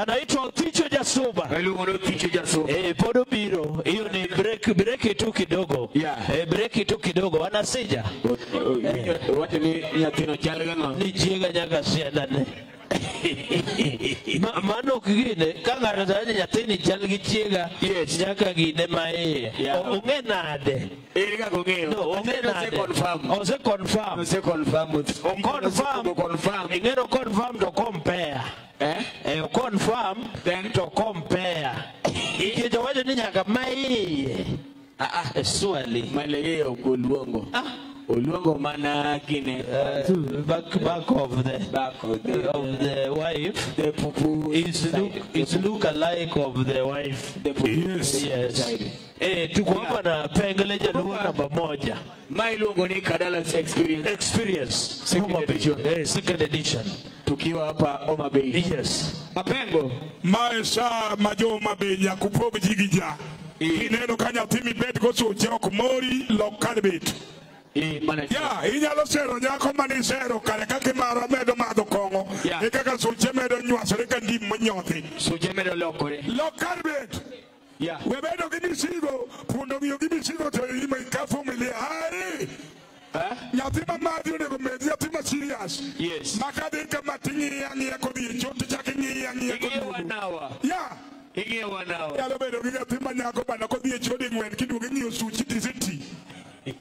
Anaitwa Oticho Jasuba. Iluongo ni Oticho Jasuba. Pod obiro. Hiyo ni break tu kidogo. Yeah. Break tu kidogo. Anasija. Wacho ni nyathino chal gang'o? Ni chiega nyaka siandane. Mano ok gine ka ng'ato to nyathini chal gi chiega. Yes. Nyaka gine ma iye. Yeah. Ong'e nade? Ere kaka ong'eyo? No, ong'e nade? Ose confirm. Ose confirm. Ose confirm. O confirm. Confirm. Ing'eno confirm to compare. Eh? Confirm Then? to compare. Nikech owacho ni nyaka ma iye. Ah, ah. Swali. Male ok oluongo. Ah. Oluongo mana gine. Back of the Back of the of the wife. The pupu is side. look is look alike of the wife. The pupu Yes. Yes. side. Tuko hapa na Pengele Jaluo namba 1. Ma iluongo ni Kadala's Experience. Experience. Second Homa Bay. edition. Second edition. Tukiwa hapa Homa Bay. Yes. Mapengo. Mae sa ma jo Homa Bay nyaka upog ji gi ja. Kineno ka nyathi mibet go suche ok mori, lok kar bet. Mana Ya, inyalo sero nyako manisero kare kaka imaro medo madho kong'o. Yeah. E kaka suche medo nywasore ka ndim monyothi. Suche medo lokore. Lok kar bet. Yeah. We bedo gi misigo, pundo ng'iyo gi misigo to ima ka familia. Ai! Eh? Nyathi ma madhi onego med nyathi ma serious. Yes. Ma kadhi kama ting'iye ang'iya kodhi e choo tichako ing'iye ang'iya Ing'iye koduogo. wanawa. Ya. Ing'iye wanawa. Nyalo bedo gi nyathi ma nyako bana kodhi e choo ding'wen kiduogo ing'iyo suchi tiseti.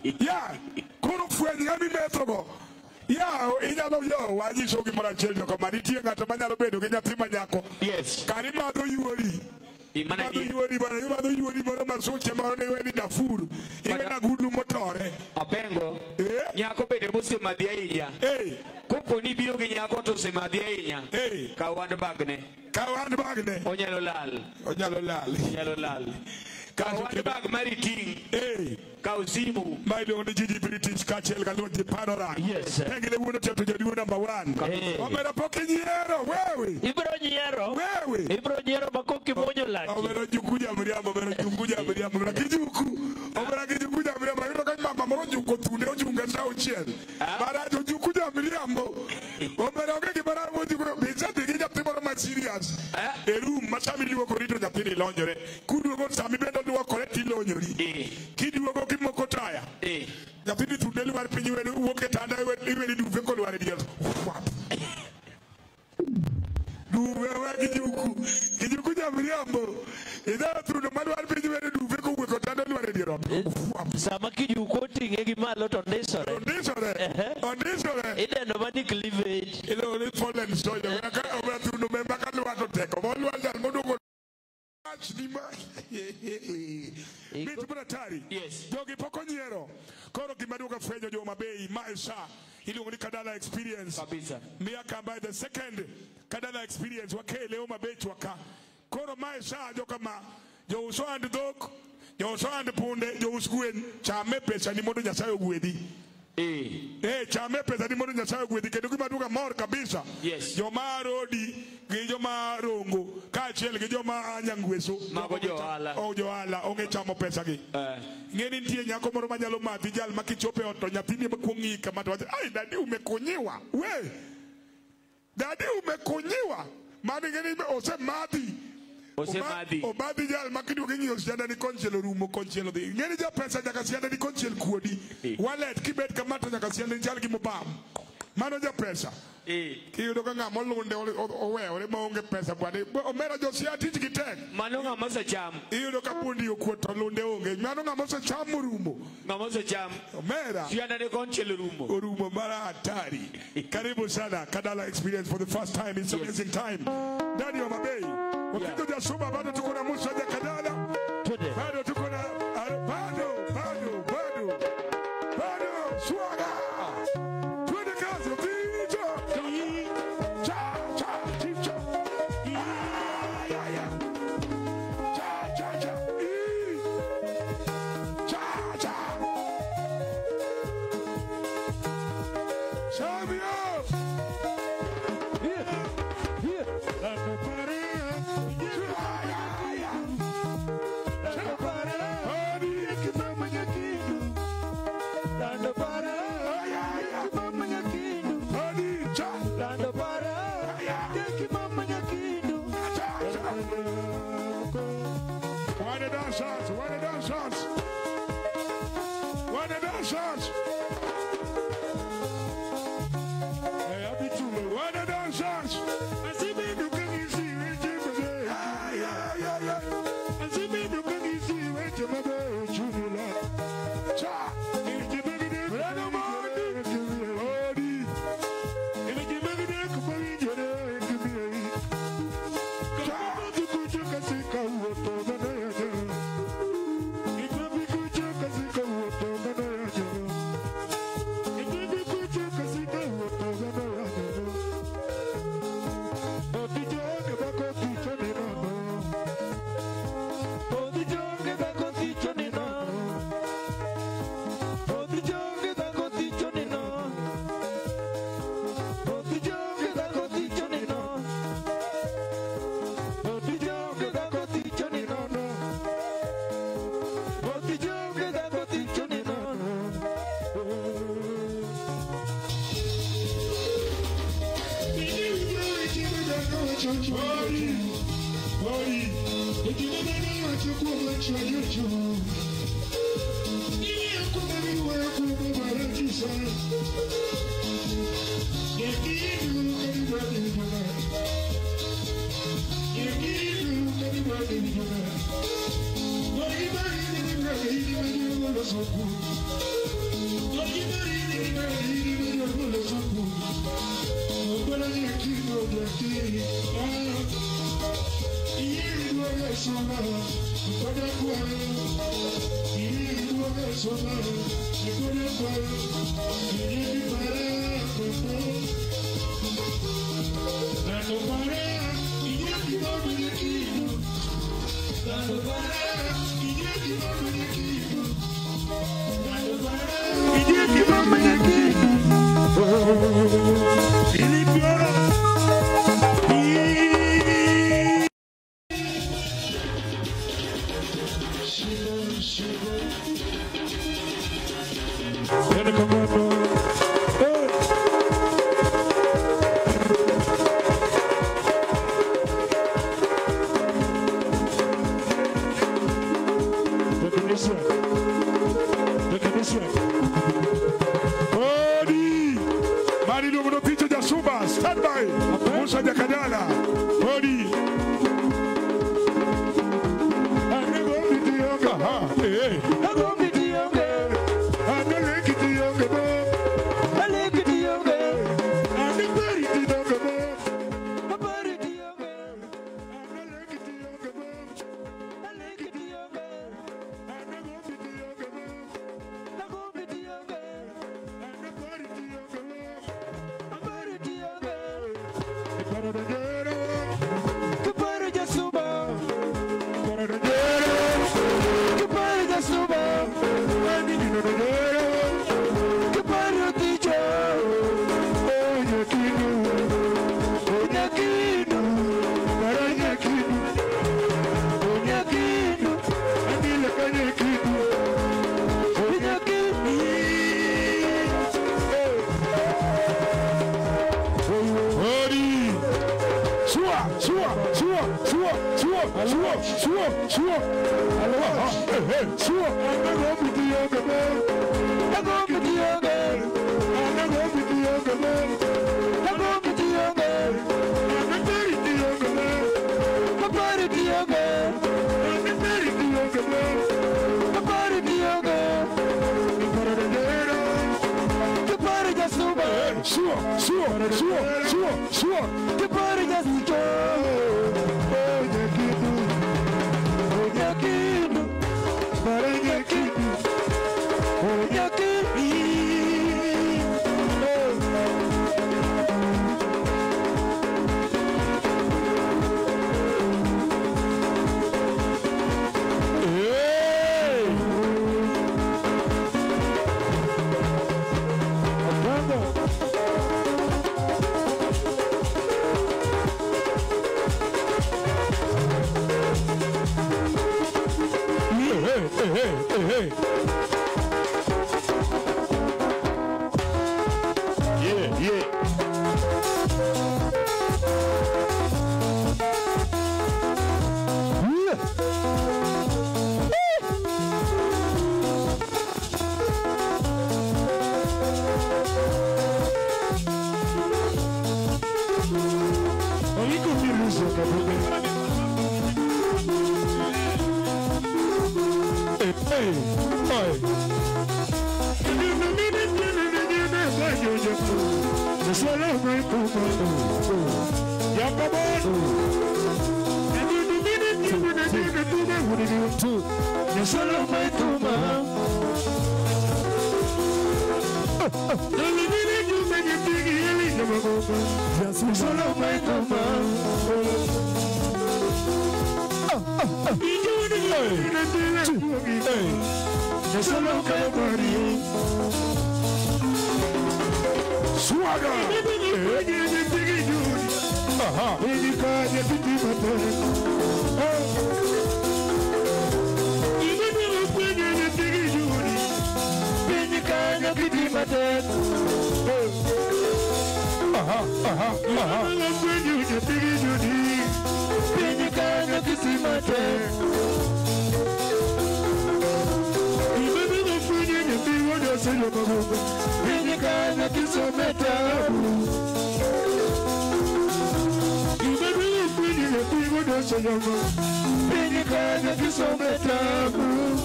Ya, koro fweny ng'ama imethogo. Ya, inyalo yo wanyiso gimoro achiel joko ma nitie ng'ato manyalo bedo gi nyathi ma nyako. Yes. Kar imadho yuori. Imana Imadho yuori bana, imadho yuori moro ma suche moro ne iweni dafuru. Iwe na gulu motore. Apengo. Eh? Nyako bende mosemadhi ahinya. Eh, Kopo ni biro gi nyako to osemadhi ahinya. eh, Kaw handbag ne. kaw handbag ne. Onyalo lal. Onyalo lal. Onyalo lal. Kaw handbag mari ting'. Eh, Kaw simu. ma iluongo ni Gigi British kaachiel kaluongo ji Panorang. Yes. Pengele wuon otieko jaduong' namba 1. Eh. Omera pok inyiero, wewe. Ibro nyiero. Wewe. Ibro nyiero ma kok imuonyo laki. Omera juku jamriambo, omera juku jamriambo, omera kijuku. Omera kijuku jamriambo, ayudo ka mama moro ojuko thunde ochung' sa auchiel. Marach ojuku jamriambo. Omera onge gima rach mojuko, isedhi gi nyathi moro ma serious. E room ma sama iluokori to nyathini lonjore. Kuduogo sama ibende luokore tilonyori. Kiduogo kimoko taya. Nyathini thunde lwar piny iweni wuok e tanda iweni duve kolwar e dier. Fwap. Duve we kijuku. Kijuku jamriambo. Idharo thundo malwar piny iweni duve kowuok e otanda lwar e dier ot. Fwap. Sama kijuko oting'e gi malo to ndisore. Ondisore. Ondisore. Idendo mani cleavage. Iluongo ni fallen soldier. Omera thundo me maka lwar to tek. Molwar jal moduogo. Wach ni ma. Mit maratari. Yes. Jogi pok onyiero. Koro gima duogo fwenyo jo Homa Bay mae sa iluongo ni Kadala Experience. Kabisa. Miya kamba the second Kadala Experience wakele Homa Bay chwaka. Koro mae sa jokama jous ohand dhok, jous ohand punde, jous gwen, chame pesa ni mondo Nyasaye ogwedhi. Chame pesa ni mondo Nyasaye ogwedhi kendo gima duogo mor kabisa. Yes. Joma Rodi gi joma Rongo kaachiel gi joma Nyangweso. Mago jo ohala. Oh, jo ohala onge chamo pesa gi. Ng'e ni nitie nyako moro manyalo madhi jal ma kichopo e ot to nyathini ema kuong ng'iyi kama to wacho, ai dadi umekunyiwa. We. Dadi umekunyiwa. Mano ing'e ni osemadhi. Osemadhi. Omadhi jal ma kiduogo ing'iyo sianda ni konchiel orumo konchiel odhi. Ing'e ni japesa nyaka sianda ni konchiel kuodi. Wallet kibet kama to nyaka sianda ni chal gi mobam. Mano japesa. Kiyudo ka ng'ama olunde owewore maonge pesa bwana. Omera josia tich gi tek. Mano ng'ama osecham. Iyudo ka bundi okuot to lunde onge. Mano ng'ama osecham orumo. Ng'ama osecham. Omera. Sianda ne konchiel orumo. Orumo mara hatari. Karibu sana Kadala Experience for the first time. It's amazing time. Ndani ya Homa Bay. Wakijo Jasuba bado tuko na Musa Jakadala. Twende. Bado tuko na bado bado bado. Bado swaga. Twende kazi Oticho. Cha cha chicho. Ya ya. Cha cha cha. Cha cha. Sabio. Here. Here. Ya ya.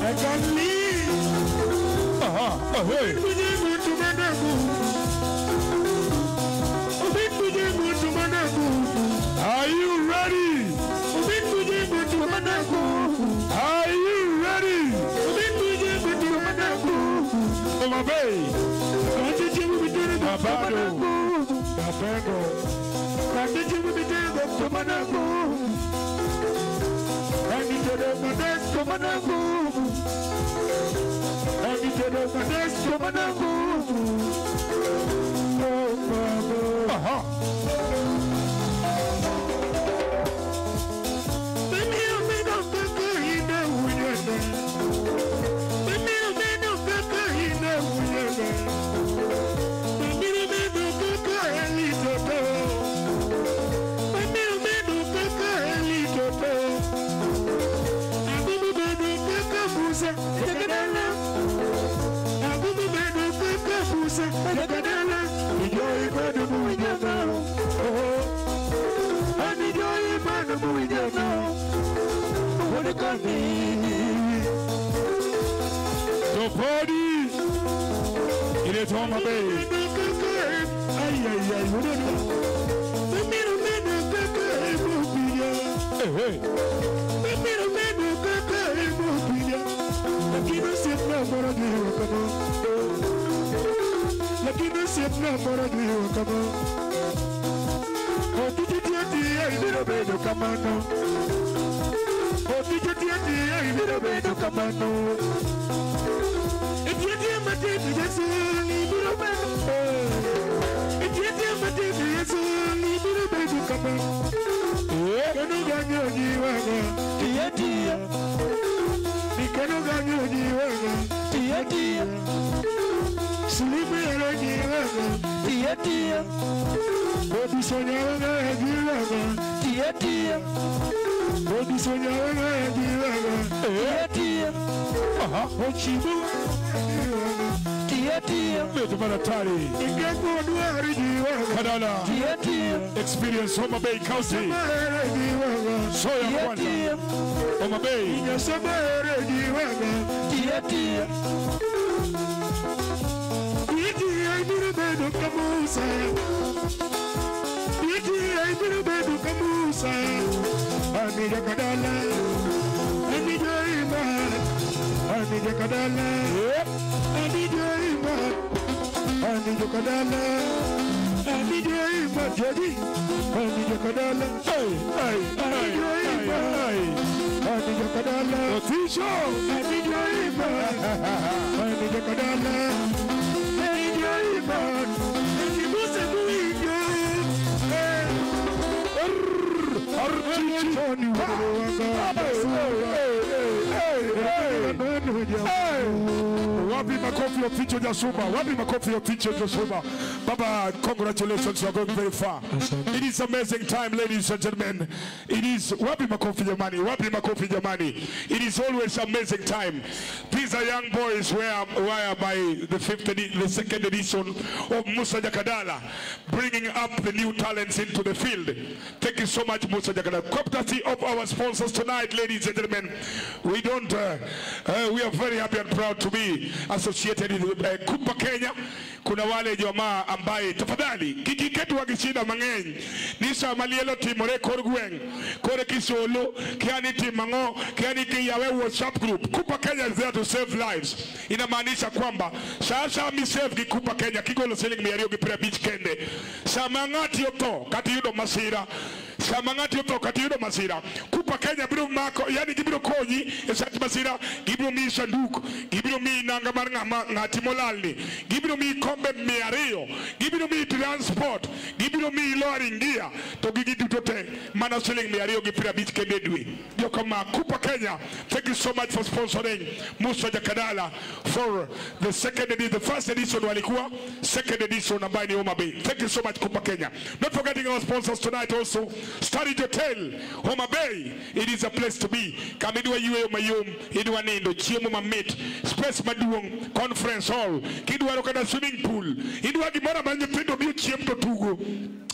I can't leave. Are you ready? Are you ready? Homa Bay. Babado. Topodi. It is Homa Bay. Hey, hey. Kadala. Experience Homa Bay County. Soya kwanza. Homa Bay. Wapi makofi ya Oticho Jasuba? Wapi makofi ya Oticho Jasuba? Baba, congratulations, you are going very far. It is amazing time, ladies and gentlemen. It is wapi makofi jamani, wapi makofi jamani. It is always amazing time. These are young boys where by the second edition of Musa Jakadala, bringing up the new talents into the field. Thank you so much, Musa Jakadala. Courtesy of our sponsors tonight, ladies and gentlemen. We don't. We are very happy and proud to be associated with Kupa Kenya. Kuna wale jamaa ambaye tafadhali kikiketu wakishinda mang'eny ni sama lielo timore kor gweng' kore Kisolo kiani timango kiani kiyawe WhatsApp group. Kupa Kenya is there to save lives. Inamaanisha kwamba sasa mi save gi Kupa Kenya kigolo siling 250 kende sama ng'ati otho kata yudo masira Sama ng'ati otho kata iyudo masira, Kupa Kenya biro mako, yani gibiro konyi e sach masira, gibiro miyi sanduk, gibiro miyi nanga mar ng'ama ng'ati molalni, gibiro miyi kombe 200, gibiro miyi transport, gibiro miyi lowering gear, to gigi duto te mana siling 250 kende e dwe. Jokama Kupa Kenya, thank you so much for sponsoring Musa Jakadala for the second edition, the first edition walikuwa, second edition ambayo ni Homa Bay. Thank you so much Kupa Kenya. Not forgetting our sponsors tonight also, Starage Hotel, Homa Bay. It is a place to be. Kama idwa yweyo mayom, idwa nindo, chiemo mamit, space maduong', conference hall, kidwaro kata swimming pool, idwa gimoro ma nyithindo biro chiem to tugo.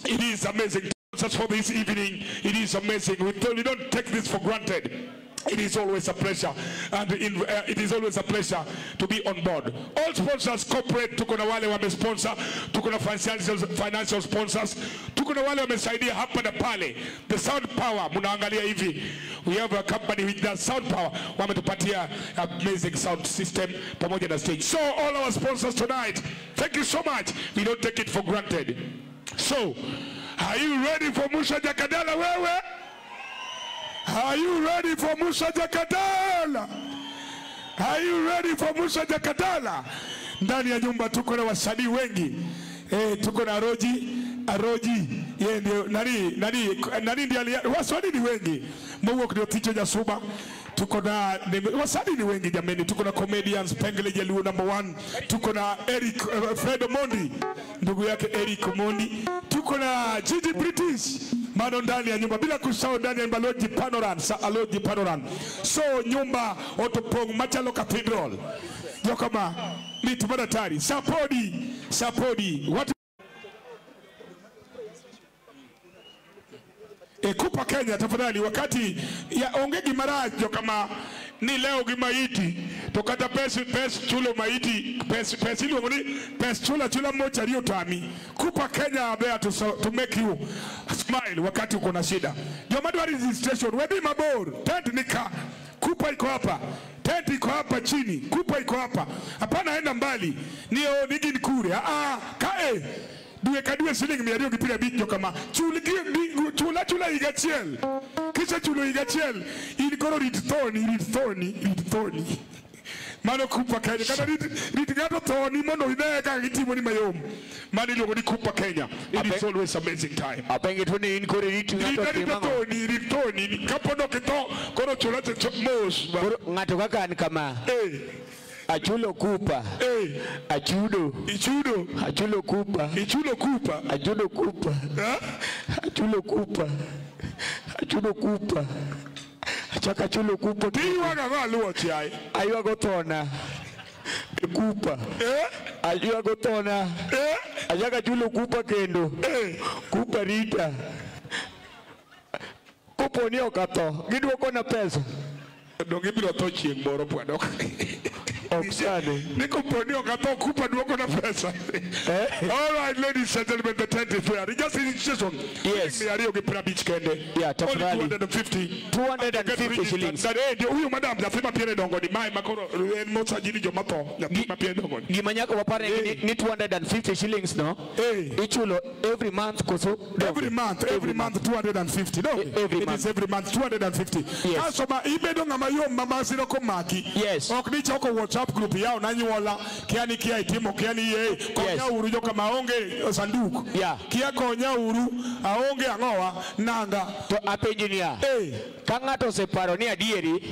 It is amazing. Sponsors for this evening, it is amazing. We don't take this for granted. It is always a pleasure, and it is always a pleasure to be on board. All sponsors, corporate, tuko na wale wame sponsor, tuko na financial sponsors, tuko na wale wamesaidia hapa na pale. The Sound Power, mnaangalia hivi, we have a company which does sound power, wametupatia amazing sound system pamoja na stage. So all our sponsors tonight, thank you so much. We don't take it for granted. So, are you ready for Musa Jakadala wewe? Are you ready for Musa Jakadala? Are you ready for Musa Jakadala? Ndani ya nyumba tuko na wasanii wengi. Tuko na Aroji, yeye ndio nani ndiye wasanii ni wengi. Mungu ndio ticho Jasuba. Tuko na wasanii ni wengi jameni. Tuko na comedians Pengele Jaluo number 1. Tuko na Eric Fred Omondi, ndugu yake Eric Omondi. Tuko na Gigi British mano ndani ya nyumba, bila kusahau ndani ya nyumba Loji Panoran, sa Loji Panoran. So nyumba Otopong Machalo Cathedral. Jokama mitu madatari. Sapodi watu Kupa Kenya tafadhali, wakati ya onge gimarajo kama ni leo gimaiti to kata pes chulo maiti pes iluongo ni pes chula mocha riyo tami. Kupa Kenya are there to make you smile wakati uko na shida. Joma dwaro registration wedhi mabor, tent nika Kupa iko hapa, tent iko hapa chini, Kupa iko hapa. Hapana enda mbali. Ni nigin kure. Kae dwe ka dwe siling 250 kama chula higa achiel. Kisha chulo higa achiel in koro rit thoni. Mano Kupa Kenya kata rit ng'ato thoni mondo ine kaka gitimo ni mayom. Mano iluongo ni Kupa Kenya. It is always amazing time. Apengi tu ni in koro rit ng'ato rit thoni kapod ok itho koro chula mos. Ng'ato kaka an kama. Achulo Kupa. Achudo. Ichudo. Achulo Kupa. Ichulo Kupa. Achudo Kupa. Achulo Kupa. Achudo Kupa. Achaka chulo Kupa. Tiywaga ng'a luwo chiaye. Aywago thona. Kupa. Aywago thona. Achaka chulo Kupa kendo. Kupa rita. Kopo ni ok atho, giduoko na pesa. Donge ibiro tho chieng' moro bwana. Ok sani. Niko poni ok atho, Kupa duoko na pesa. All right, ladies and gentlemen, the tent is there. Just registration. Yes. 250 kende. Yeah, tafadhali. 250. 250 shillings. Huyu madam nyathi ma piere dongo ni mae makoro en mosajili joma tho nyathi ma piere dongo ni. Gima nyaka wapare ni 250 shillings no. Ichulo every month koso. Every month 250. No. Every it is every month 250. Yes. Kaso ma ibedo ng'ama yom ma masira komaki. Yes. Ok ni choko WhatsApp group yao nanyuola kia ni kia itimo kia ni ye konya uru joka maonge sanduk. Yeah. Kia konya uru aonge ang'owa nanga. To apenji niya. Ka ng'ato oseparo ni adieri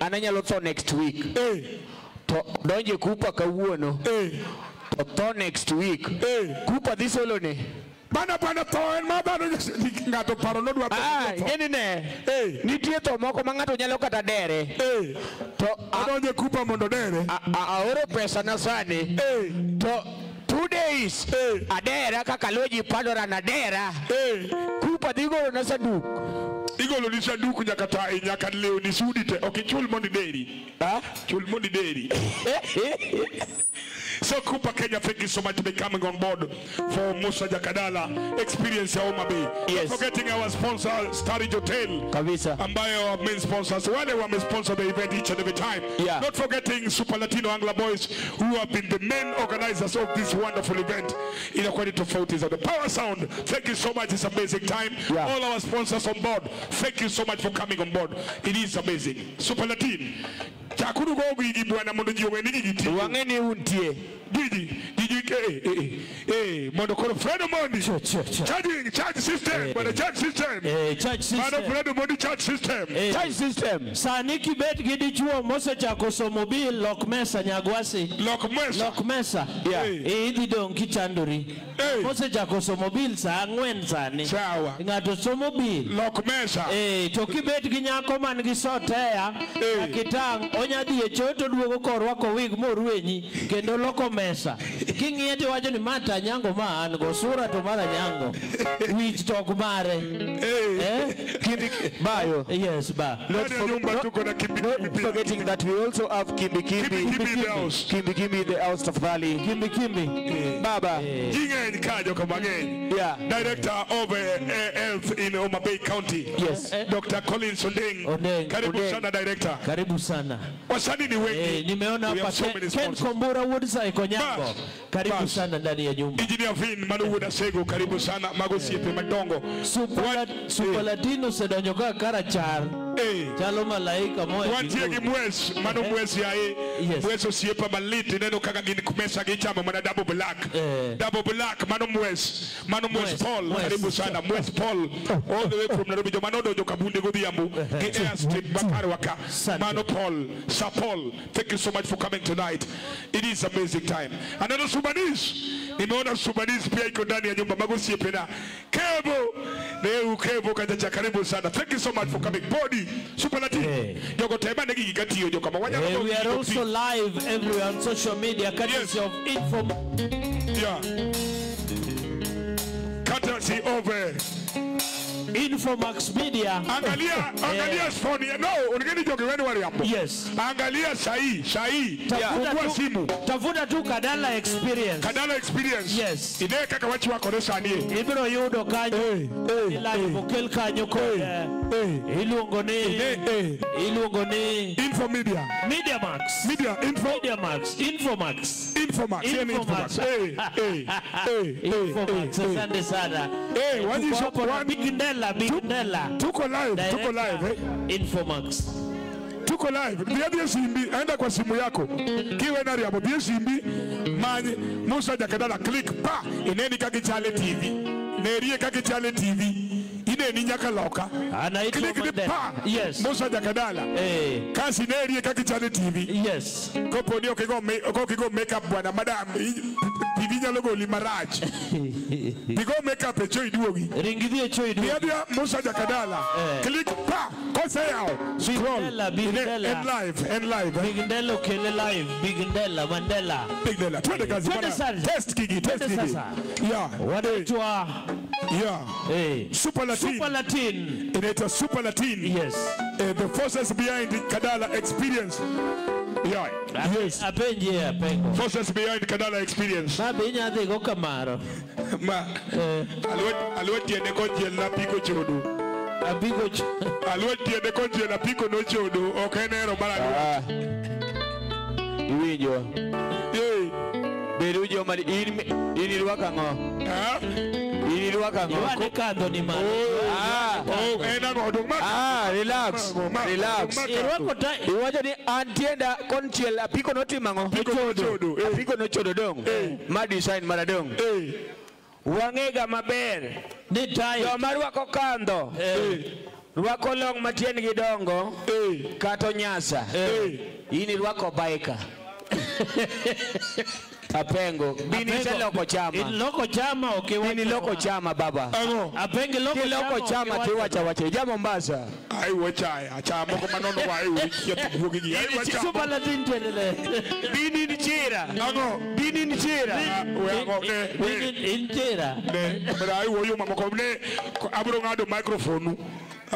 an anyalo tho next week. To donje Kupa kawuono. To tho next week. Kupa dhi solone. Bana tho en ma dhano ng'ato paro nodwa tho. Ng'eni ne. Nitie tho moko ma ng'ato nyalo kata dere. To odonje Kupa mondo dere. Aoro pesa na sani. To 2 days. Adera kaka Loji Panoran adera. Kupa dhi golo na sanduk. Igolo ni sanduku nyaka ta nyaka lewni sudi te ok ichul mondo ideri. Chul mondo ideri. So Kupa Kenya, thank you so much for coming on board for Musa Jakadala experience ya Homa Bay. Yes. Not forgetting our sponsor Starridge Hotel. Kabisa. Ambayo main sponsors wale wame sponsor the event each and every time. Yeah. Not forgetting Super Latino Angler Boys who have been the main organizers of this wonderful event. Inakuwa ni tofauti za the Power Sound. Thank you so much. It's amazing time. Yeah. All our sponsors on board. Thank you so much for coming on board. It is amazing. Super Latin. Chakuru go gigi bwana mondo ji ong'e ni gigi tiyo. Wang'e ni untie. Gigi, gigi, mondo koro Fred Omondi. Charging, charge system, bwana charge system. Charge system. Mano Fred Omondi charge system. Charge system. Sani kibet gi dichuo mosechako somo bil lok mesa Nyagwasi. Lok mesa. Lok mesa. Yeah. Idhi dong' kichandori. Mosechako somo bil sa 4 sani. Sawa. Ng'ato somo bil. Lok mesa. To kibet gi nyako man gi soteya, kitang' onya dhi e choo to duogo korwako wig morwenyi kendo loko mesa. King'iye to iwacho ni ma to Anyango ma an go, sura to mar Anyango, wich to ok mare. Bayo. Yes, ba. Not forgetting that we also have Kimbi Kimbi. Kimbi in the house. Kimbi Kimbi in the house of Valley. Kimbi Kimbi. Baba. Jing'eny ka joka mang'eny. Yeah. Director of Health in Homa Bay County. Yes. Dr. Collins Ondeng. Ondeng. Karibu sana director. Karibu sana. Wasanii ni wengi. Nimeona hapa Ken Kombura Woodside Konyango. Karibu sana ndani ya nyumba. Engineer Vin Manu Sego karibu sana Magosiepe Madongo. Super Latino sedonjo ka karachar. Chalo malaika moya. Wantie gi mwes, mano mwes yae. Mwes osiepa malit ineno kaka gin kumesa gi chamo mana double black. Double black mano mwes. Mano mwes Paul karibu sana mwes Paul all the way from Nairobi joma nodonjo Kabunde godhiambo gi Airstrip Bakari waka. Mano Paul, Sir Paul, thank you so much for coming tonight. It is amazing time. Another Sudanese. Nimeona Sudanese pia iko ndani ya nyumba Magosiepe na Kebo. Leo Kebo kajacha karibu sana. Thank you so much for coming. Body Super Latin. Jogo tema negi gikatiyo joka mawanya. We are also live everywhere on social media courtesy of Info. Yeah. Courtesy of Infomax Media. Angalia, angalia phone. No, unigeni jogi wenu wali hapo. Yes. Angalia sahi, sahi. Fungua simu. Tafuta tu Kadala Experience. Kadala Experience. Yes. Ine kaka wachi wako resa nie. Ibro yudo kanyo. Live okel kanyo ko. Iluongo ni. Iluongo ni. Info Media. Media Max. Media Info. Media Max. Infomax. Infomax. Infomax. Infomax. Asante sana. Waji Big Ndela, Big Ndela. Tuko live, tuko live. Infomax. Tuko live. Bia simbi, enda kwa simu yako. Kiwe nari hapo bia simbi. Manye Musa Jakadala click pa ineni kakichale TV. Nerie kakichale TV. Ineni nyaka loka. Anaitwa Mandela. Yes. Musa Jakadala. Kasi nerie kakichale TV. Yes. Kopo ndio kigo makeup bwana madam. TV nyalo goli marach. Digo makeup e choi duogi. Ringidhi e choi duogi. Bia Musa Jakadala. Click pa kose yao. Scroll. Big Ndela. And live, and live. Big Ndela okele live. Big Ndela, Mandela. Big Ndela. Twende kazi bwana. Test kigi, test kigi. Yeah. Wanaitwa Yeah. Super Latin. Super Latin. Inaitwa Super Latin. Yes. The forces behind the Kadala Experience. Yeah. Yes. Apenje apengo. Forces behind Kadala Experience. Babe nyadhi go kamaro. Ma. Alwet tiende konchiel na piko chodo. Apiko chodo. Alwet tiende konchiel na piko no chodo. Ok en hero mar alwet. Iwinjo. Bedu joma in irwako ang'o? In irwako ang'o? Iwane kadho ni malo. Relax, relax. Iwacho ni an tienda konchiel apiko notimo ang'o? Apiko nochodo dong'. Ma design mara dong'. Wang'ega maber. Ni tight. Joma rwako kandho. Rwako long matiendgi dongo. Kata onyasa. In irwako baika. Apengo. Bini loko chama. Loko chama okay. Bini loko chama baba. Apengo loko chama tiwacha wacha. Ja Mombasa. Ai wacha acha moko manono wa ai wikia tubugi. Ai wacha. Super Latin tuendelee. Bini ni chira. Ango. Bini ni chira. We ango ne. Bini ni chira. Ne. But ai woyo mamoko ne abro ngado microphone.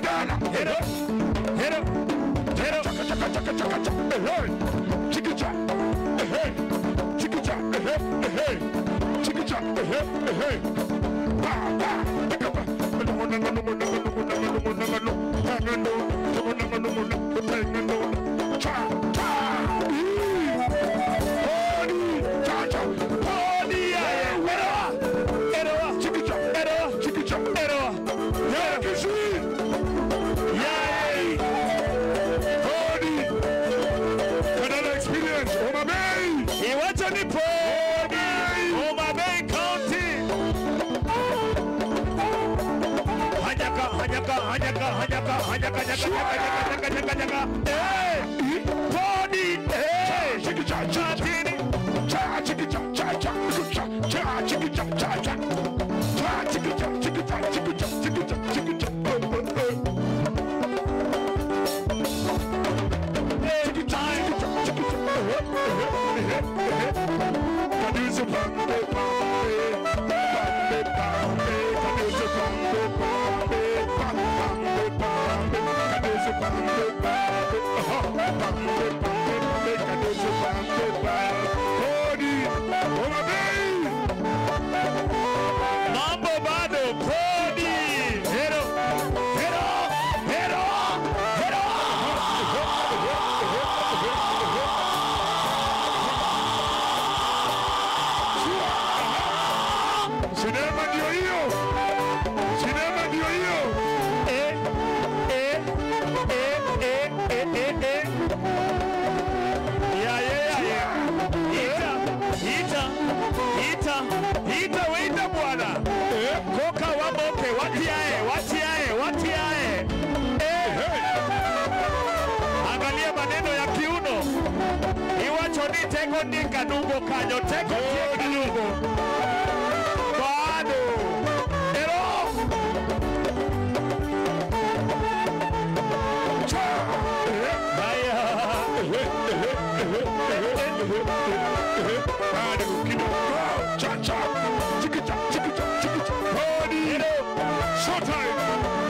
Jakadala. Hero. Hero. Hero. Chaka chaka chaka chaka chaka. Hey. Chikicha. Hey. Chikicha. Hey. Hey. Chikicha. Hey. Hey. Pa pa. Pa. Cha cha. Podi. Cha cha. Podi. Hero. Hero. Chikicha. Hero. Chikicha. Hero. Kisi. Yay. Podi. Another experience. Homa Bay. Iwacho ni podi. Homa Bay County. Hanyaka, hanyaka, hanyaka, hanyaka, hanyaka, hanyaka, hanyaka, hanyaka, hanyaka. Eh. Podi. Eh. Chikicha. Cha Chatini. cha. Chikicha. Cha cha. Cha cha. Chikicha. Cha cha. Cha chikicha. Chikicha. Chikicha. Chikicha. Chikicha. Chikicha. Chikicha. Chikicha. Kaduzu pambe pambe pambe pambe kaduzu pambe pambe pambe pambe kaduzu pambe pambe pambe pambe kaduzu pambe pambe. Podi. Homa Bay. Mambo bado. Podi. Hero. Hero. Hero. Hero. Sinema ndio hiyo. Sinema ndio hiyo. Eh, eh, eh, eh, eh, eh, eh. Ya, ya, ya, ya. Ita, ita, ita, ita, waita bwana. Koka wamoke, watiae, watiae, watiae. Eh. Angalia maneno ya kiuno. Iwacho ni teko ni kanungo kanyo, teko tie kanungo. Bado. Ero. Haya. Bado kidogo. Cha cha. Chikicha chikicha chikicha. Podi. Showtime.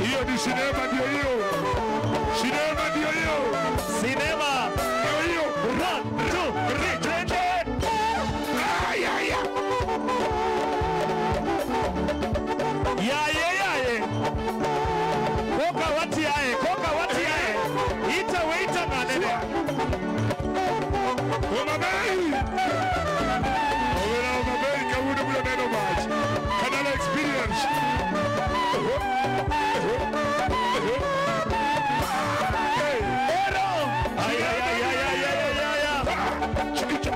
Hiyo ni sinema ndio hiyo. Sinema ndio hiyo. Sinema. Ndio hiyo. 1, 2, 3, twende. Ay ay ay. Yaye yaye. Koka wati yaye, koka wati yaye. Ita waita nganene. Homa Bay. Owera Homa Bay kawuono biro neno mach. Kanala experience. Hey. Ero. Ay ay ay ay ay ay ay ay. Chikicha,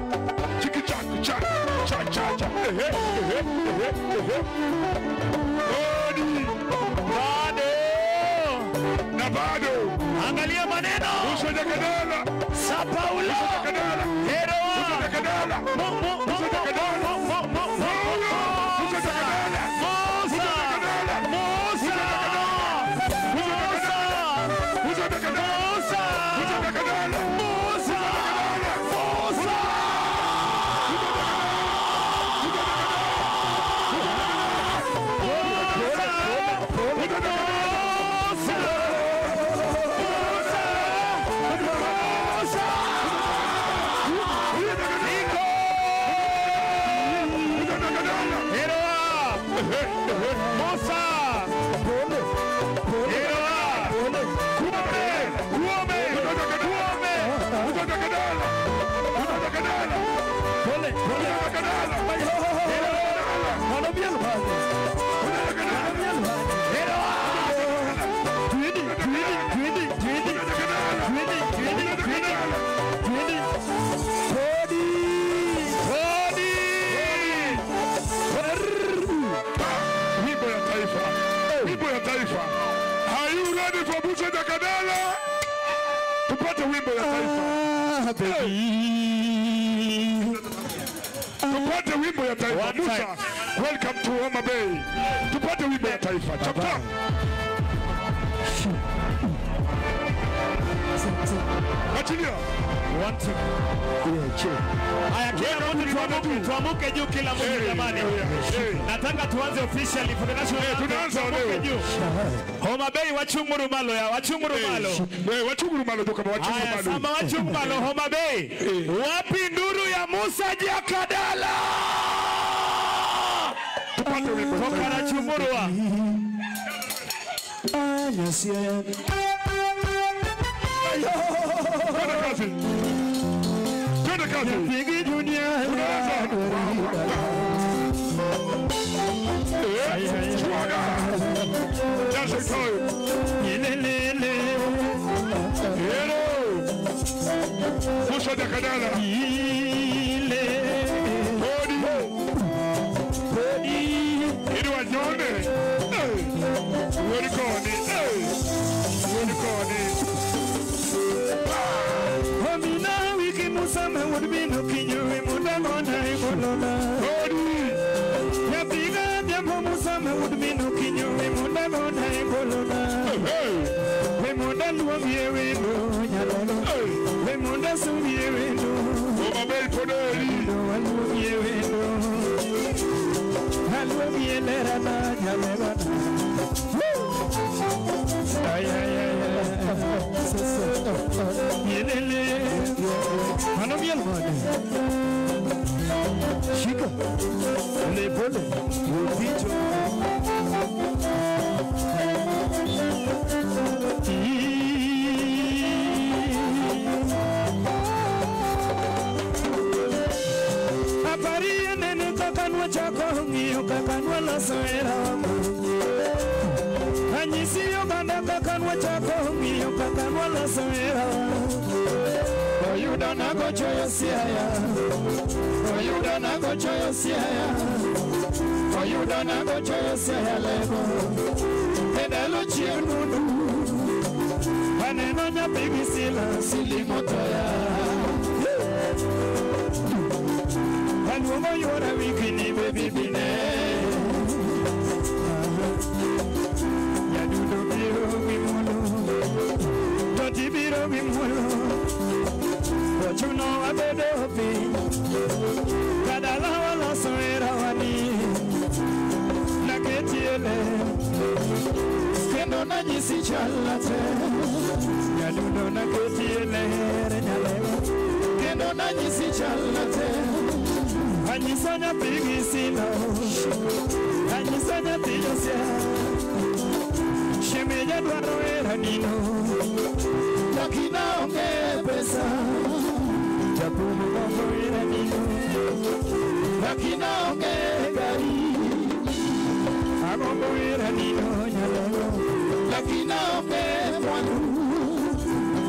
chikicha, cha, cha, cha, cha. Ehe, ehe, ehe, ehe. Odi Bado. na bado. Angalia maneno. Musa Jakadala, Sa Paulo. Jakadala, Ero. Jakadala. Mo mo mo mo mo mo mo mo. Musa Jakadala. Musa. Musa. Musa. Musa Jakadala. Musa. Musa Jakadala. Musa. Musa. Musa Jakadala. Heroa! Musa! Heroa! Kume! Kume! Kume! Musa Jakadala. Musa Jakadala. Pole, pole. Musa Jakadala. Mano miel bane. Musa Jakadala. Mano miel bane. Heroa! Twidi, twidi, twidi, twidi. Twidi, twidi, twidi. Twidi. Podi. Podi! Wimbo ya taifa. Wimbo ya taifa. Are you ready for Musa Jakadala? Tupate wimbo ya taifa. Ah, baby. Tupate wimbo ya taifa. One Musa, time. welcome to Homa Bay. Tupate wimbo ya taifa. Chap chap. Achilia. 1 2. Haya, kila mtu tuamuke, tuamuke juu kila mtu jamani. Nataka tuanze officially for the national anthem. Tunaanza Tuamuke leo. juu. Homa Bay wachunguru malo ya, wachunguru malo. Wewe wachunguru malo toka wachunguru Haya, malo. sama wachunguru malo Homa Bay. Wapi nduru ya Musa Jakadala? Tupate wimbo. Toka na chumurwa. Twende kazi. Twende kazi. Tunaanza. Chwaga. Dancing time. Hello. Musa Jakadala. Podi. Ili wanyone. Uelikoni. Uelikoni. Omina wiki musama wudbino kinyuwe mudagona igolola. Podi. Nyapiga byambo musama wudbino kinyuwe mudagona igolola. We muda luongie wendo nyalolo. We muda sungie wendo. Homa Bay poderi. Aluongie wendo. Aluongie lerana nyamebana. Ay ay ay ay. Yelele. Mano miel mane. Shika. Le pole. Upicho. Apari nene kakanwa chako ng'iyo kakanwa loso hera. Anyisi oganda kakanwa chako ng'iyo kakanwa loso hera. Oyudo nago choyo siaya. Oyudo nago choyo siaya. Oyudo nago choyo siaya lego. Endalo chieng' nundu. Aneno nyathi gi sila silimotoya. Aluongo yuora wikini baby bine. Nyadundo biro gi muolo. Toti biro gi muolo. Ochuno wabedo piny. Kadala waloso hera wani. Naketie ler. Kendo nanyisi chalna te. Nyadundo naketie ler nyalewa. Kendo nanyisi chalna te. Anyiso nyathi gi silo. Anyiso nyathi Josia. Shemeja dwaro hera nino. Lakini aonge pesa. Japumu gombo hera nino. Lakini aonge gari. Agombo hera nino nyalolo. Lakini aonge mwandu.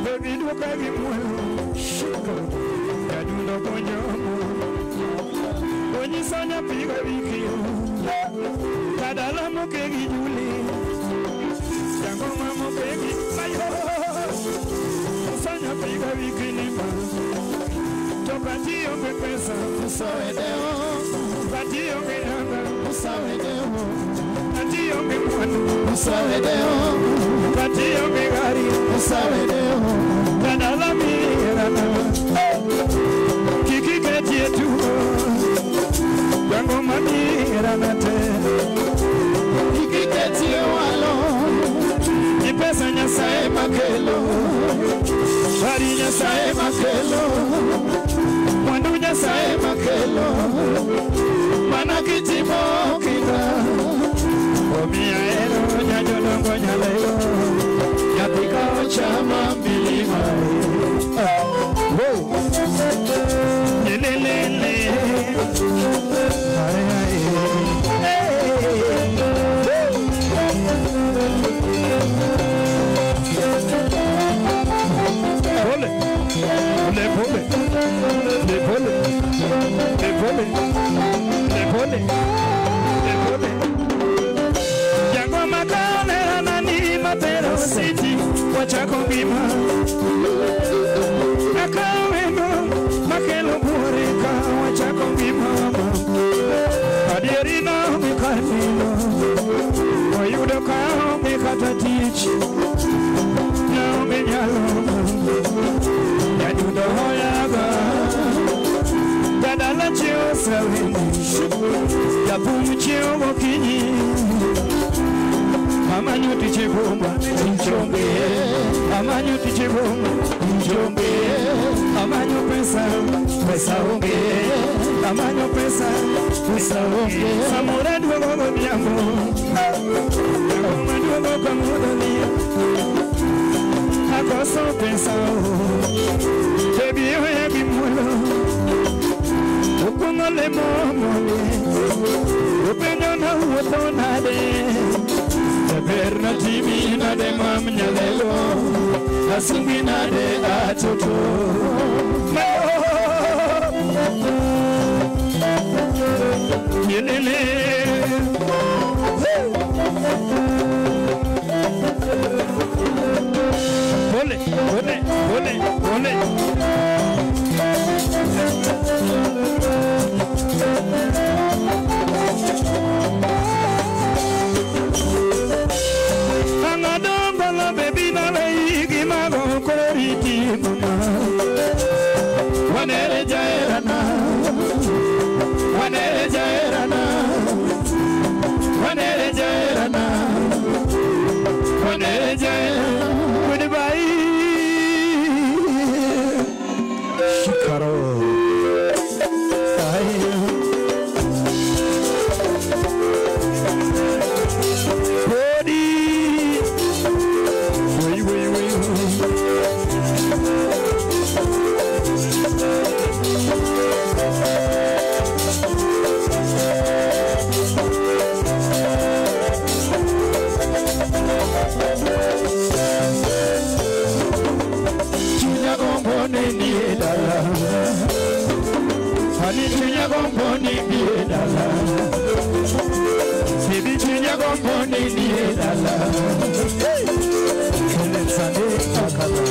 Baby duoka gi muolo. Shika. Nyadundo konjo muolo. Onyiso nyathi go wikio. Kadala moke gi Juli. Jangoma moke gi Mayo. Onyiso nyathi go wikini ma. To kati onge pesa. Usawedeo. Kati onge nanga. Usawedeo. Kati onge mwandu. Usawedeo. Kati onge gari. Usawedeo. Kadala mirana. Kiki ketie tuo. Jangoma mirana te. Kiki ketie walo. Ni pesa Nyasaye makelo. Gari Nyasaye makelo. Mwandu Nyasaye makelo. Mana kitimo kinda. Omiya ero nyajodongo nyalelo. Nyathi ka ochama milima. Lelelele. Ay ay. Pole. Le pole. Le pole. Le pole. Le pole. Le pole. Jangoma kaonera nani matero siti wachako ngima. Akawendo makelo buore ka wachako ngima. Adieri naonge kar nindo. Oyudo ka onge kata tich. Naonge nyalo. wendi Japum chiewo gokinyi Amanyo tich e boma tich onge Amanyo tich e boma tich onge Amanyo pesa pesa onge Amanyo pesa pesa onge Samoro aduogo godhiambo Aduogo kamodho liet Akoso pesa Baby oya gi muolo Okuong'o lemo mole Openjo nawuotho nade Jaber natimi nade mam nyalego Asungi nade atoto Yelele Pole, pole, pole, pole. Angadongo baby na leigi mago koriti mama. Wanere jaerana, wanere jaerana, wanere jaerana, wanere jaerana. Goodbye. Shikaro. Body. Wait, wait, wait. Chunya gombo ne nie dala Ani chunya gombo ne nie dala Baby chunya gombo ne nie dala Kelen sane akala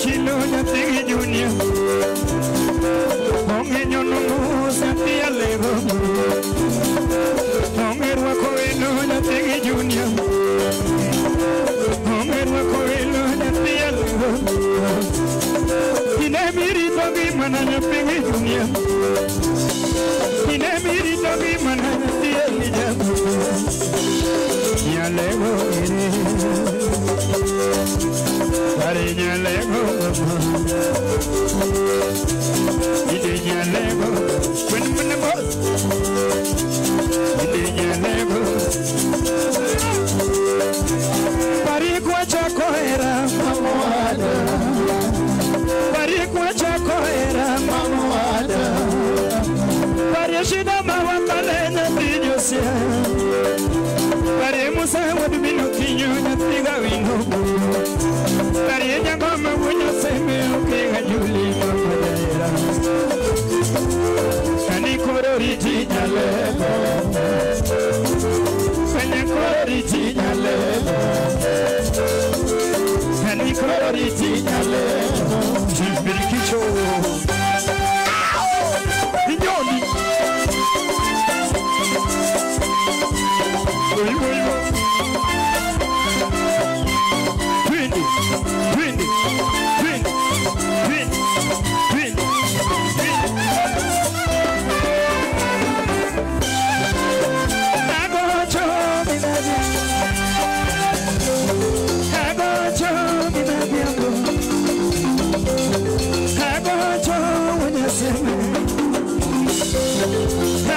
Chilo nyathi junior Onge nyono nyathi alego Onge rwako welo nyathi junior Onge rwako welo nyathi alego Ine mirito gi mana nyathi junior Ine mirito gi mana nyathi Elija Nyalego ere Nyalego ide nyalego wen men bo ide nyalego pari kwa chako era mamoada pari kwa chako era mamoada pari shida mawakale na tijosia pari musa wadbino kinyo na tiga wino Parienya mama wunya seme oke gajuli mama jaira Kani korori jinyalego Kani korori jinyalego Kani korori jinyalego Jibirikicho Inyoni Oi oi oi Twindi, twindi, twindi, twindi, twindi, twindi. Agocho minabi, agocho minabi ango, agocho wenyaseme,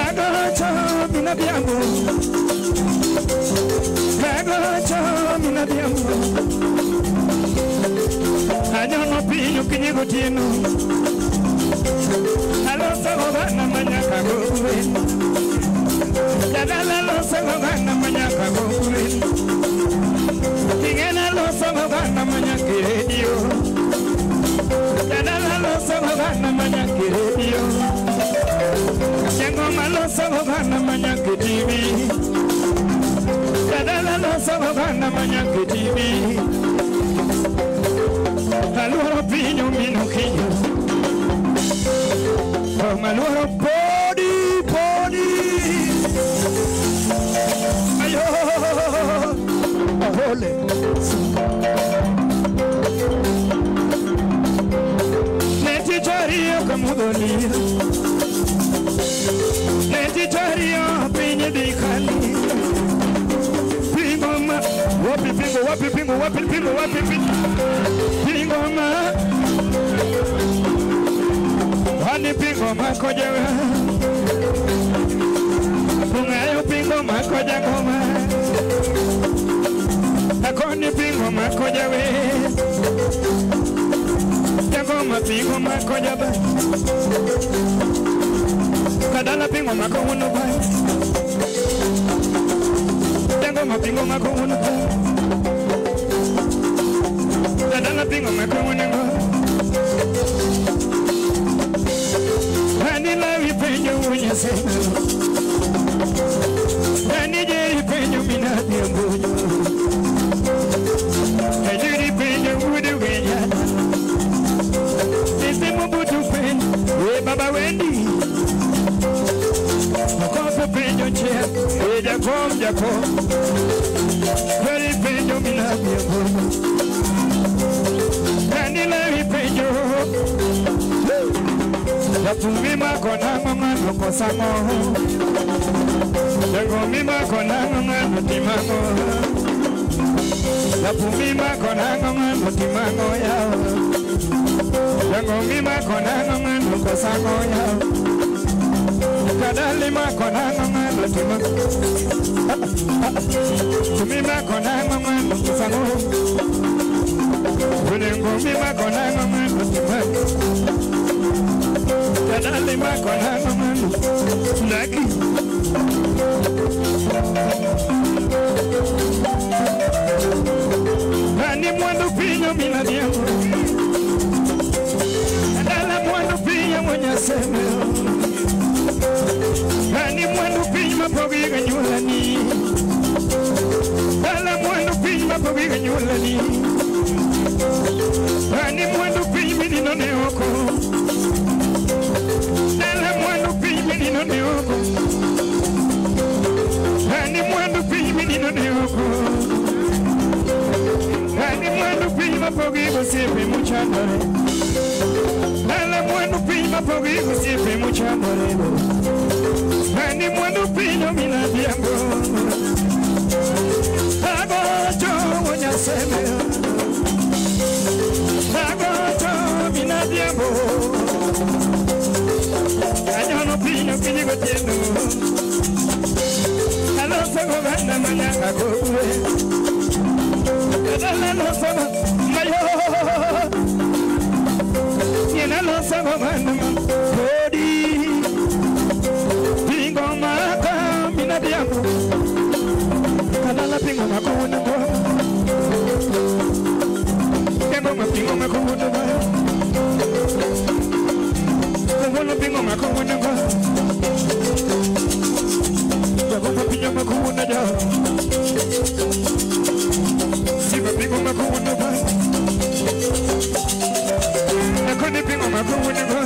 agocho minabi ango, agocho minabi ango. Anyono piny okinyi gotieno Aloso gogana manyaka gogwen Jadala loso gogana manyaka gogwen Tingena loso gogana manyaka redio Jadala loso gogana manyaka redio gogana manyakitimi. Kadala loso gogana manyakitimi. Aluoro pinyo mino kinyo. Aluoro podi podi. Ayo ahole. Netichario kamudoli. Netichario pinye dikali. Pingo ma wapi pingo wapi pingo wapi pingo wapi pingo. Pingo ma wani pingo makoja. Pungayo pingo makoja koma. Akoni pingo makoja we. Jagoma pingo makoja ba. Kadala pingo makono ba. Jagoma pingo makono ba. Kadala pingo makono ba. Ani lawi penyo unyase. Ani jeri penyo minati ambunyo. Ajuri penyo udu wenya. Nese mubutu penyo. We baba wendi. Makopo penyo chia. We jakom jakom. Jeri penyo minati ambunyo. Ani lawi penyo. Yapumi makona mama kosamo. Yangomi makona mama timango. Yapumi makona mama timango ya. Yangomi makona mama kosamo ya. Kadali makona mama timango. Tumi makona mama kosamo. Yangomi makona mama timango. Kadali makona mama naki. Ani mwandu pinyo mina diamo. Adala mwandu pinyo mwenye seme. Ani mwandu pinyo mapogi ganyulani. Adala mwandu pinyo mapogi ganyulani. Ani mwandu pinyo minino neoko. Adala mwandu pinyo minino neoko. Ani mwandu pinyo minino neoko. Ani mwandu pinyo mapogi gosiepe muchandore. Ala mwandu pinyo mapogi gosiepe muchandore. Ani mwandu pinyo mina diambo. Agocho wonyaseme. Agocho mina diambo. Anyono pinyo pinyo gotieno. Aloso gobana manyaka gowe. Adala loso mayo. Yena loso gobana kodi. Pingo maka mina diambo. Kadala pingo makona go. Pingo pingo makona go. Pingo pingo makona go. Jago pingo makona go. Siba pingo makona go. Nakoni pingo makona go.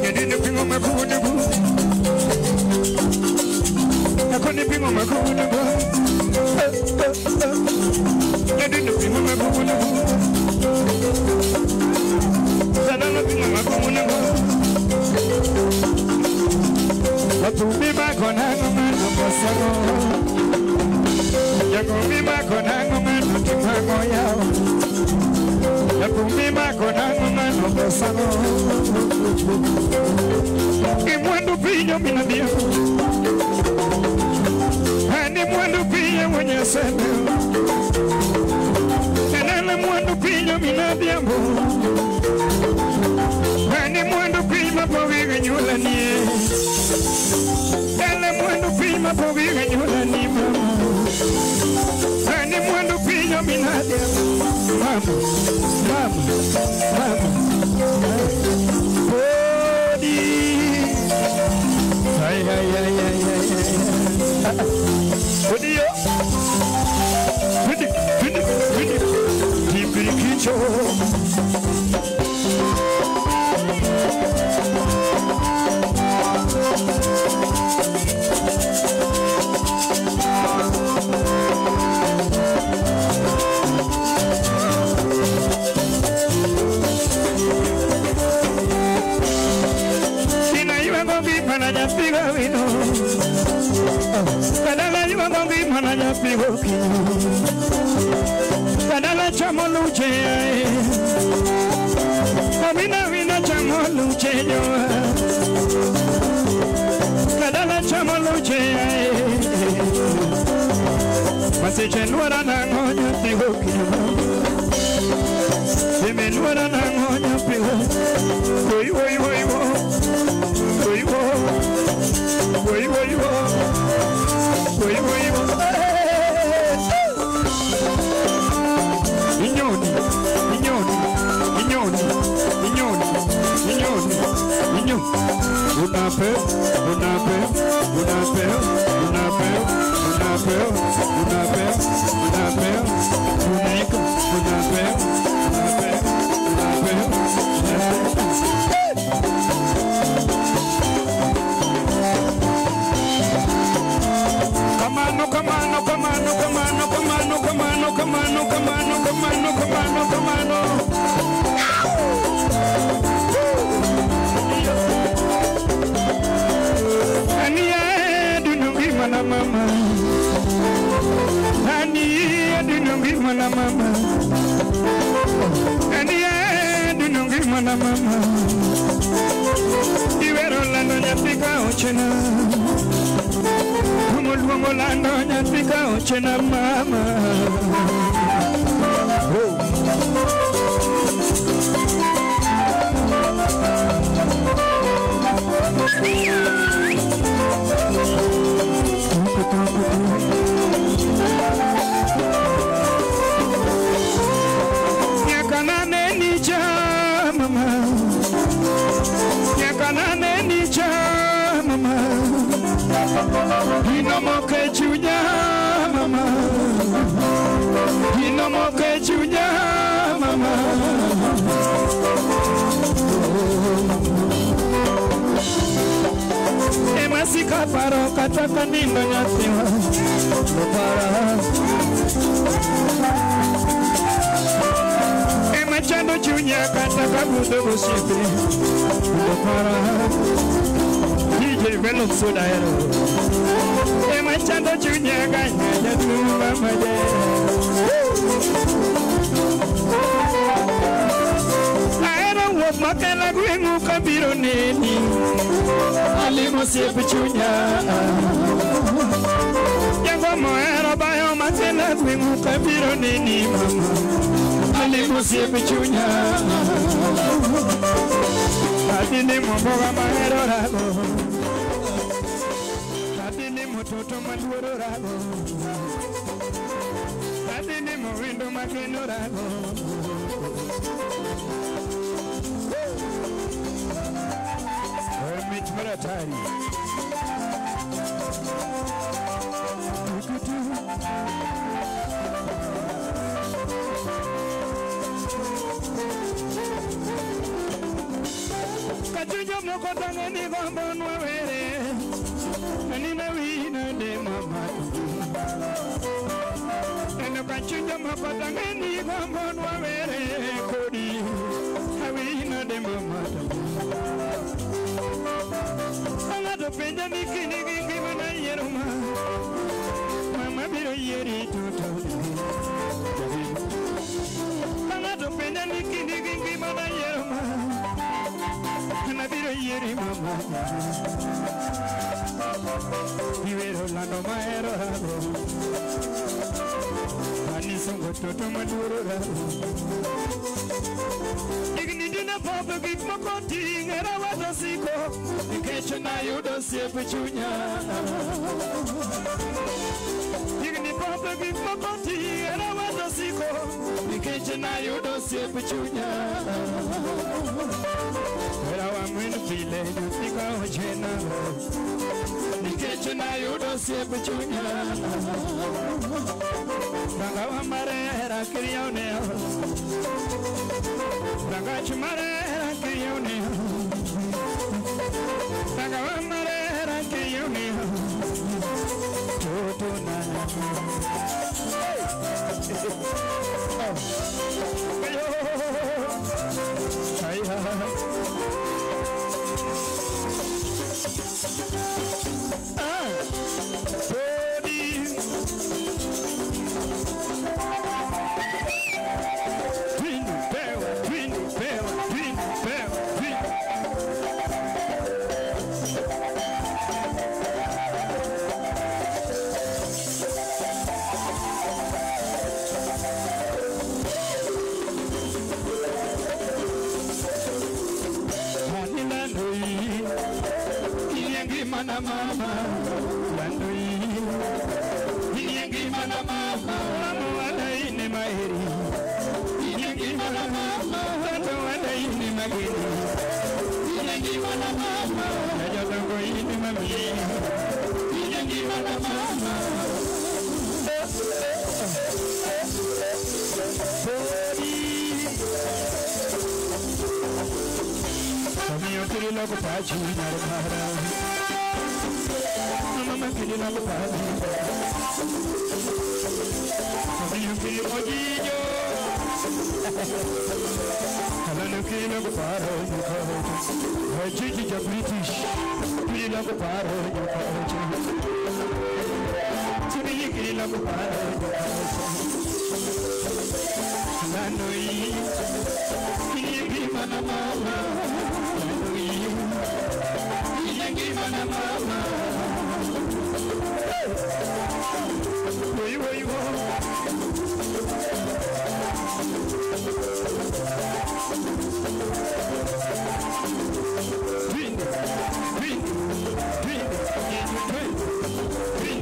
Yedine pingo makona go. Nakoni pingo makona go. Yedine pingo makona go. Sadana pingo makona go. Watumi makona ngomano kosamo. Yakumi makona ngomano timango yao. Yakumi makona ngomano kosamo. Imwandu pinyo mina diamo. Ani mwandu pinyo mwenye seme. Enele mwandu pinyo mina diamo. Ani mwandu pinyo mapogi ganyulani. Ele mwandu pinyo mapogi ganyulani mama. Ani mwandu pinyo mina diamo. Mama, mama, mama. Podi. Ay ay ay ay ay. Odio. Fini fini fini. Timbirikicho. Kadala chamo luche, amina wina chamo luche yo. Kadala chamo luche, masiche nuara nango nyapigo kinyo. Sime nuara nango nyapigo. Oi oi oi oi oi oi oi oi oi oi. Inyoni, inyoni, inyoni, inyoni, inyoni, inyoni. Unape, unape, unape, unape, unape, unape, unape, unape, unape, unape, unape, unape. Kamano, kamano, kamano, kamano, kamano, kamano, kamano, kamano, kamano, kamano, kamano. Ani dunungi mana mama. Ani dunungi mana mama. Ani dunungi mana mama. Iwero lando nyathika ochena. Luongo lando nyathika ochena mama. Oh. Nyaka neni cha mama. Nyaka neni cha mama. Inomoke chunya mama. Inomoke chunya mama. Emasika paro kataka nindo nyathiwa. Lopara. Emachando chunya kataka budho gosiepe. Lopara. DJ Venom Soda hero. Emachando chunya kanya jatuo mama de. Ahero wuoth makela gweng'u kabiro neni. Alimo osiep chunya. Jago mohero bayo makela gweng'u kabiro neni mama. Alimo osiep chunya. Adini momboga mahero rago. Adini mototo maluoro rago. Adini mowindo makendo rago. Mich maratari. Kachujo moko tang'e ni gombo nwawere. Anina wina de mama. Eno kachujo moko tang'e ni gombo nwawere kodi. Awina de mama. Ng'ato penja ni kini gi ngima na yiero ma. Mama biro yieri toto. Ng'ato penja ni kini gi ngima na yiero ma. Mama biro yieri mama. Iwero lando mahero rago. Anisongo toto maduoro rago. Digni dina papa gik moko ting'era watosiko. Nikech nayudo osiep chunya. Digni papa gik moko ting'era watosiko. moko nikech nayudo osiep chunya. Hera wa min pile nyathi ka ochena nikech nayudo osiep chunya. Ranga wa mare hera kiriyone, ranga chumare hera kiriyone, ranga wa mare hera kiriyone. Toto na mama landui inyangi mana mama mama wala ine maheri inyangi mana mama tato wala ine mageri inyangi mana mama najatongo ine mami inyangi mana mama. Amiyo kiri loko pachi narmara mama kiri loko pachi amiyo kiri ojijo alalo kiri loko paro yuko jiji ja British kiri loko paro yuko chini kiri loko paro yuko lanoi kiri mana mama mana mama. Woi woi wo. Twin twin twin twin twin twin.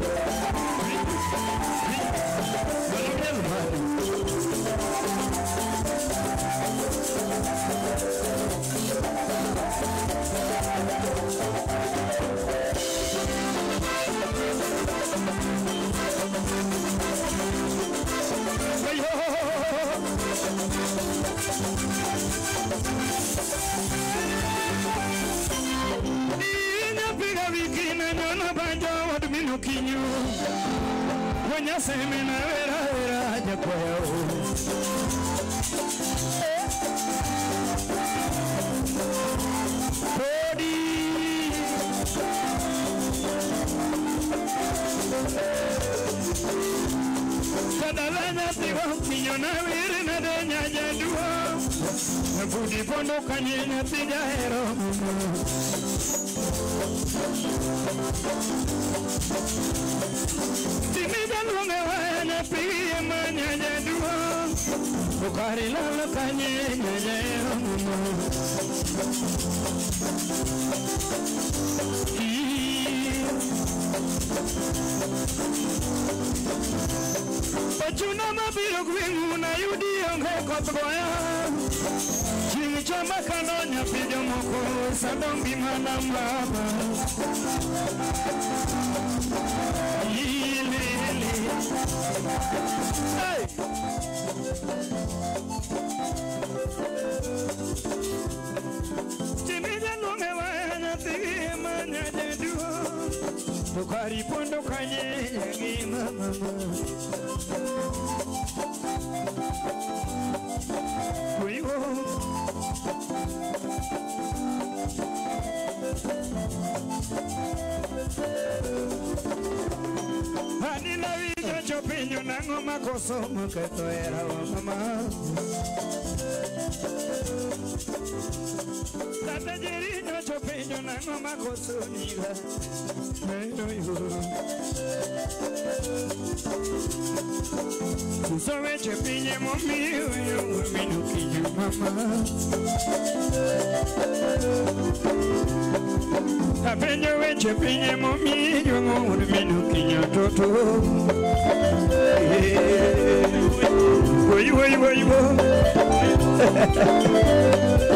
Woi woi woi wo.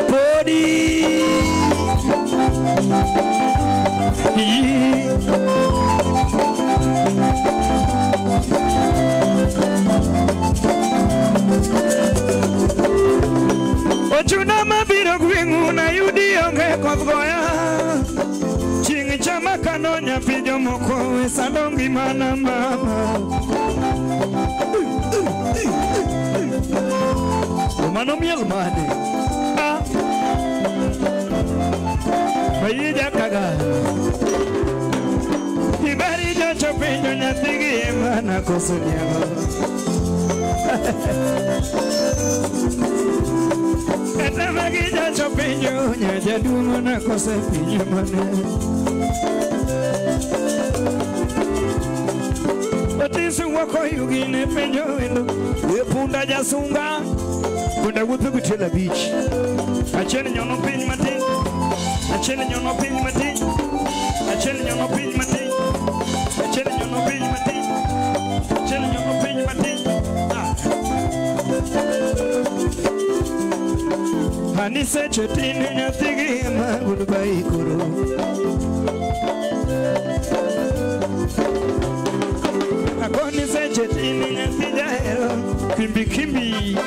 Podi. Ochuna mabiro gweng'u na yudi onge koth goya. Chieng' chama kano nyathi jomoko we sando ngimana mama. Mano miel mane? Ah. Bayija kaga. Ibari jocho penjo nyathigi emana koso niago. Kata magi jocho penjo nyajaduong' na koso pinyo mane. Otisu wako yugine penjo wendo. We punda jasunga. Punda wuotho gi tielo abich. Achiel nyono piny matin. Achiel nyono piny matin. Achiel nyono piny matin. Achiel nyono piny matin. Achiel nyono piny matin. Ani seche tin nyathigi ma goodbye koro. Akoni seche tin nyathi jahero kimbi kimbi.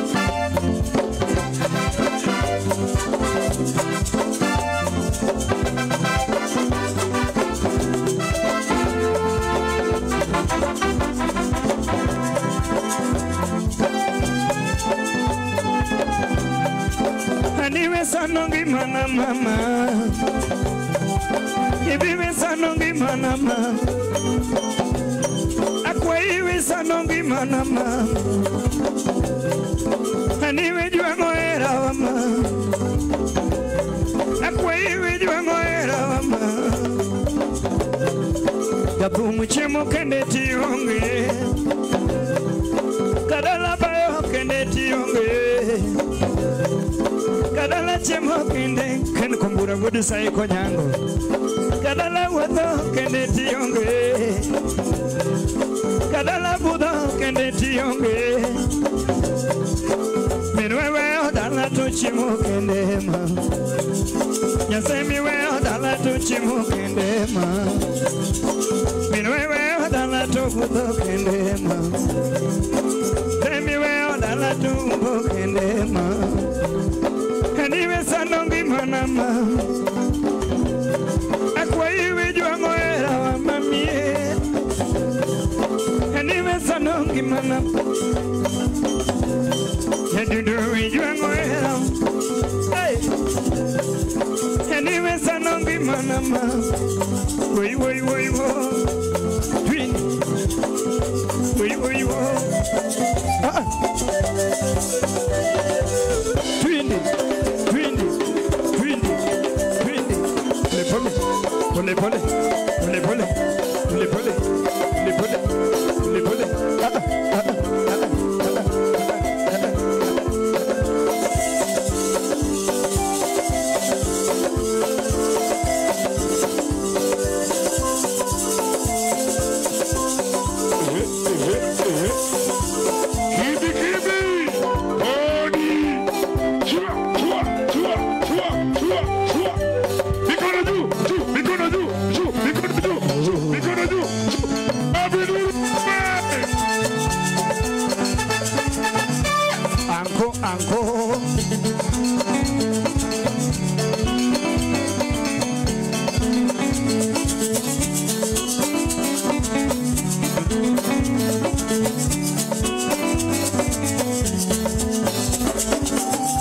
Aniwe sano ngimana mama. Ibiwe sano ngimana mama. Akwaiwe sano ngimana mama. Aniwe jwang'o hera mama. Akwaiwe jwang'o hera mama. Jathum chiemo kende tionge. Kadala bayo kende tionge. Kadala chiemo kende ken kumbura wuod Sayi Konyango. Kadala wuotho kende tionge. Kadala budho kende tionge. Minwe weyo dala to chiemo kende ma. Nyasaye miweyo dala to chiemo kende ma. Minwe weyo dala to budho kende ma. Miweyo dala to umbo kende ma. Aniwe sano ngimana ma. Akwayi jwang'o hera wa mamie. Aniwe sano ngimana. Nyadundo jwang'o hera. Hey. Aniwe sano ngimana ma. Woi woi woi wo. Twin. Woi woi wo. Ah. Twin. Twin. Twin. Twin. Pole pole. Pole pole. Pole pole. Pole pole. Pole pole. Pole pole. Ah ah ah. Kibi kibi. Odi. Chua chua chua chua chua chua. Mikono juu, juu, mikono juu, juu, mikono juu, juu, mikono juu, juu. Abidul. Anko anko.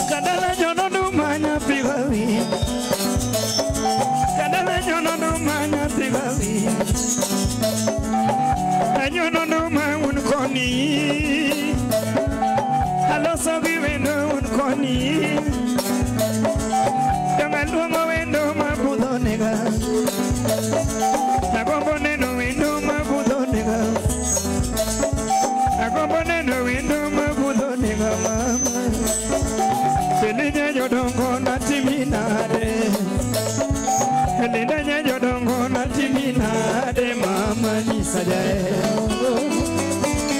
Kadala nyono duma nyathi gawi. Kadala nyono duma nyathi gawi. Anyono duma un koni. Aloso gi wendo un koni. Donga luongo wendo mabudho nega. Agombo neno wendo mabudho nega. Agombo neno wendo mabudho nega mama. Elinda jodongo natimi nade. Elinda jodongo natimi nade mama nyisa jae.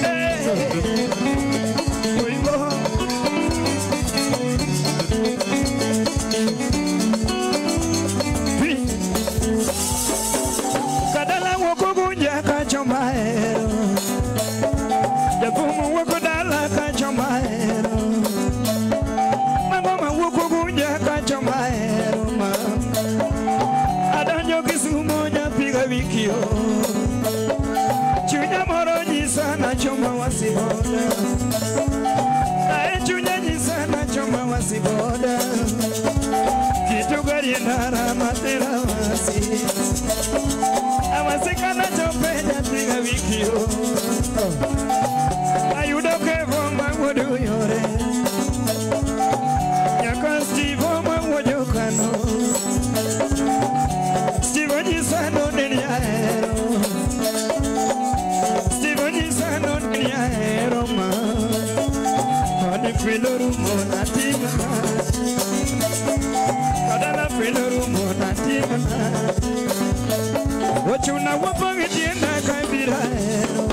Hey. Oibo. nyisa na choma wasiboda. Ae chunya nyisa na choma wasiboda. Kitu gari ndara matera wasi. Awasikana chopeja tiga wikio. Ayudo kevo mawuodo yore. Nyaka Steve mawuodo kano. Steve nyisa no neni ahero. Steve nyisa no neni ahero ma. Oni filo rumo na timna. Kadala filo rumo na timna. Ochuna wuotho gi tienda kabiro ahero.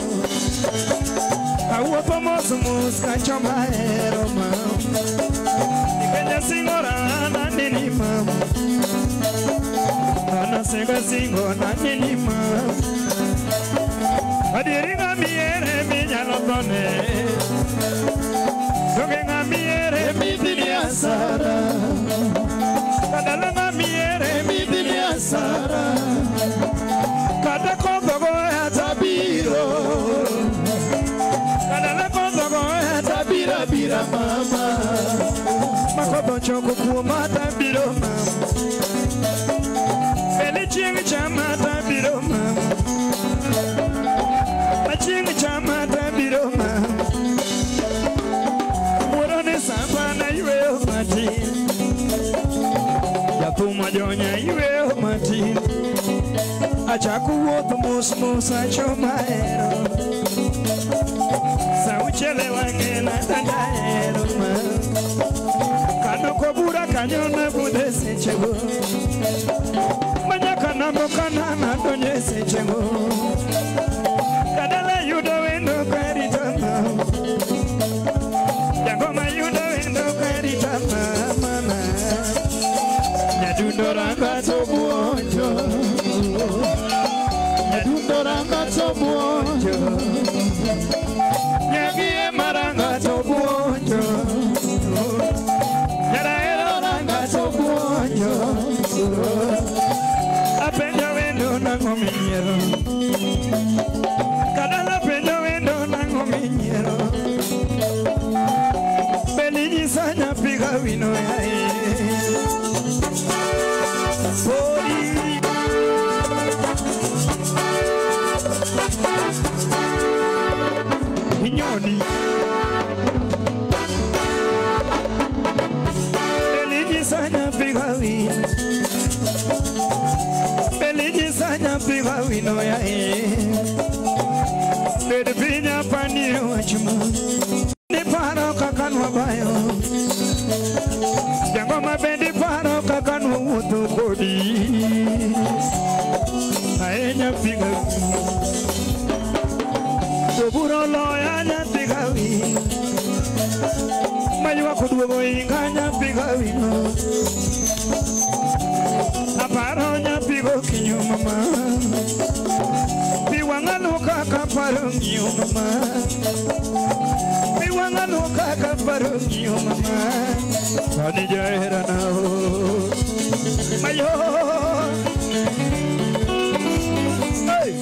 Awuotho mos mos kachoma ahero ma. Nikech asingora ananeni mama. Anasingo singo naneni mama. Adieri ng'amiere minyalo thone. Donge ng'amiere midhini asara. Kadala ng'amiere midhini asara. Kata koth ogoya tabiro. Kadala koth ogoya tabiro abira mama. Makoth ochoko kuoma tabiro mama. Bende chieng' chama tabiro mama. Chieng' chama tabiro mama. Wuoro ni samba na yweyo matin. Jathum ajonya yweyo matin. Achako wuotho mos mos achoma ahero. Sa auchiel e wang'e nadonjo ahero ma. Kanoko bura kanyo nabudho e sechego. Manyaka nambo kana nadonjo e sechego. Kadala yudo wendo karita mama. Jangoma yudo wendo karita mama. Nyadundo ranga to buonjo. Nyadundo ranga to buonjo. Nyagie maranga to buonjo. Nyaraero ranga to buonjo. Apenjo wendo nang'o minyiero. Kadala penjo wendo nang'o minyiero. Bende nyisa nyathi gawino yaye. Podi. Inyoni. Bende nyisa nyathi gawino. Bende nyisa nyathi gawino yaye. Bed piny apanie wach ma. Niparo kaka nwabayo. Jangoma bende paro kaka nwawuotho kodi. Ae nyathi gawino. To bura oloya nyathi gawino. Maywak oduogo inga nyathi gawino. Aparo nyathi gokinyo mama. Pi wang'a luoka kaparo ng'iyo mama. Pi wang'a luoka kaparo ng'iyo mama. Ani jaherana o. Mayo. Hey.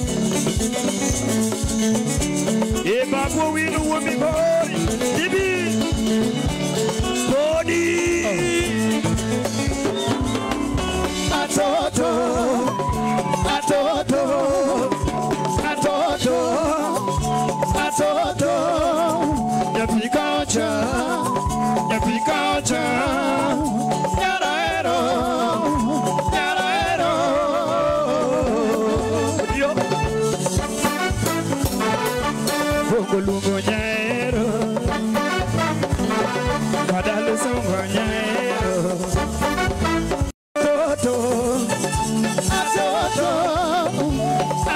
E babu winu wuomi gori. Ibi. Podi. Atoto. Atoto. Atoto. Atoto. Nyathi kacha. Nyathi kacha. Nyaraero. Nyaraero. Yo. Bongo luongo nyaero. Kadalo songo nyaero. Atoto. Atoto.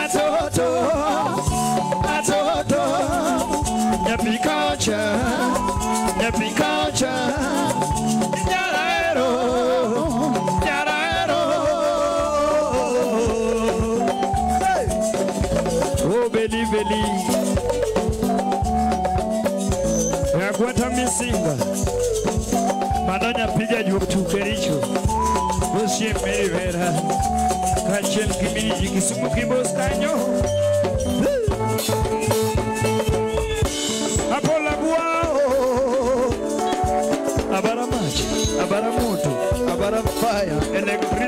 Atoto. Atoto. Nyathi kacha. Nyathi kacha. Nyaraero. Nyaraero. Hey. Oh beli beli. Yakwata misinga. Mano nyapiga juok tuke richo. Osie Mary Vera. Kaachiel gi Miji Kisumu gi Bos kanyo.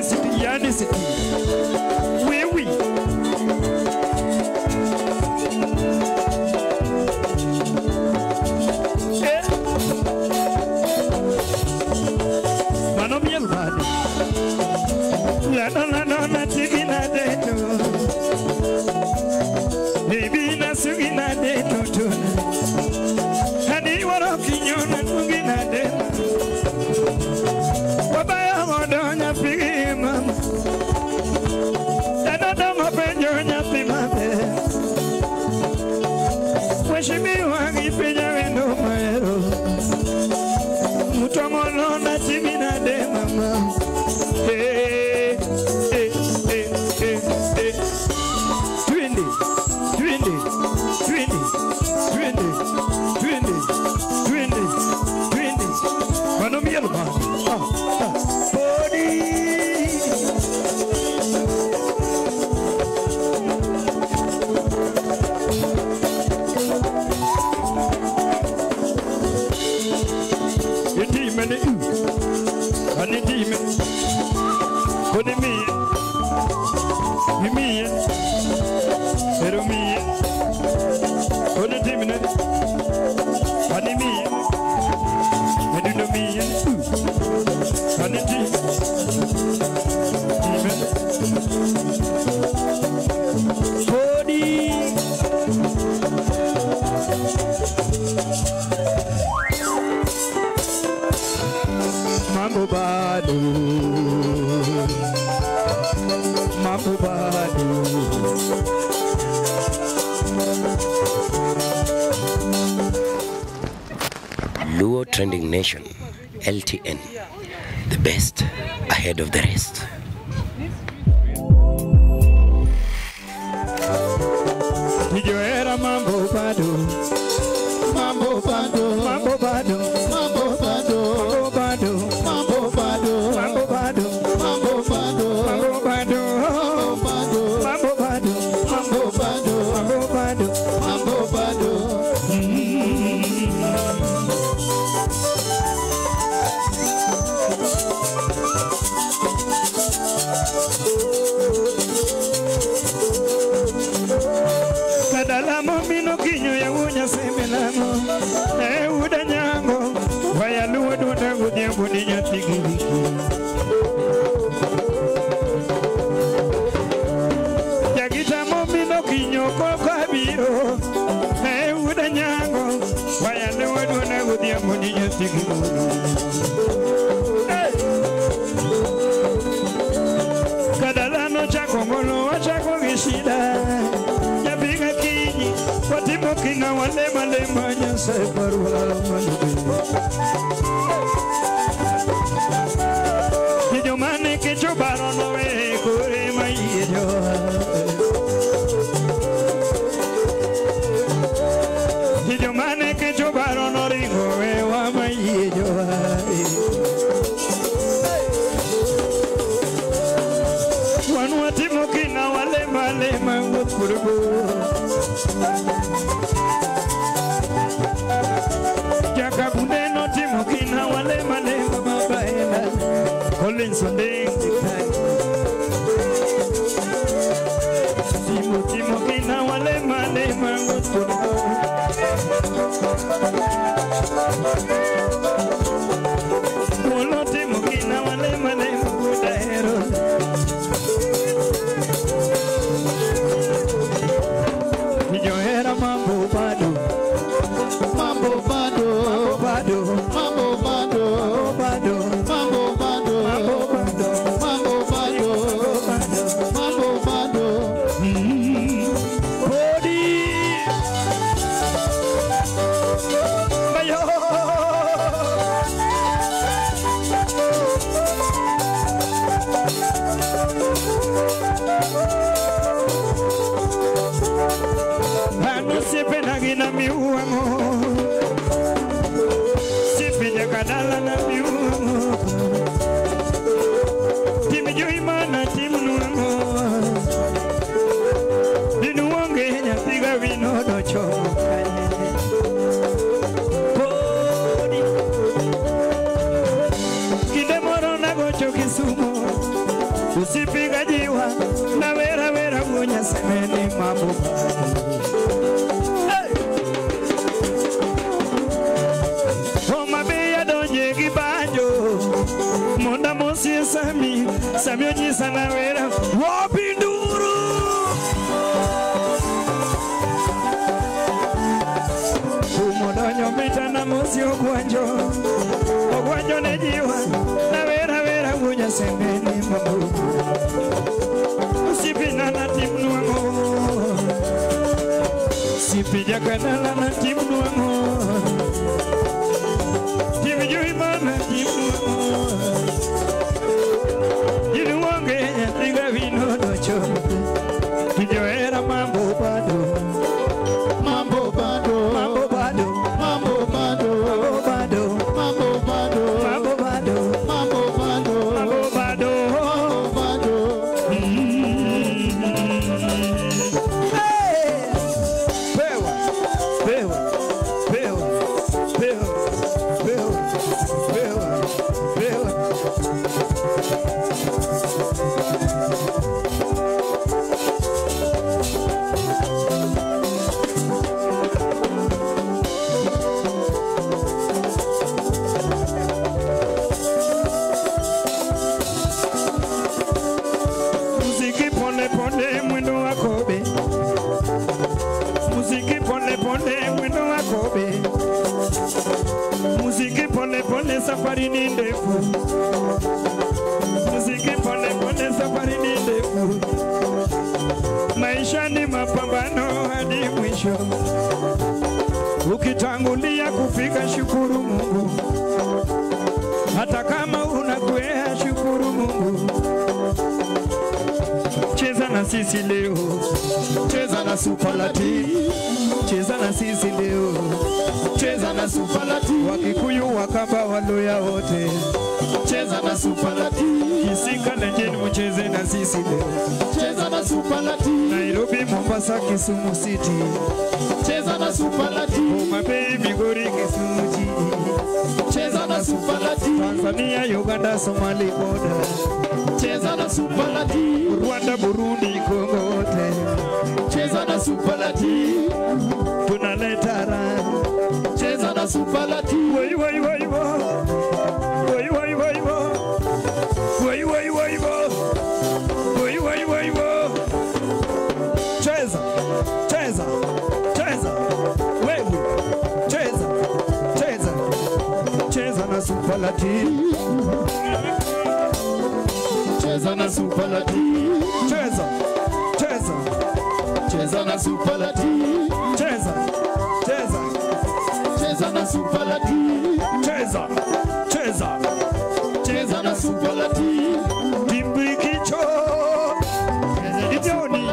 City, Yani City. Wewe. Eh. Mano miel bado. La la la la tigina de to. Baby na sugina de to to. Hani waro kinyona tugina de. Baba ya ngodo nyapi mama. Dada dongo penjo nyapi mabe. Mheshimiwa gipinya wendo maero. Mutongolo na timina de mama. Hey, hey, hey, hey, hey. Twende, twende, twende, twende, twende, twende, twende. Mano mielo ba. Ah, ah. Body. Mene u, ani di me, koni mi, mi, pero mi, koni di me, ani mi, me do mi u, ani di, di me, koni. Mambo bado, mambo bado. Luo Trending Nation, LTN, the best ahead of the rest. Nijoera mambo bado, mambo bado, mambo bado, mambo bado, mambo bado, mambo bado, mambo bado, mambo bado, mambo bado, mambo bado, mambo bado, mambo bado, mambo bado. Kadalamo mino kinyo ya unya semelamo e udanyango wayaluo dunda gudhiambo ni nyathi gi wiki. Jagitamo mino kinyo koka biro e udanyango wayaluo dunda gudhiambo ni nyathi gi wiki. Kadalano chako ngolo wachako gi shida. Watimo kina wale malema Nyasaye barua manube. Jomane kecho baro nowe kore maiye jo. Jomane kecho baro no ringo we wa maiye jo. Wanu watimo kina wale malema wukurbo. Jakabunde no timo kina wale malema mabaela. Collins Ondeng Timo timo kina wale malema wukurbo. Wolo timo kina wale malema wudaero. Nijoera mambo bado, mambo bado, mambo bado, mambo bado, mambo bado, mambo bado, mambo bado, mambo bado, mambo bado. Bodi mayo. Sipe na miuango, sipe jakadala na miuango, timijoimana timnuango, dinuange nyapiga vino docho. Kide moro nagocho Kisumo. pesa na wera wapinduru. Kumodonyo mita na mosi ogwanjo. Ogwanjo ne jiwa na wera wera gunya sembeni mabu. Usipina na timnuango. Sipija kanala na timnuango. Timjuimana timnuango. Jinuange nyatinga vino docho. Kijoera mambo bado. Mambo bado. Mambo bado. Mambo bado. Mambo bado. Mambo bado. Mambo bado. Mambo bado. Mambo bado. Mambo bado. Hey! Pewa. Pewa. Pewa. Pewa. Pewa. Pewa. Pewa. Muziki pole pole mwendo wa kobe. Muziki pole pole mwendo wa kobe. Muziki pole pole safari ni ndefu. Muziki pole pole safari ni ndefu. Maisha ni mapambano hadi mwisho. Ukitangulia kufika shukuru Mungu. Hata kama unakwea shukuru Mungu. Cheza na sisi leo. Cheza na Superlati. Cheza na sisi leo. Cheza na Superlati. Wakikuyu Wakamba Waluya wote. Cheza na Superlati. Kisika Lenjeni mcheze na sisi leo. Cheza na Superlati. Nairobi, Mombasa, Kisumu City. Cheza na Superlati. Homa Bay, Migori, Kisumu Jiji. Cheza na Superlati. Tanzania, Uganda, Somali border. Cheza na Superlati. Rwanda, Burundi, Kongo wote. Cheza na Superlati. Tunaleta raha. Cheza na Superlati. Woi woi woi wo. Woi woi woi wo. Woi woi woi wo. Woi woi woi wo. Cheza. Cheza. Cheza. Wewe. Cheza. Cheza. Cheza na Superlati. Cheza na Superlati. Cheza. Cheza. Cheza na Superlati. Cheza. Cheza. Cheza na Superlati. Cheza. Cheza. Cheza na Superlati. Timbikicho. Idioni.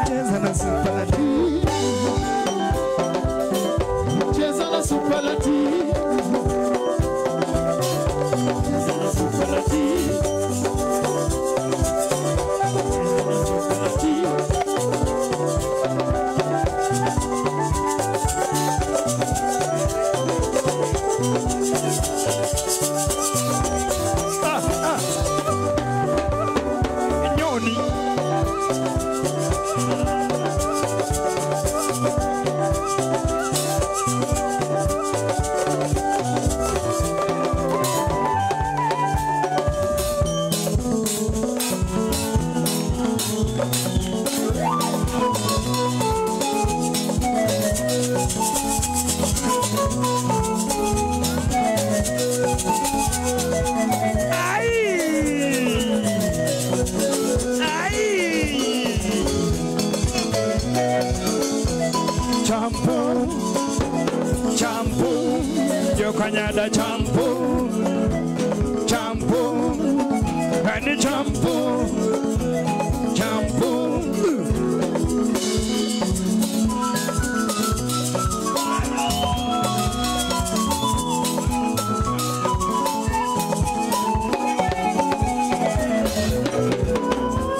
Cheza na Superlati. Cheza na Superlati. Cheza na Superlati. Ah, ah. Nyoni. Champu, champu, Jokanyada champu, champu, and champu, champu.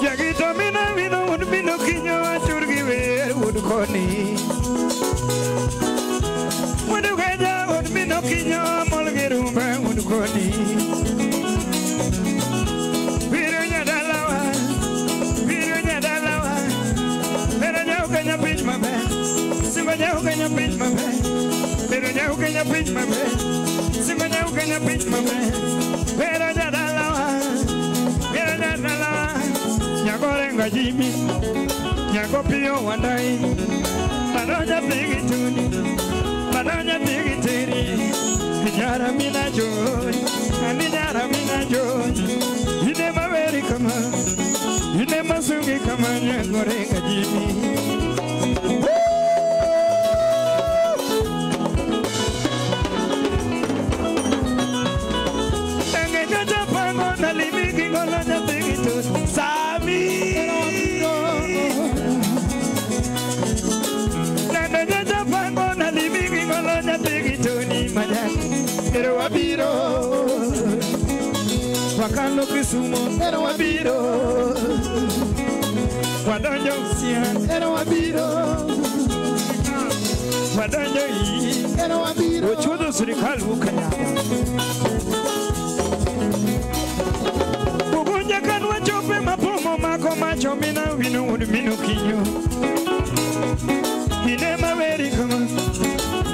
Jagito mina vino un mino kinyo achurgi ver udkoni. Mudugeja un mino kinyo molgirumbe udkoni. Virunya dalawa, virunya dalawa, pero yo que Kenya piny maber, pero nyau Kenya piny maber, singo nyau Kenya piny maber, pero jadalawa, pero jadalawa, nyakorengo Jimmy, nyako Piyo Wandai, mano nyathi gi tuni, mano nyathi gi teri, nyara mina joy, ani nyara mina joy, ine maweri kama, ine masungi kama nyakorengo Jimmy. Wakalo Kisumo, ero wabiro. Wadonjo Sian, ero wabiro. Wadonjo yi, ero wabiro. Ochudo sirikal wukanya. Ugunja kan wachope mapomo mako macho mina winu wudu minu kinyo. Ine maweri kama,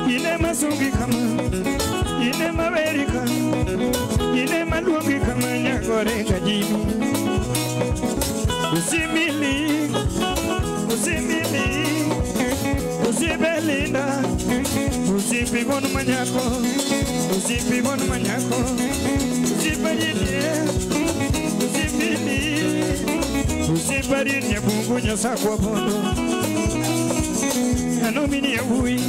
ine masungi kama, ine maweri kama. Ine maluongi kama nyakorenga Jimmy. Usimili, usimili, usibelinda, usipibon manyako, usipibon manyako, usipanyine, usipili, usiparin nyabungu nyasakwa bondo. Anomini ya ui,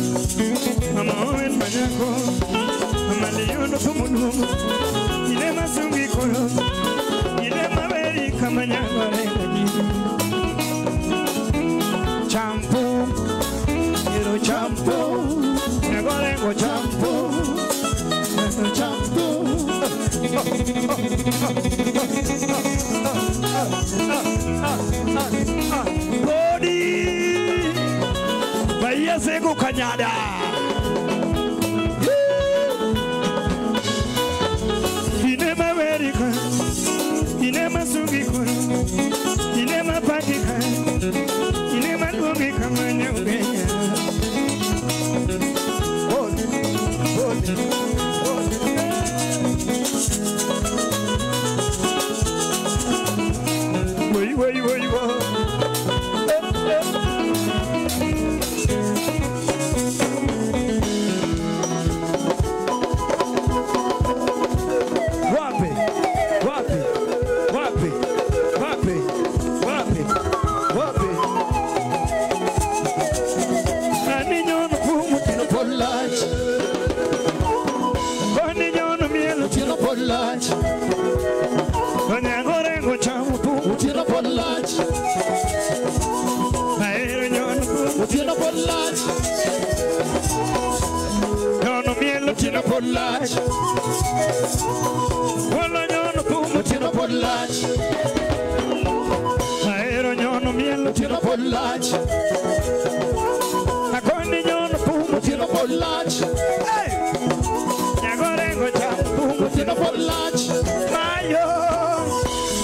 mama owen manyako, mama leyondo kumulungu. Ile masungi kolo, ile maweri kama nyakorenga Jimmy. Champo, ero champo, nyakorengo champo, ero champo. Bodi, baiya sego kanyada. Ine masungi koro, ine mapakika, ine maluongi kama nyaugenya. Hold, hold, hold. Woi, woi, woi, woi. Wape, wape. Wape, wape, wape, wape. Ani nyono pumu tino polach. Ani nyono mielo tino polach. Onyangorengo chamu pumu tino polach. Aero nyono pumu tino polach. Nyono mielo tino polach. Wala nyono pumu tino polach. Aero nyono mielo tino polach. Akoni nyono pumu tino polach. Hey! Nyagorengo chamu pumu tino polach. Mayo,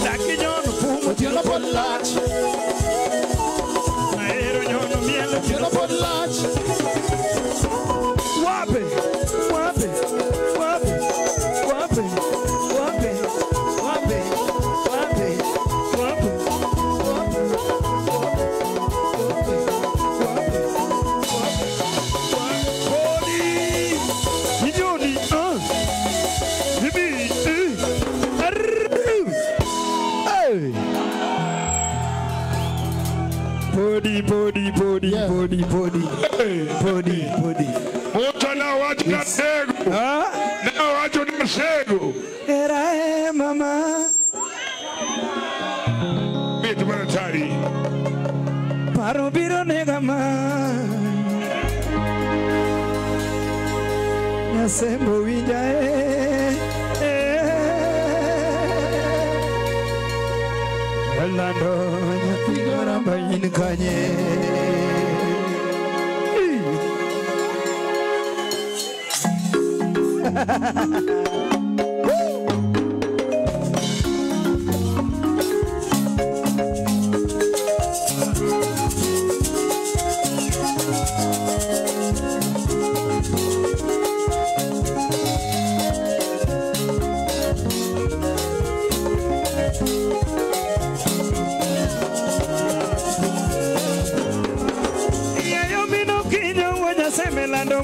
daki nyono pumu tino polach. Aero nyono mielo tino polach. Wape, wape, wape, wape, wape, wape, wape, wape, wape, wape, wape. Ijoni, ah, bibi, arru, hey. Podi, podi, podi, podi, podi, podi, podi. Muta na wacho na sego. Na wacho na sego. Era e mama. Bitu manatari. Paro biro nega ma. Nyasembo winja e. Lando nyathi garamba in kanye.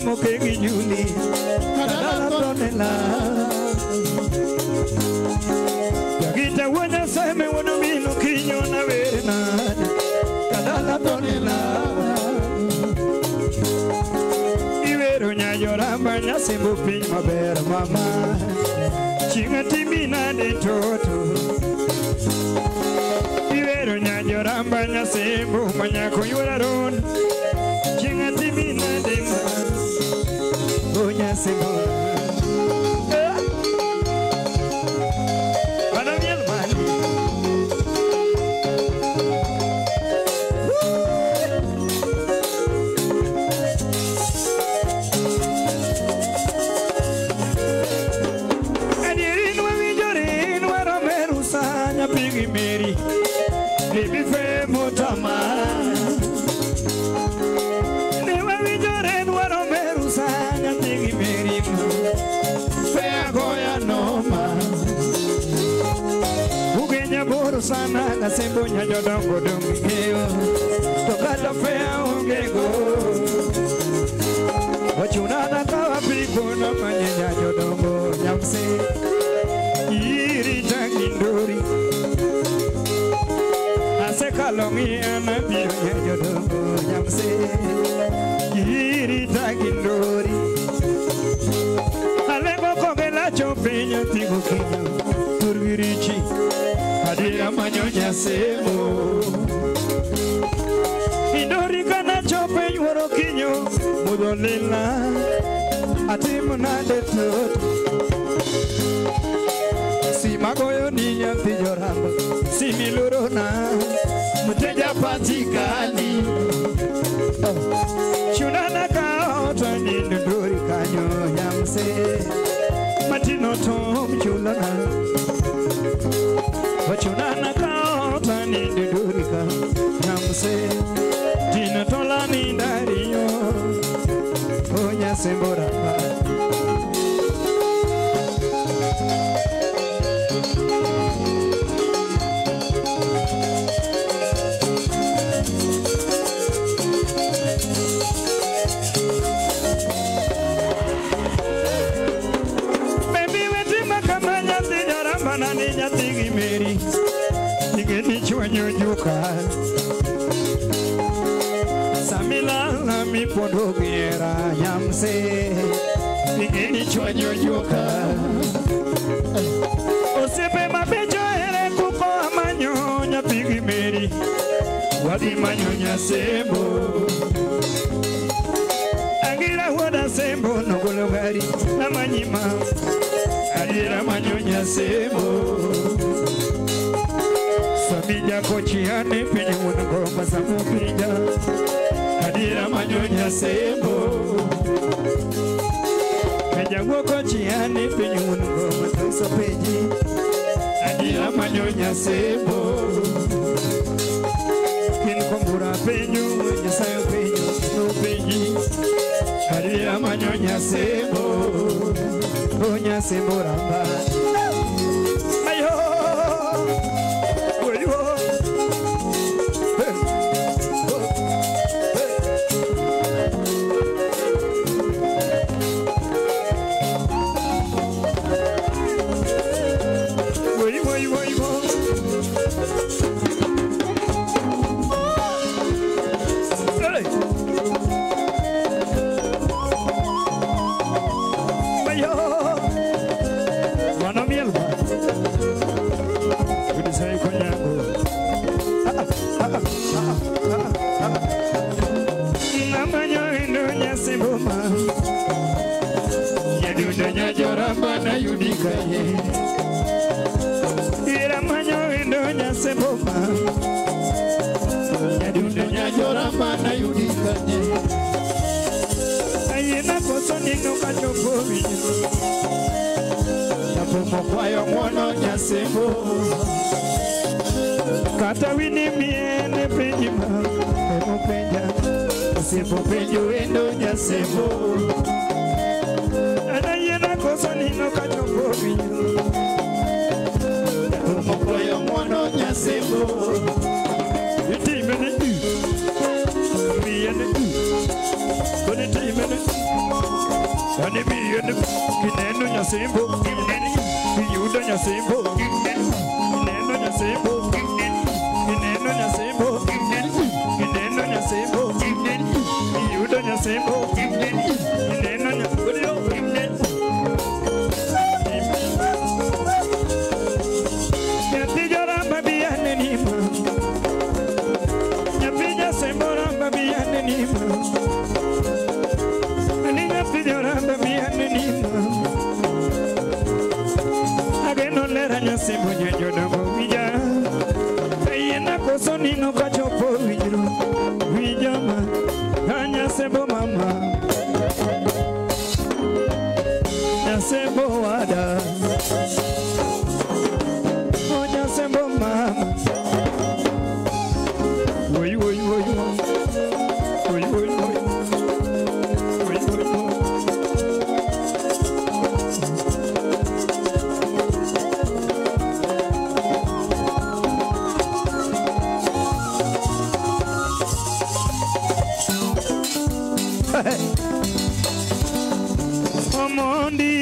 nyuomo kegi Juli kadala tonela Jagita wuonya seme wuono mino kinyo na were nade kadala tonela Iwero nyajoramba nyasembo piny maber mama Chinga timi nade toto Iwero nyajoramba nyasembo manyako yuora ron Chinga timi nade ma O nyasembo Bana miel mani Meri, baby femo tama. Newa wijore nwaro meru sanya tigi meri ma. Fea goya noma. Ugenya boro sana na sembo nyajo dongo dongeo. Tokata fea ungego. Wachuna na kawa pigo na manye nyajo dongo nyamse. Iri tangindori. Asekalongi anabiro nyajodogo nyamse Irita gindori Alego kogela chopinyo tigo kinyo Turgirichi Adira manyo nyasemo Indori kana chopenyo woro kinyo Mudolela Atimo nade toto Simagoyo ni nyathi joramba Similurona Mteja patikani Chunana kaota ni nduri kanyo nyamse Matino tom chulona Chunana kaota ni nduri kanyo nyamse Tino tola ni ndariyo Onya sembora Samila mi pondo giera nyamse Nigeni chwanyo joka Osiepe mabecho ere kuko amanyo nyathigi meri Wadhi manyo nyasembo Angira wuoda sembo nogolo gari namanyima Adiera manyo nyasembo Samija kochiane piny wuon gomba samopija Adiera manyo nyasembo Jaguo kochiane piny wuon gomba tosopeji Adiera manyo nyasembo Kin kombura penyo Nyasaye penyo nopenji Adiera manyo nyasembo O nyasembo ramba Ayo Kata wini miene penjima emo penja Osepo penjo endo nyasembo Anayena koso nino kachopo winyo Japomo kwayo ng'wono nyasembo Itime ne u Miene u Koni time ne u nyasembo, iyudo nyasembo, ineno nyasembo, ineno nyasembo, ineno nyasembo, iyudo nyasembo, ineno nyasembo. Nyasembo nyajodogo wija Ayena koso nino kachopo wijro wija ma nyasembo mama Nyasembo wada O nyasembo mama Oi oi oi oi oi oi oi oi oi. Omondi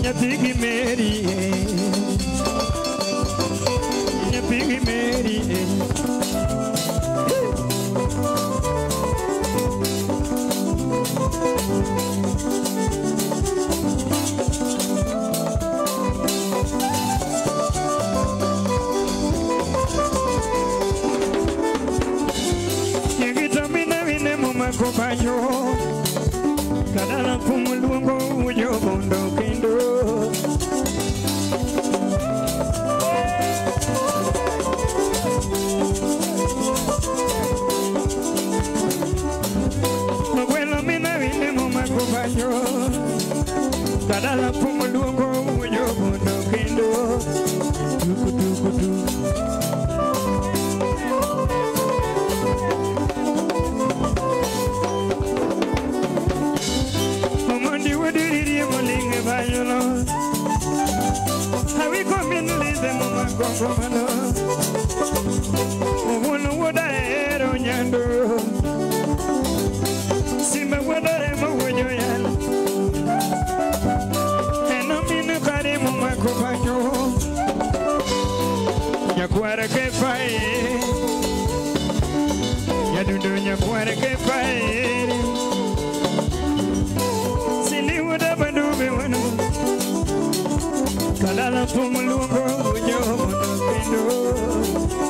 nyathigi Mary, nyathigi Mary. Nyagitamina wine mumako banyo kadala pumuluongo ujo bondo kendo Magwelo mina wine mumako banyo kadala pumuluongo ujo bondo kendo tuku tuku tuku. Nyakwara ke pai, nyadundo nyakwara ke pai, sini wuda bandube wanu, kalala pumulungo ujo kendo.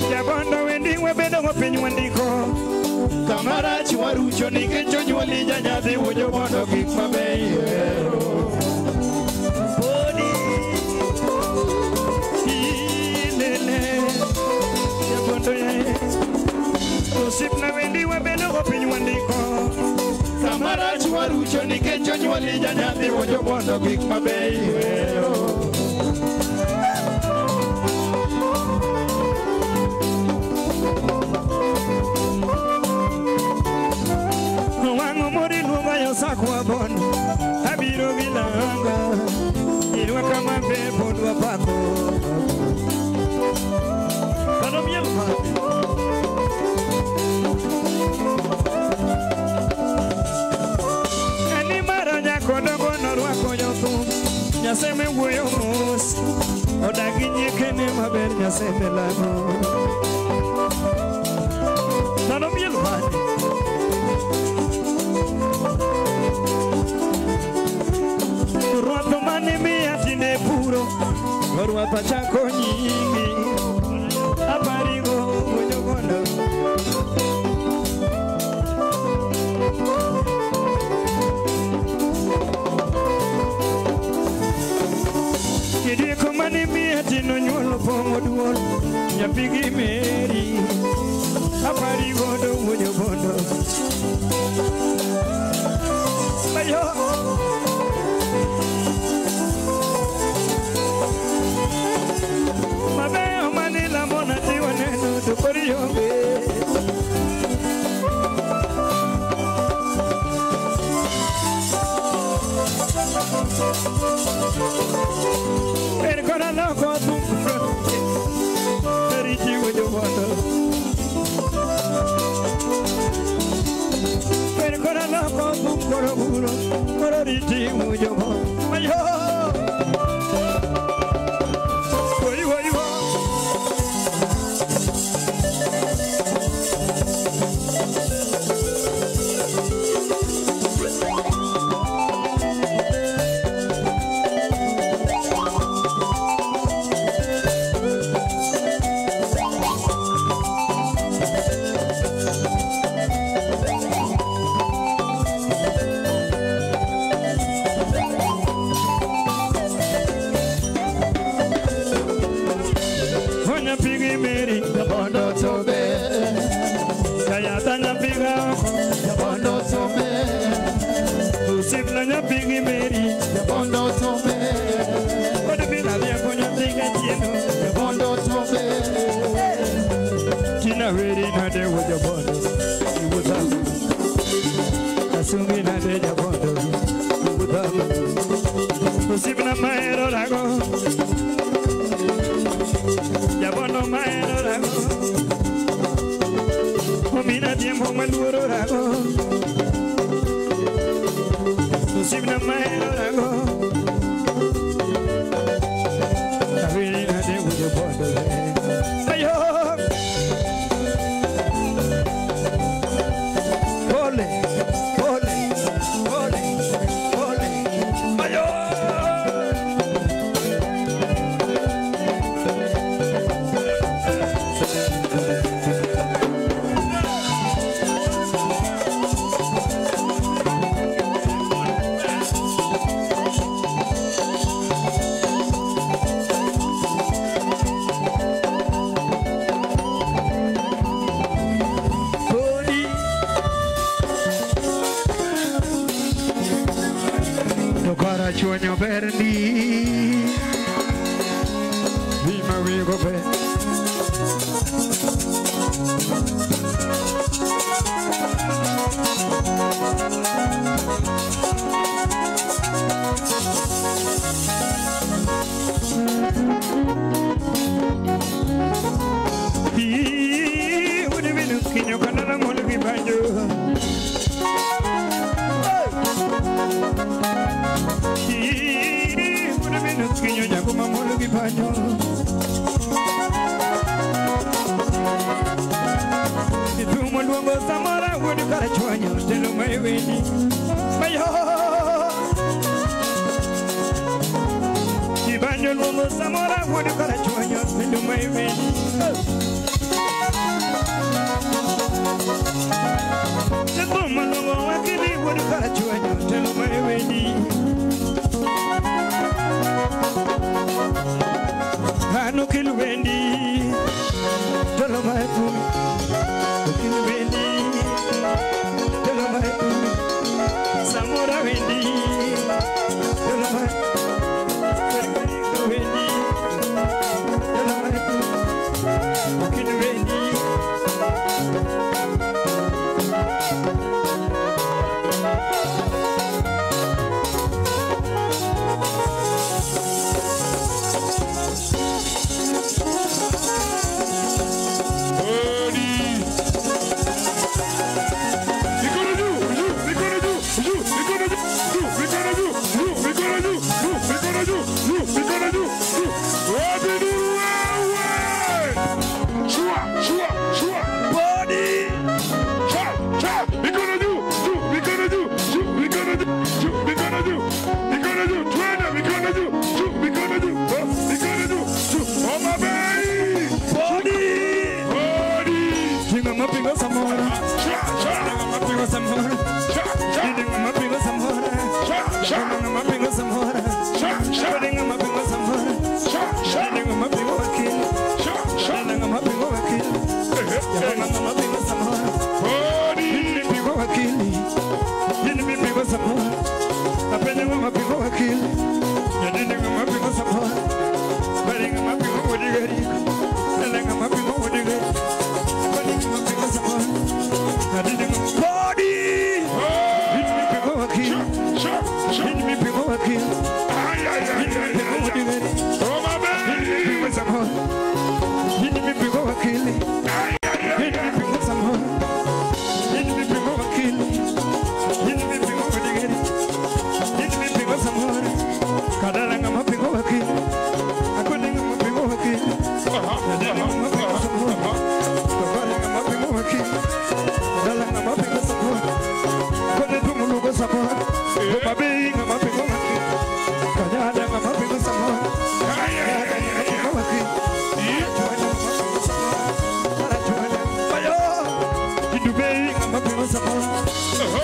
Jabondo wendi webedo piny wandiko. Kamarach warucho nikech onyuoli janyathi wuoyo mondo gik mabeyo. Podi ilele jabondo yaye osiepna wendi wabedo go piny wandiko. Kamarach warucho nikech onyuoli janyathi wuoyo mondo gik mabeyo. Sakwa bon abiro bilanga irwa kama pepo dwa pako bano miel ma ani mara nyako dongo norwako jothum nyaseme wuoyo mos odagi nyikene maber nyaseme lago bano miel ma Ruato mane miya tinde puro Ruato chako nyingi Aparigo gojogondo Kidieko mane miya tino nyuolo pong'o duol Nyapigi Meri Aparigo do gojogondo Ayo Mabeo manila mona tiwaneno tukoriyobe Erkora loko tumfro Moro muro moro riti mujomo mayo Oi oi oi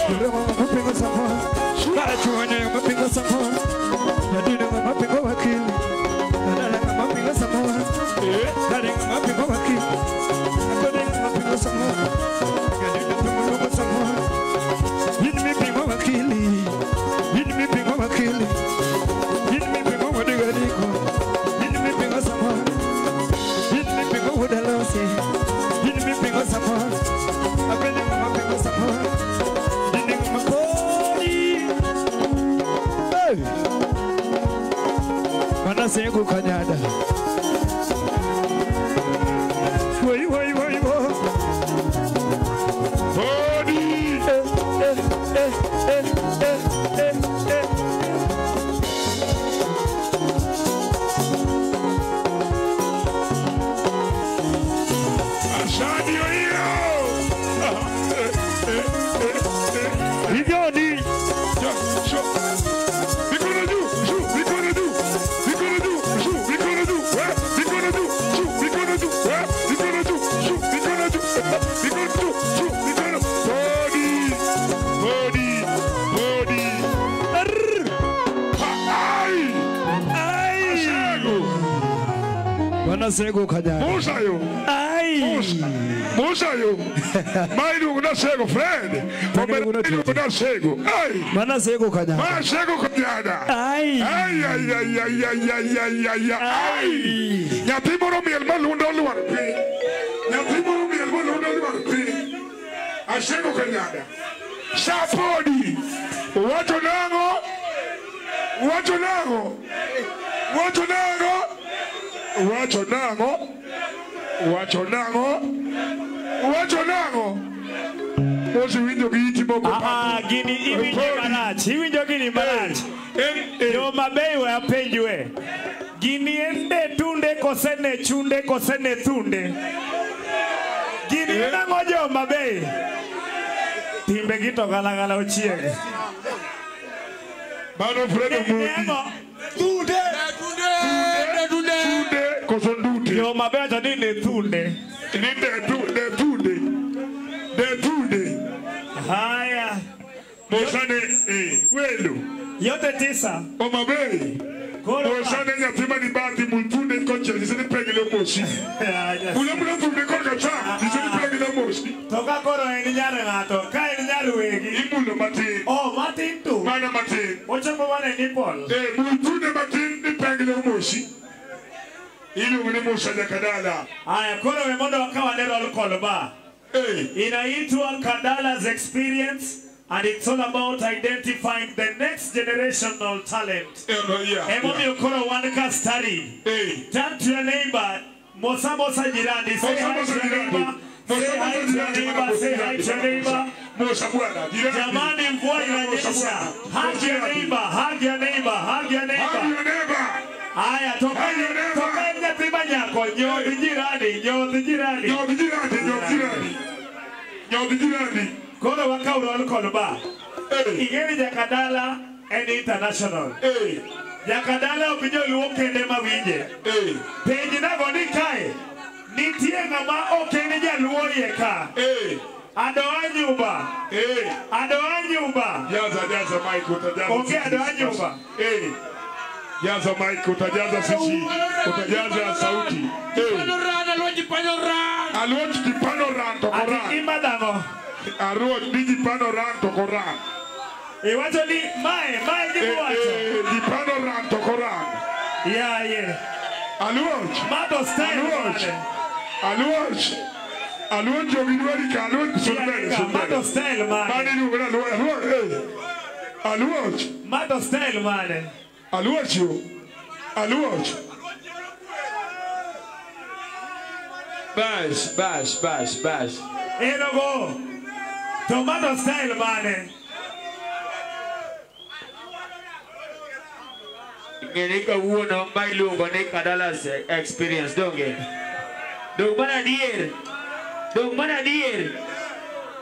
Mapingo samoro. Karachuonyo mapingo samoro. Nyadino mapingo wakili. Adala mapingo samoro. Karinga mapingo wakili. Akodinga mapingo samoro. Nyadino mapingo samoro. Yini mipingo wakili. Yini mipingo wakili. Yini mipingo wadigadiko. Yini mipingo samoro. Yini mipingo wudalosi. Yini mipingo samoro. Akodinga mapingo samoro. Yini mapoli. Hey. Manasegu kanyada. Woi woi woi woi. Body. Eh eh eh eh eh eh eh. Ashadi oyo. Hivyo ni Mikono juu, juu, mikono juu. Mikono juu, juu, mikono juu. Mikono juu, juu, mikono juu. Mikono juu, juu, mikono juu. Mikono juu, juu, mikono. Body. Body. Body. Ai. Ai. Ashego. Manasegu kanyada. Musa yo. Ai. Musa. Musa yo. Mai luongo na Sego Fred. Omera iluongo na Sego. Ai. Manasegu kanyada. Ma Sego kanyada. Ai. Ai ai ai ai ai ai ai ai ai. Nyathi moro miel malundo olwar piny. Nyathi moro miel malundo olwar piny. Asego kanyada. Sapodi. Wacho nang'o? Wacho nang'o? Wacho nang'o? Wacho nang'o? Wacho nang'o? Wacho nang'o? Mosi winjo gi iti moko. Ah, gini iwinjo marach. Iwinjo gini marach. Jo mabeyo we apenjwe. Gini en ne tunde kose ne chunde kose ne thunde. Gini en ang'o jo mabeyo? Timbe gi to galagala ochieng. Mano Fred Ne ang'o? Tunde. Tunde. Tunde koso ndute. Jo mabeyo to ni ne thunde. Ni ne tunde tunde. Ne tunde. Haya. Mosane welo. Yote tisa. Omabei. Koro Mosane nyathi mani bathi multunde konchiel nyise ni pegile mosi. Mula mula tunde korka cha nyise ni pegile mosi. To ka koro en nyar ng'ato, ka en nyar wegi. Imulo matin. Oh, matin tu. Mana matin. Ochopo mana e nipple. Multunde matin ni pegile mosi. Iluongo ni Musa Jakadala. Haya, koro we mondo wakawane roll call ba. Inaitwa Kadala's Experience and it's all about identifying the next generational talent. Emomiyo koro wan ka study. Turn to your neighbor, mosa mosa jirani, say hi to your neighbor, say hi to your neighbor, say hi to your neighbor. Mosa bwana, jirani. Jamani, mvua inanyesha. Hug your neighbor, hug your neighbor, hug your neighbor. Hug your neighbor. Haya, toka nyathi manyako, nyodhi jirani, nyodhi jirani. Nyodhi jirani, nyodhi jirani. Nyodhi jirani. Koro wakaw roll call ba. Ing'eni Jakadala en international. Jakadala ok joluo kende mawinje. Penj nago ni kae, nitie ng'ama ok en jaluo iye ka. Adoa nyumba. Adoa nyumba. Jaza, jaza mic utajaza. Onge adoa nyumba. Jaza mic utajaza sisi, utajaza sauti. Aluoch jipano ran to koran. Ati imadhango. Aluoch ni jipano ran to koran. Iwacho ni mae, mae gimuwacho. Jipano ran to koran. Yaye. Aluoch. Mato style. Aluoch. Aluoch. Aluoch jogi dwari ka aluoch sunbere sunbere. Mato style mane. Mane iluongo ni aluoch. Aluoch. Aluoch. Mato style mane. Aluoch yo. Aluoch. Bash, bash, bash, bash. Enogo. Tomato style mane. Ng'eni kawuono ma iluongo ni Kadala's Experience donge. Dong mana adier. Dong mana adier.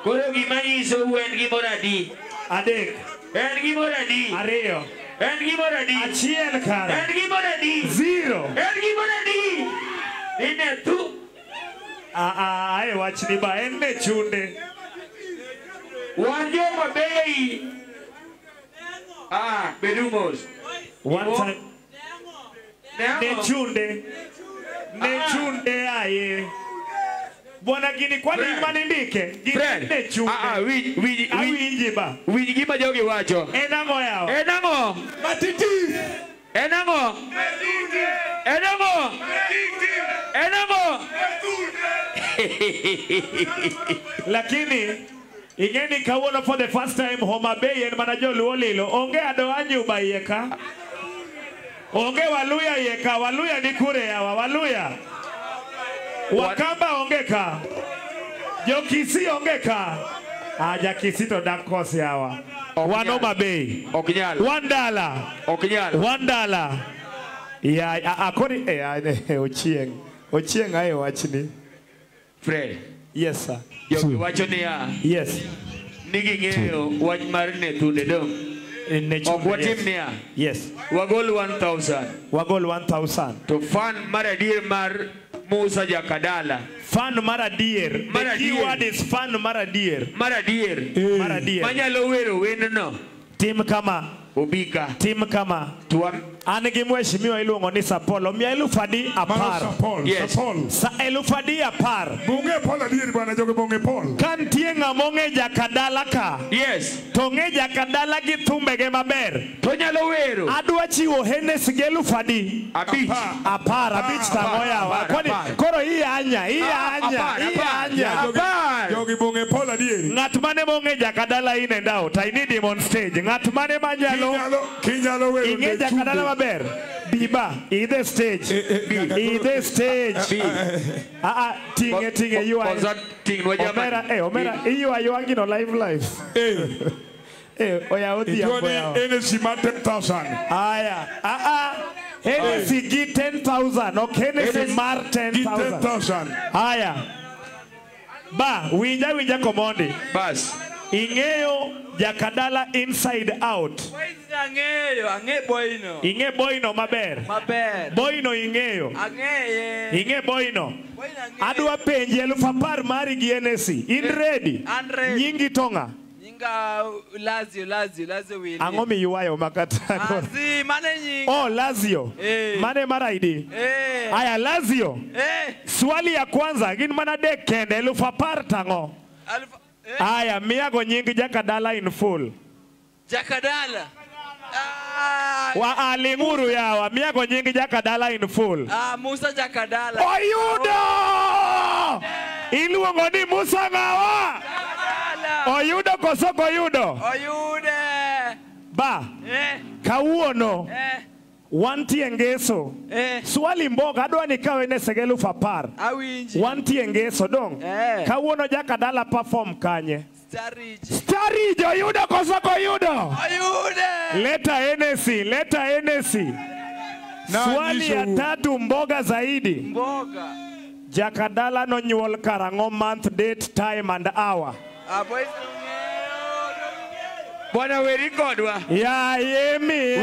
Koro gima nyisou en gimoro adi? Adek. En gimoro adi? Ariyo. En gimoro adi? Achiel kara. En gimoro adi? Zero. En gimoro adi? Ine tu. Ae wachni ba en ne chunde. Wan joma bei. Ah, bedumos. One time. Ne chunde. Ne chunde aye. Bwana gini kwani mane ndike? Gini ne chunde. Ah, winji ba. Winji gima jogi wacho. En ang'o yawa? En ang'o? Matiti. En ang'o? En ang'o? En ang'o? Lakini ingeni kawuono for the first time Homa Bay en mana joluo lilo. Onge adoanyu ba iye ka. Onge Waluya iye ka. Waluya ni kure yawa. Waluya. Wakamba onge ka. Jokisi onge ka. Aja Kisii to dak kosi yawa. Wan Homa Bay. Ok nyal. $1. Ok nyal. $1. Ya akori Ochieng. Ochieng aye wachni. Fred. Yes sir. Jogi wacho niya. Yes. Nigi ng'eyo wach mar ne thunde dong. Ok watim niya. Yes. Wagol 1,000. Wagol 1,000. To fan mar adier mar Musa Jakadala. Fan mar adier. The keyword is fan mar adier. Mar adier. Mar adier. Manyalo wero wendno. Tim kama. Obika. Tim kama. An gi mheshimiwa iluongo ni Sapolo. Miya 10,000. Yes. Sa 10,000. Bunge Paul adier bwana jogi bunge Paul. Ka nitie ng'ama ong'e Jakadala ka. Yes. To ng'e Jakadala gi thumbege maber. To nyalo wero. Adwa chiwo Hennessy gi 10,000. 5. 10, 5 tang'o yawa. Kwani koro iyanya, iyanya, iyanya. Jogi bunge Paul adier. Ng'at mane mong'e Jakadala in and out. I need him on stage. Ng'at mane manyalo. Kinyalo wero. Ing'e Jakadala maber. Biba, either stage. Either stage. Ah, tinge tinge you are. Omera, Omera, you are you no live life. Oya odi ambo. Hennessy man 10,000. Aya. Hennessy gi 10,000. Okay, Hennessy mar 10,000. 10,000. Aya. Ba, winja winja komondi. Bas. Ing'eyo Jakadala inside out. Ang'eyo, ang'e boyno. Ing'e boyno maber. Maber. Boyno ing'eyo. Ang'eye. Ing'e boyno. Adwa penji 10,000 mari gi Hennessy. In ready? An ready. Nyingi to ng'a? Nyinga Lazio, Lazio, Lazio Willy. Ang'o miyuayo makata? Azi, mane nyinga. Oh, Lazio. Mane mar ID. Aya, Lazio. Swali ya kwanza, gin mana dek kende, 10,000 tang'o? Aya, miyago nying Jakadala in full. Jakadala. Wa alinguru yawa, miyago nying Jakadala in full. Musa Jakadala. Oyudo! Iluongo ni Musa ng'awa? Oyudo koso koyudo? Oyude. Ba. Kawuono. Wantie ngeso. Swali mboga adwa ni kawe ne sege 10,000. Awinji. Wantie ngeso dong. Kawuono Jakadala perform kanye? Stariji. Stariji oyudo koso koyudo? Oyude. Leta Hennessy, leta Hennessy. Swali ya tatu mboga zaidi. Mboga. Jakadala nonyuol karang'o, month, date, time and hour? Bwana weri kodwa. Ya ye mi.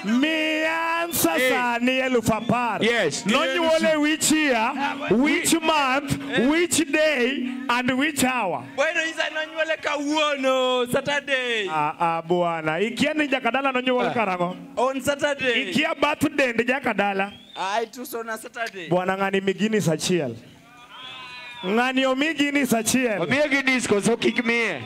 Mi answer sani 10,000. Yes. Nonyuole which year, which month, which day and which hour? Bueno, isa nonyuole kawuono Saturday. Ah bwana. Ikia ni Jakadala nonyuol karang'o? On Saturday. Ikia birthday ndi Jakadala. Ah, it was on a Saturday. Bwana ng'ani migini sachiel. Ng'ani omigini sachiel. Omiye gi disco so kik miye.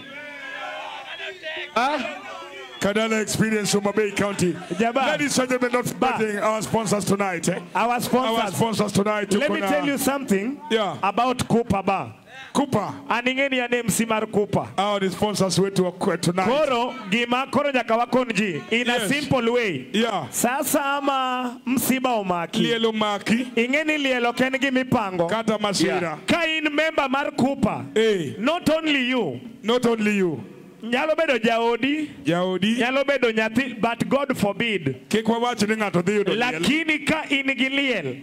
Kadala Experience from Homa Bay County. Jaba. Ladies and gentlemen, not forgetting our sponsors tonight. Our sponsors. Our sponsors tonight. Let me tell you something about Cooper Bar. Cooper. Aningeni ya name Simar Cooper. Our sponsors wetu tonight. Koro gima koro nyaka wakonji in a simple way. Yeah. Sasa ama msiba omaki. Lielo maki. Ingeni lielo ken gi mipango. Kata masira. Ka in member mar Cooper. Hey. Not only you. Not only you. Nyalo bedo jaodi. Jaodi. Nyalo bedo nyathi, but God forbid. Kik wawach ni ng'ato dhi yudo liel. Lakini ka in gi liel.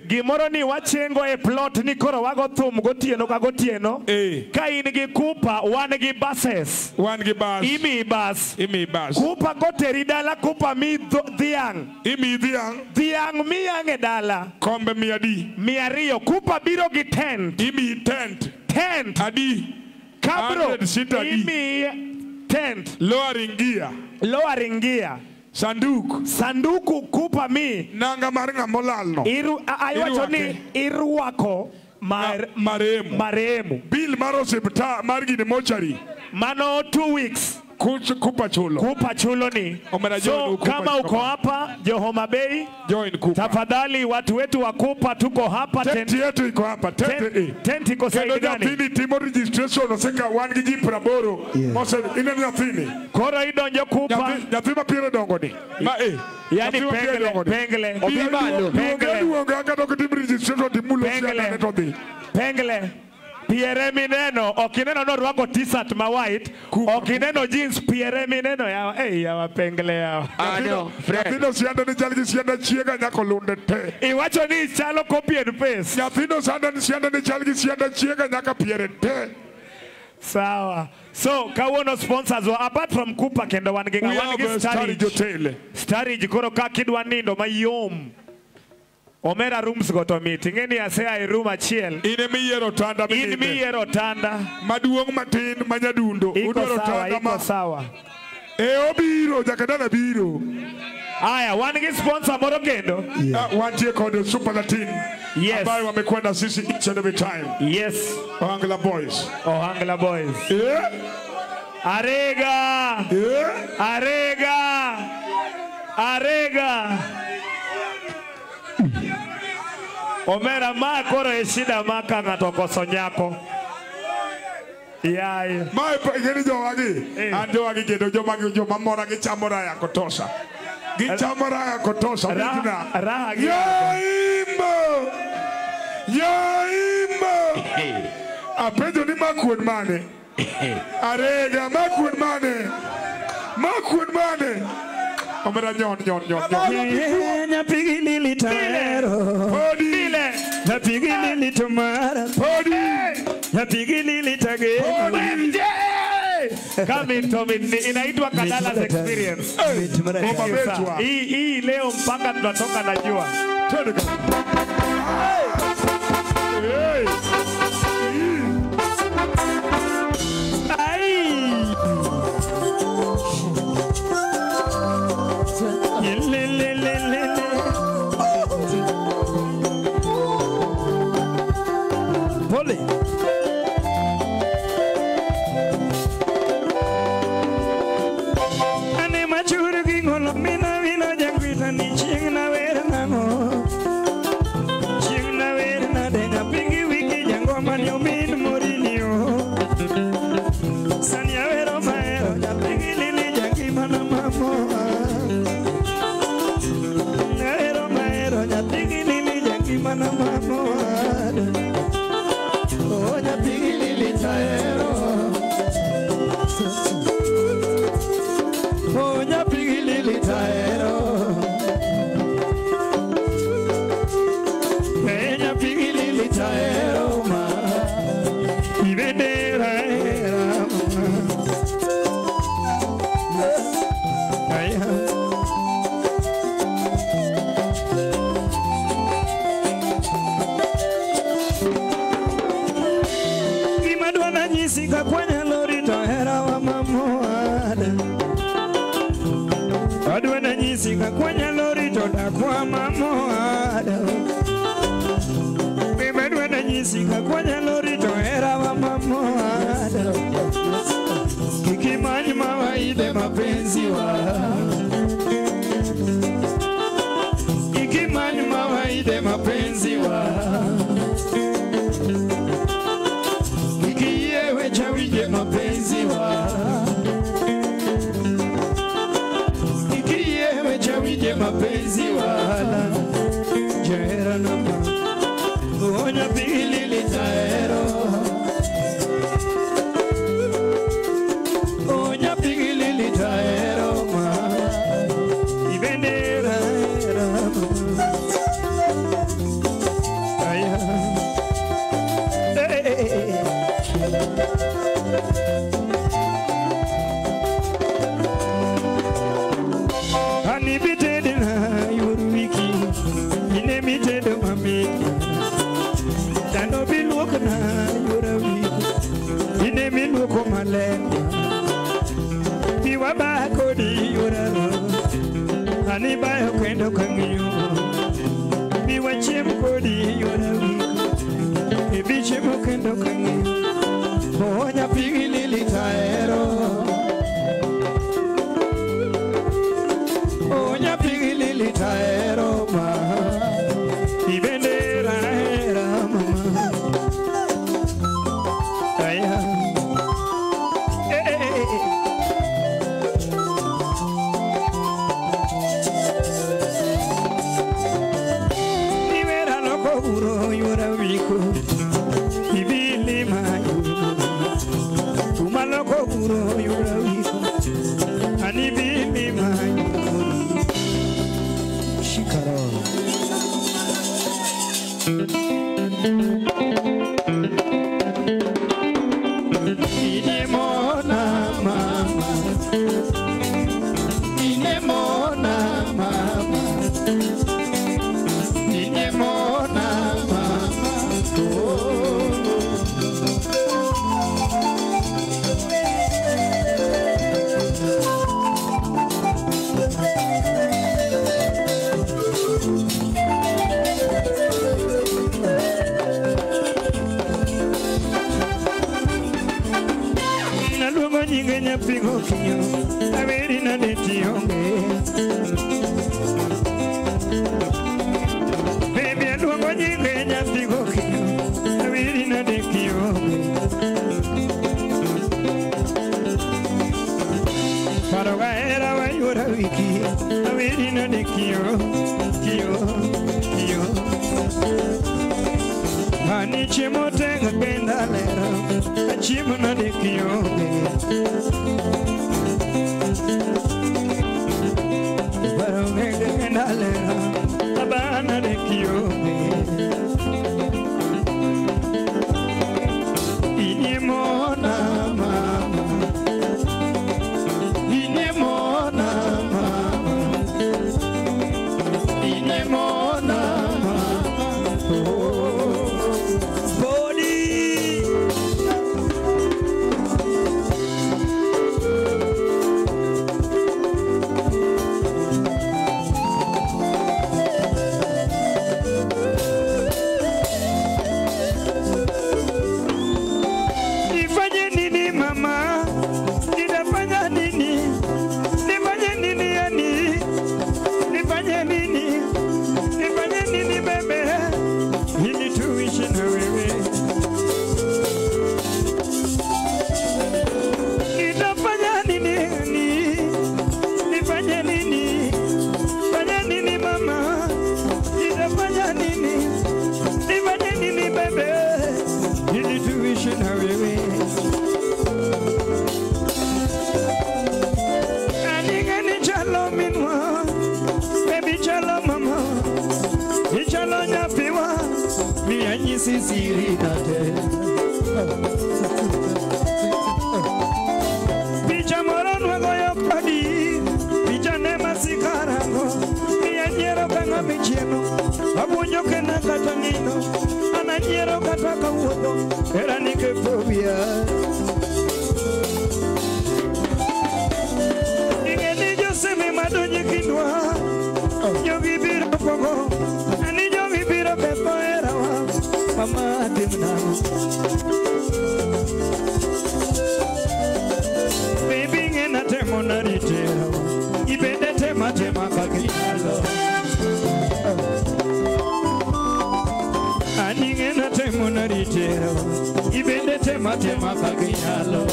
Gimoro ni wachengo e plot ni koro wago thum gotieno ka gotieno. Ka in gi Cooper, wan gi buses. Wan gi bus. Imi bus. Imi bus. Cooper koteri dala, Cooper mi dhiang'. Imi dhiang'. Dhiang' miyang' e dala. Kombe 200. 200. Cooper biro gi tent. Imi tent. Tent. Adi. Cabro imi tent. Lowering gear. Lowering gear. Sanduku. Sanduku kupa mi. Nanga mar ng'ama olalno. Iwacho ni irwako marehemu. Marehemu. Bill mar osiptal mar gini mochari. Mano 2 weeks. Kupa chulo. Kupa chulo ni. So kama uko hapa jo Homa Bay, join Kupa. Tafadhali watu wetu wa Kupa tuko hapa. Tent yetu iko hapa. Tent iko side gani? Kendo timo registration oseka wan gi ji 80. Mose ine nyathini. Koro idonjo Kupa. Nyathi ma piero dongo ni. Ma e. Yani pengle, pengle. Pengle. Duonga kata ok tim registration timulo siana to dhi. Pengle. Piere mineno, okineno no rwako t-shirt ma white, okineno jeans piere mineno yawa, eh yawa pengle yawa. Ah no, Fred. Nyathino sianda ni chal gi sianda chiega nyako lunde te. Iwacho ni chalo copy and paste. Nyathino sianda ni chal gi sianda chiega nyaka piere te. Sawa. So kawuono sponsors wa apart from Kupa kendo wan gi Starridge. Starridge koro ka kidwa nindo mayom. Omera rooms go to meet. Ing'eni asea e room achiel. In emiyiero otanda. In miyiero otanda. Maduong' matin manyadundo. Iko sawa, iko sawa. E obiro, jakadala biro. Aya, wan gi sponsor moro kendo. Wantie kod Super Latin. Yes. Ambayo wamekuwa na sisi each and every time. Yes. Ohangla Boys. Ohangla Boys. Yeah. Arega. Yeah. Arega. Arega. Omera ma koro e shida ma ka ng'ato okoso nyako. Yaye. Ma ing'eni jowagi. An jowagi kendo joma mora gichamo raha ya kutosha. Gichamo raha ya kutosha. Raha gi. Yaimbo. Yaimbo. Apenjo ni ma kuon mane? Arega ma kuon mane? Ma kuon mane? Omera nyon nyon nyon nyon. Nyapigi lili taero. Podi. Nyapigi lili tomara. Podi. Nyapigi lili tage. Podi. Come in Tommy, inaitwa Kadala's experience. Hii leo mpaka tunatoka na jua. Hey. Pole. Ane machuru gi ngolo mina wino jangwita ni chieng' na wer nang'o. Chieng' na wer nade nyapingi wiki jangoma ni omin morini o. Sani awero mahero nyapingi lili jangima na mamoa. Ahero mahero nyapingi lili jangima na mamoa. Oh, nyapigi lili taero. Oh, nyapigi lili taero. Eh, nyapigi lili taero ma. Ibendera era ma. Aya. Sika kwanya lori to hera wa mamoada. Adwana nyisi kwanya lori to dakwa mamoada. Adwana nyisi kwanya lori to hera wa mamoada. Kikimanyi mawaide mapenzi wa. Kikimanyi mawaide mapenzi wa. Chawije mapenzi wa. Ikiyewe chawije mapenzi wa. Jera napa onya pili litaero. Onya pili litaero ma. Ibendera era. Aya. Hey. Ani bitede na yoruwiki ine mitede mami tano biluok na yorawiki ine miluok nyinge nyathi gokinyo aweri nade tionge. Baby aluongo nyinge nyathi gokinyo aweri nade tionge. Paro gahera wayuora wiki aweri nade kio kio kio. Ani chiemo tenga kenda lero achiemo nade kionge. Paro kenda lero abana de kionge. Inyemona mama, inyemona mama, inyemona mama. Oh. Nifanye nini mama? Nitafanya nini? Nifanye nini yani? Nifanye nini? Nifanye nini bebe? Ili tuishi na wewe. Nitafanya nini yani? Nifanye nini? Fanya nini mama? Nitafanya nini? Nifanye nini bebe? Ili tuishi na wewe. Aningeni chalo minwa, baby chalo mama, ichalo nyapiwa, mianyisi siri nate. Picha moro nwagoyo kodi, picha ne masikarango, mianyiero kanga michiemo, abuonjo kena kata nindo, ananyiero kata kawuotho, era nikefobia. Ingeni josemi madonje kindwa, jogi biro pogo, ani jogi biro ketho herawa, mama timna. Baby ng'ena temo naritero, ibende tema tema kaka inyalo. Ani ng'ena temo naritero, ibende tema tema kaka inyalo.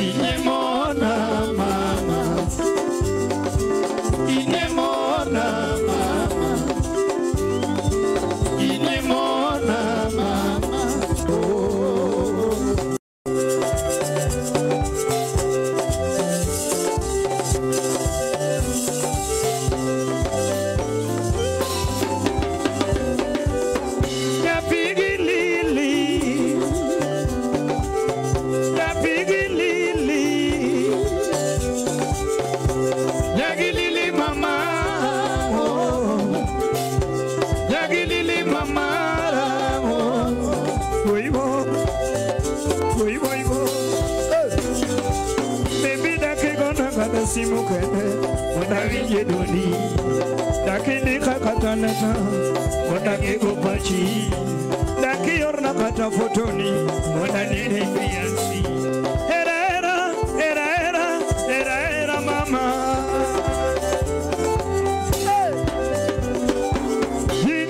Inyemona mama, inyemona mama, inyemona mama. Oh. Nyapigi lili, nyapigi lili, nyagi lili mama, oh. Nyagi lili mama, oh. Oibo, oibo, oibo. Baby dakigona kata simu kende, mondo awinje dwoli. Dakindika kata leta, mondo ang'ego pachi. Dakiorna kata fotoni, mondo anene fiansi. Era era, era era, era era mama.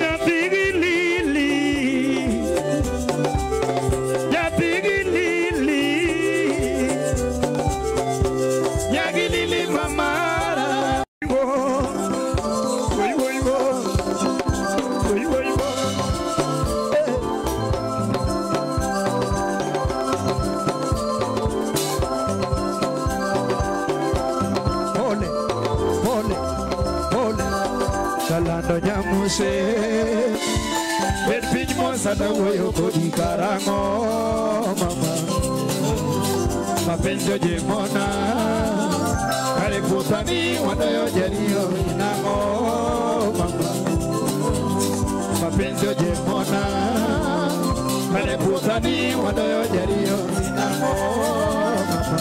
Nyathigi lili, nyathigi lili, nyagi lili mama. Oi, oi, oi, oi, oi. Pole, pole, pole. Kalando nyamuse. Bet piny mosana wuoyo kodi karang'o mama. Mapenjo jemona. Kare puothani wadoyo jariyo nang'o mama. Mapenjo jemona. Kare puothani wadoyo jariyo nang'o mama.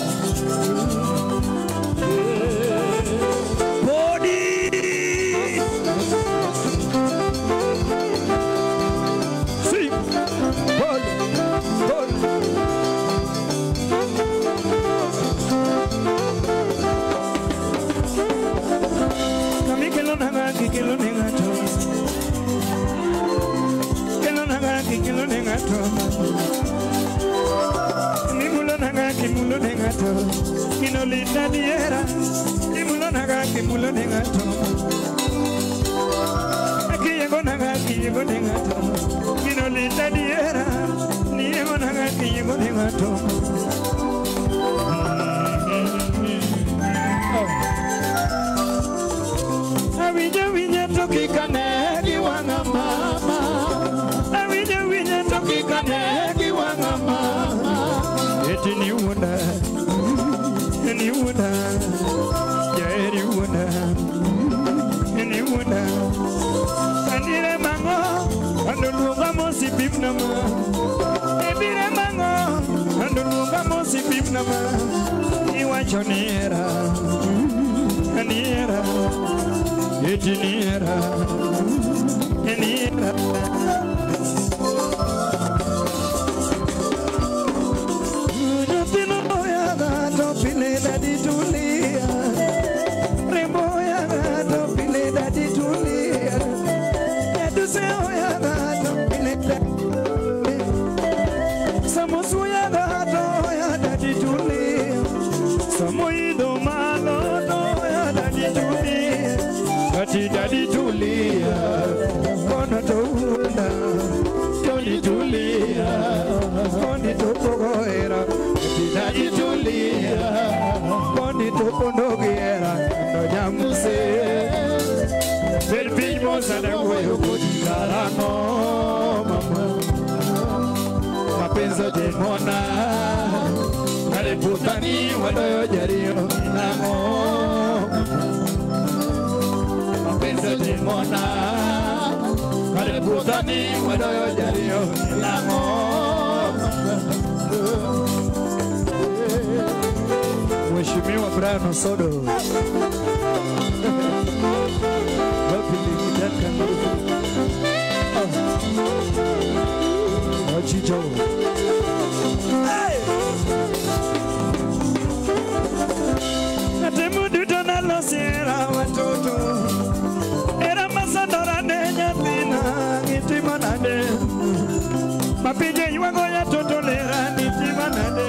Body. Si. Pole, pole. ng'ato. Nimulo nanga kimulo ne ng'ato. Gino litna diera. Imulo nanga kimulo ne ng'ato. Akiyengo nanga kiyengo ne ng'ato. Gino litna diera. Niyengo nanga kiyengo ne ng'ato. Awinjo winjo to kik ane gi wang'a mama. Awinjo winjo to kik ane gi wang'a mama. Eti ni wuonda, ni wuonda, jaeri wuonda, ni wuonda. Anire mang'o, ando luonga mosi pimna ma. Ebire mang'o, ando luonga mosi pimna ma. Iwacho ni hera, ni hera. Eti ni hera, ni hera. Nyathino oyaga to pile dadi tulia. Rembo oyaga to pile dadi tulia. Nyaduse oyaga to pile dadi tulia. Samosu oyaga to oya dadi tulia. Samoido malo to oya dadi tulia. Ati dadi tulia, kono to wuonda, toni tulia, koni to pogoera. Ati dadi tulia, koni to pondogiera, to nyamuse. Bed piny mos adawuoyo kodi karang'o mama. Mapenzi otimona, kare puthani wadoyo jariyo nang'o. Mapenzi otimona, kare puthani wadoyo jariyo nang'o. Mheshimiwa Brian Osodo. Wapi likitaka nguvu. Wachicho. Hey! Atemu duto nalosiera watoto. Era masandora ne nyathina itimo nade. Mapinje ywago ya toto lera nitimo nade.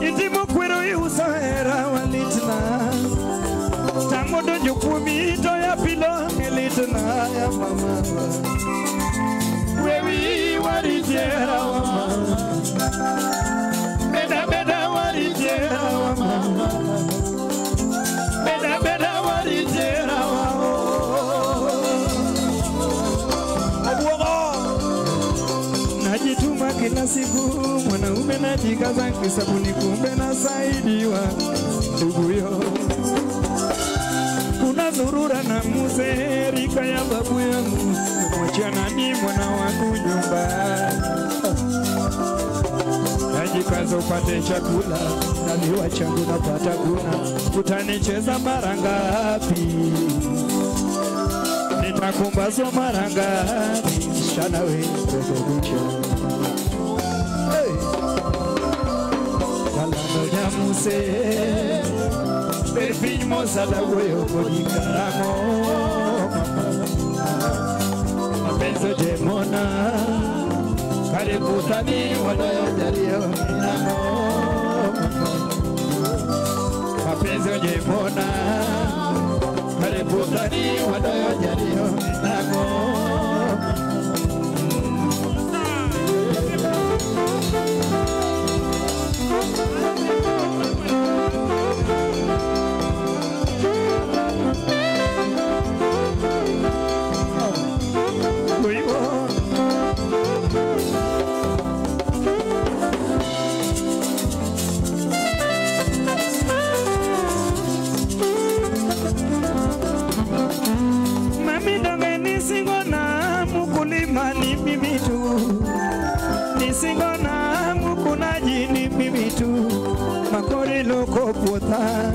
Itimo kwero iuso hera walitna. Tamo donjo kuomi to ya pilo litna ya mama. Wewi warijera wa mama. Beda beda warijera wa mama. Beda beda warijera wa oh. Najituma kila siku mwanaume najikaza kisabuni kumbe nasaidiwa ndugu yo. Kuna dhurura na mzee rika ya babu yangu, namwachia nani mwana wangu nyumba. Najikaza upate chakula, naliwa changu napata kuna. Utanicheza mara ngapi? Nitakumbazwa mara ngapi? Msichana we kucha. Hey! Kalando nyamuse. Piny mos adawuoyo kodi karang'o mama. Mapenzi otimona, kare puthani wadoyo jariyo nang'o mama. Mapenzi otimona, kare puthani wadoyo jariyo nang'o. Mami donge nisingo na mukulima ni mimi tu. Nisingo na mukunaji ni mimi tu. Makori loko puotha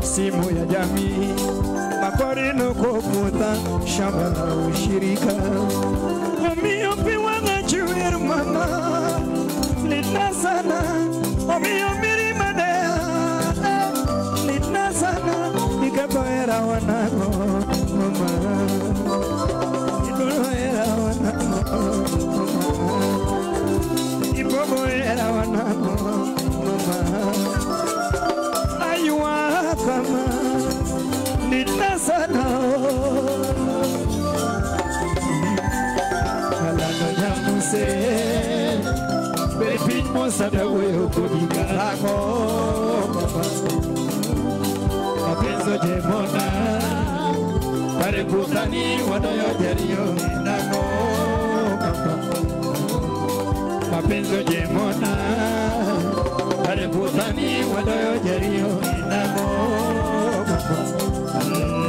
simu ya jamii. Makori loko puotha shamba la ushirika. Omiyo pi wang'a chwer mama litna sana. Omiyo mirima deya litna sana. Iketho hera wanang'o mama. Idulo hera wanang'o mama. Mosa tawuoyo kodi karang'o baba. Mapenzi ojemona kare puothani wadoyo jariyo nang'o baba. Mapenzi ojemona kare puothani wadoyo jariyo nang'o baba.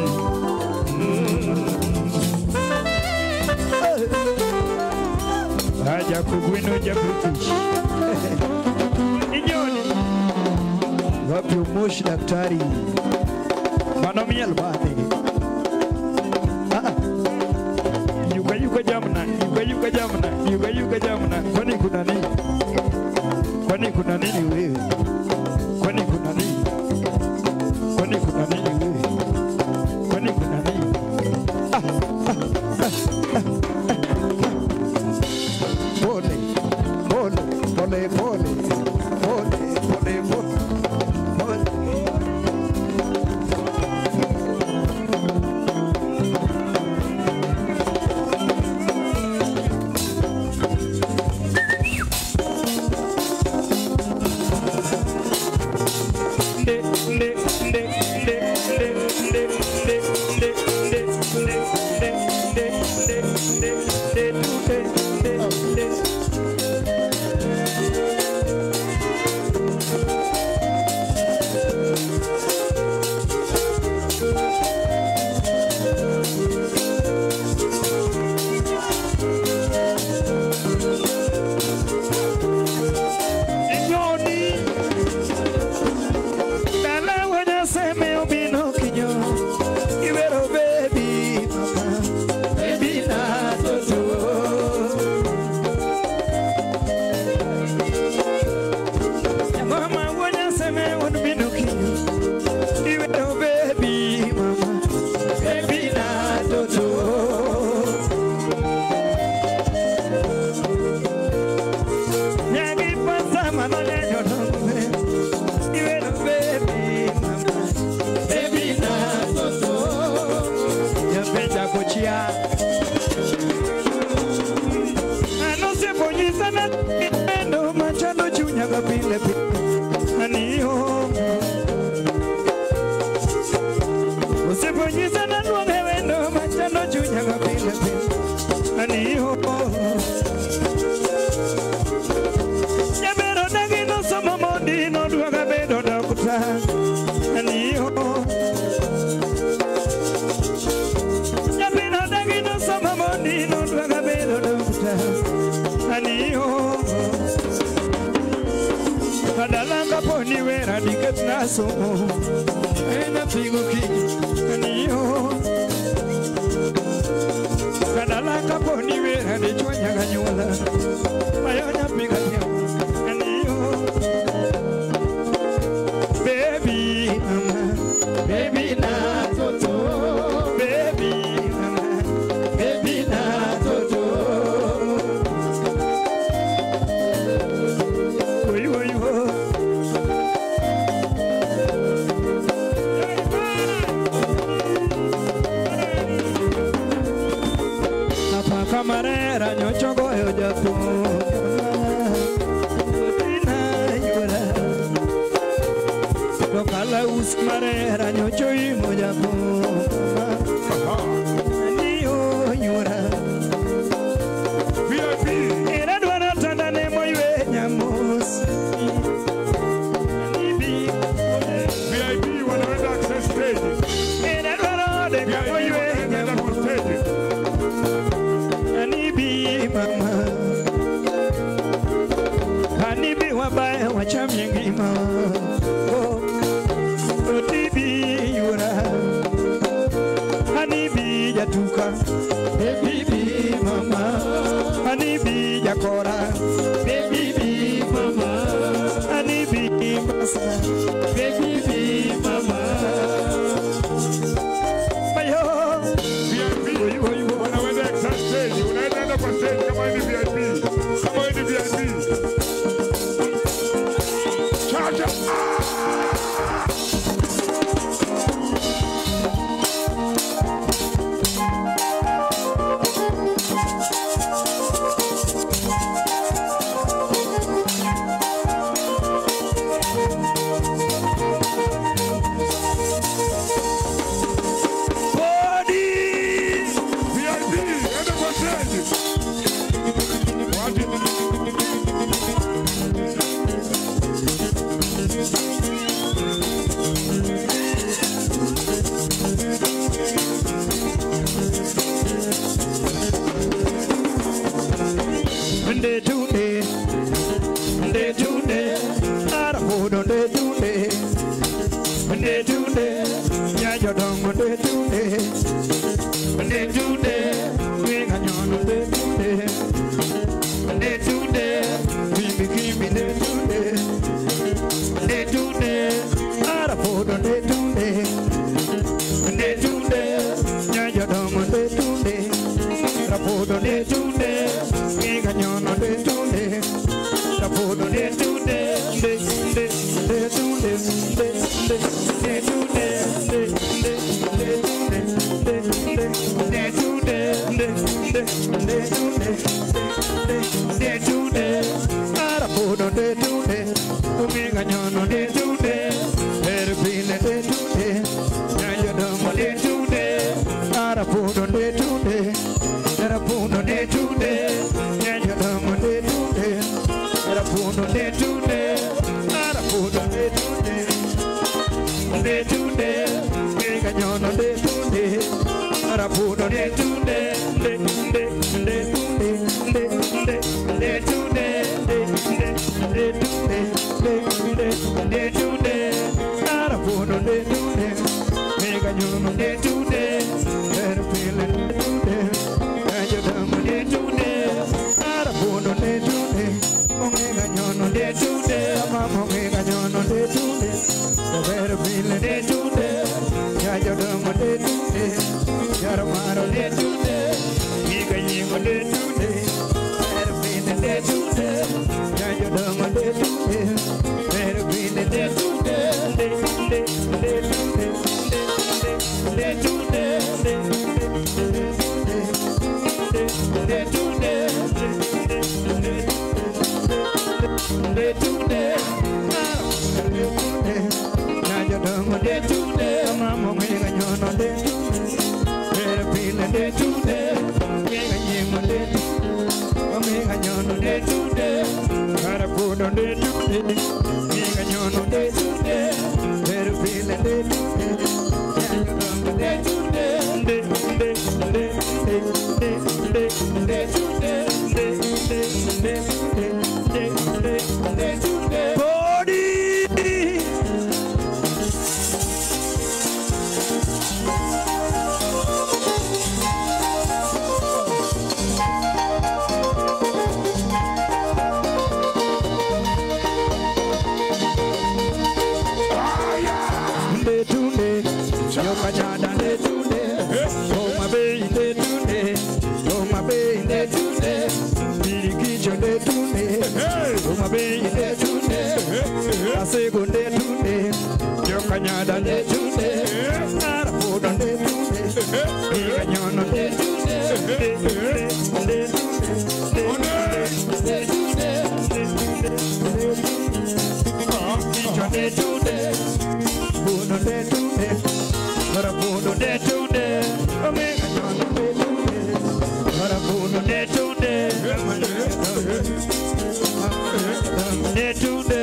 Haja kugwino ja British. Inyoni. Wapi umoshi daktari? Mano miel bade. Yuka yuka jamna, yuka yuka jamna, yuka yuka jamna. Kwani kuna nini? Kwani kuna nini wewe? Kwani kuna nini? Kwani kuna nini wewe? Kwani kuna nini? Ah, ah, ah, ah. Pole, pole, pole, pole, pole, pole, pole. Nde, nde, nde, nde, nde, nde, nde, nde, nde, nde, nde, nde, nde, nde, nde, nde, nde, nde. Inyoni. Dala wanyaseme obino kinyo. Iwero baby mama. Baby na toto. Mama wanyaseme obino kinyo. Iwero baby mama. Baby na toto. Nyagi pasa manole jodongwe. Iwero baby mama. Baby na toto. Yapeja kochia. Ano se ponyisa na endo machando chunya ga pile pile. Ani ho. Usiponyisa na luonge wendo machando chunya ga pile pile. Ani ho. Nyabero dagi no somo mondi no duoga bedo dokta. Ani ho. Nyabero dagi no somo mondi no duoga bedo dokta. Ani ho. Kadala kaponi wera diket na somo. Ena figo ki. Ani ho. Kadala kaponi wera dichwanya ganyuola. Mayonya piga ani ho. Baby mama, baby na toto. Baby mama, baby na toto. Oi oi oi. Apaka marera nyochogo yo japo. Otina yura. Lokala us marera nyocho imo japo. Ani o yura. VIP. Era dwara tanda ne moywe nyamos. Ani bi. VIP wanaenda access stage. Era dwara de VIP moywe wanaenda nyamos. kwa stage. Anibi mama, anibi wabaye wachamye ngima. Oh, otibi yura, anibi jatuka, baby bi mama, anibi jakora, baby bi mama, anibi masa, baby bi mama. Ayo. VIP wanaenda access stage. Unaenda kwa stage kama ni VIP. Kama ni VIP. Charge. Nde tunde, nde tunde, arapudo nde tunde, nde tunde, nyajodongo nde tunde, nde tunde, winganyono nde tunde, nde tunde, kimbi kimbi nde tunde, nde tunde, arapudo nde tunde, nde tunde, nyajodongo nde tunde, arapudo nde tunde. Nyono de tunde, rapodo de tunde, de de de tunde, de de de tunde, de de de tunde, de de tunde, de de de tunde, de de tunde, rapodo de tunde, omega nyono de tunde, erpile de tunde, nyayodomo de tunde, rapodo de tunde, rapodo de tunde. De tunde, arapudo de tunde, de tunde, megañono de tunde, arapudo de tunde, de de de tunde, de de de tunde, de de de tunde, de de de tunde, arapudo de tunde, megañono de tunde, perfil de tunde, ayudame de tunde, arapudo de tunde. Nyono de tunde, mama omega nyono de tunde, over de tunde, ya de tunde, ya de tunde, miga yingo de tunde, perfil de tunde, ya de tunde, perfil de tunde, de de de tunde, de tunde, de de tunde, de de tunde, de tunde, mama omega nyono de tunde, perfil de tunde, mega yemo de tunde, omega nyono de tunde, arapudo de tunde, mega nyono de tunde, perfil de tunde, de tunde, de de de de de de tunde, de de de de de tunde. Body. De tunde, yo kanyada de tunde, oh my baby de tunde, oh my baby de tunde, birikicho de tunde, oh my baby de tunde, asego de tunde, yo kanyada de tunde, arapodo de tunde, biganyono de tunde, de de de tunde, de de tunde. Puno de tunde, marapuno de tunde, omega nyono de tunde, marapuno de tunde, de tunde, de tunde,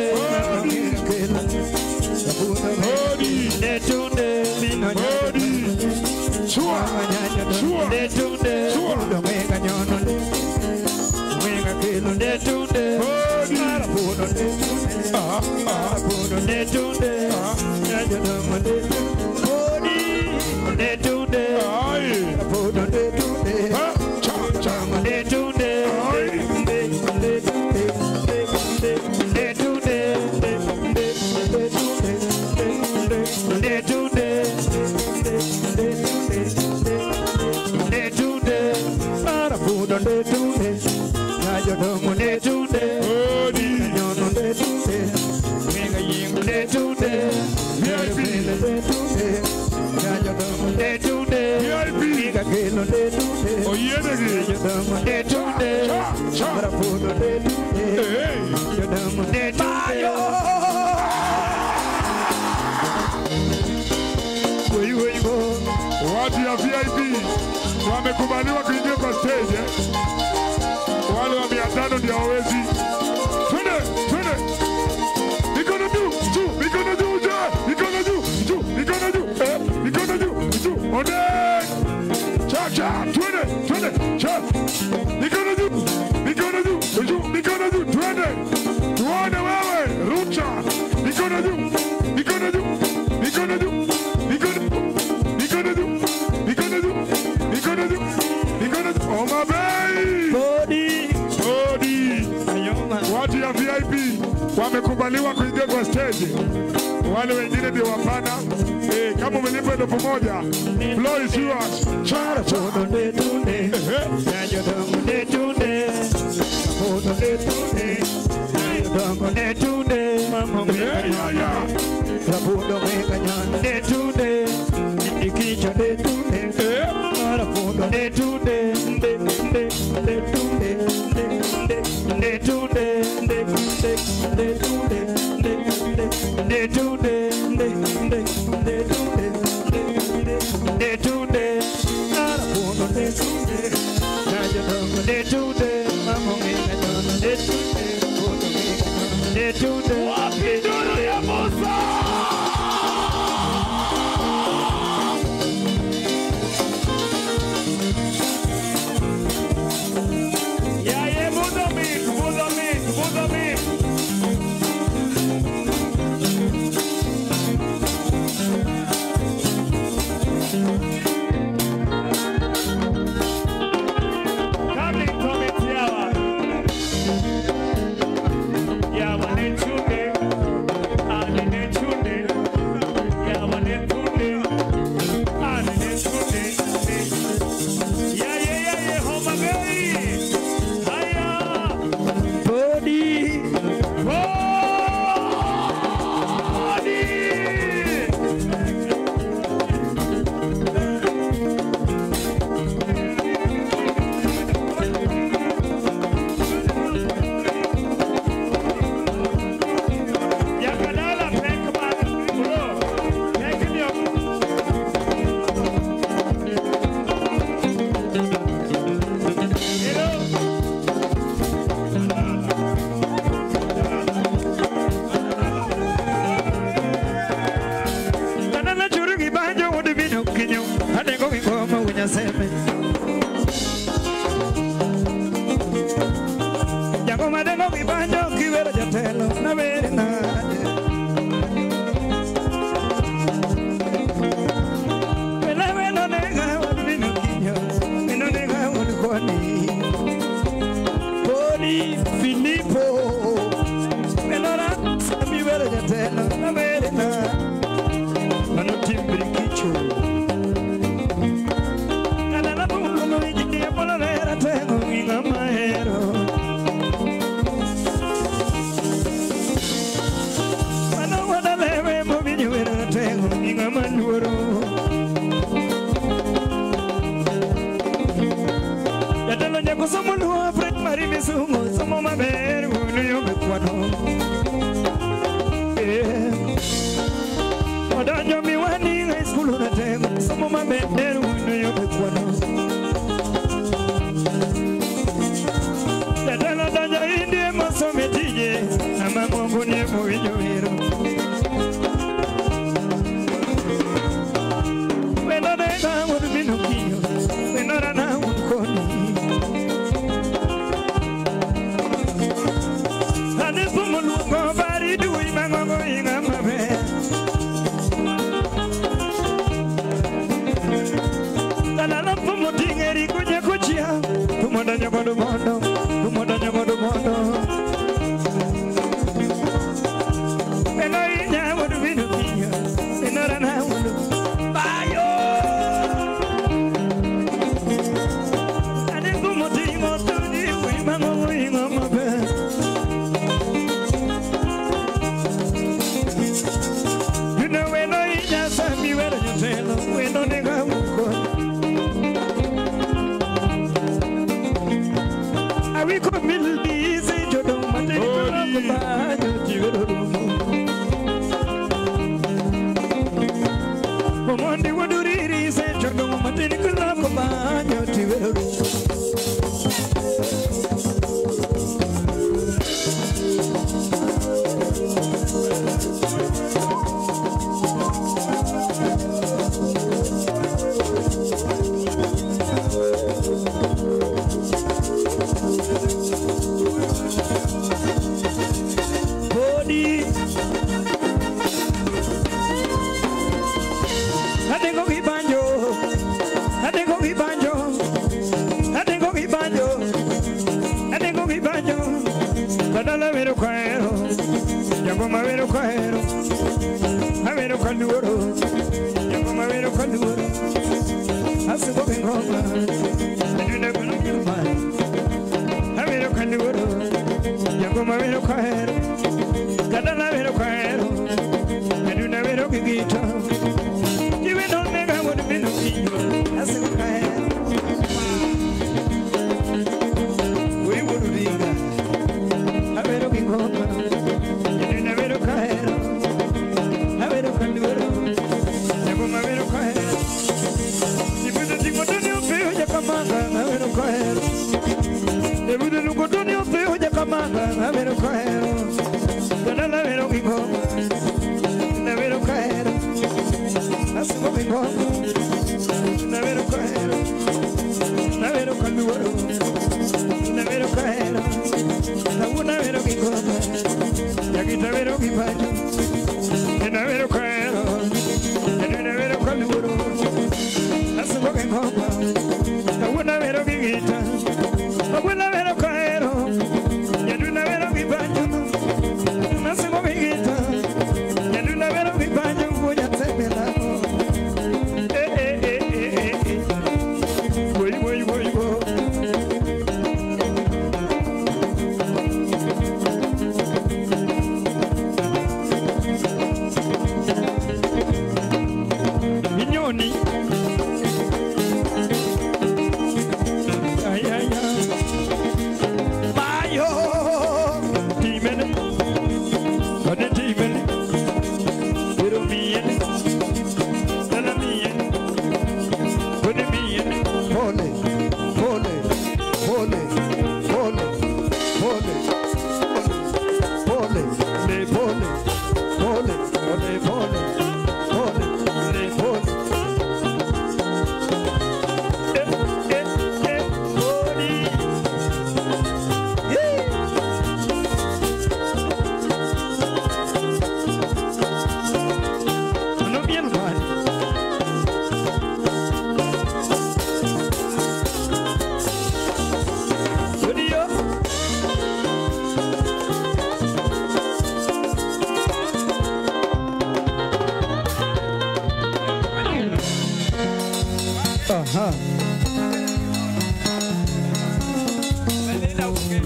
de tunde, omega nyono de, omega kelo de tunde, marapuno de tunde, marapuno de tunde. De tunde, de tunde, de tunde, de tunde, de tunde, de tunde, arapudo de tunde, de tunde, de tunde, de tunde. De tunde, Watu ya VIP wamekubaliwa kuingia kwa stage eh? Wale wa 500 ndio hawezi. Twende, twende. Mikono juu, juu, mikono juu, juu, mikono juu, juu, mikono juu, mikono juu, juu. Onde. Cha cha, twende, twende, cha. Mikono juu, mikono juu, juu. VIP wamekubaliwa kuingia kwa stage. Wale wengine ndio wapana. Kama umelipa 1,000, floor is yours. Cha cha. Kadala wero kahero, jagoma wero kahero, awero kaluoro, jagoma wero kaluoro, asugo ngoma, aduna gono nyuma, awero kaluoro, jagoma wero kahero, kadala wero kahero, aduna wero gigita, jiwe no nega won mino kinyo, asugo kahero.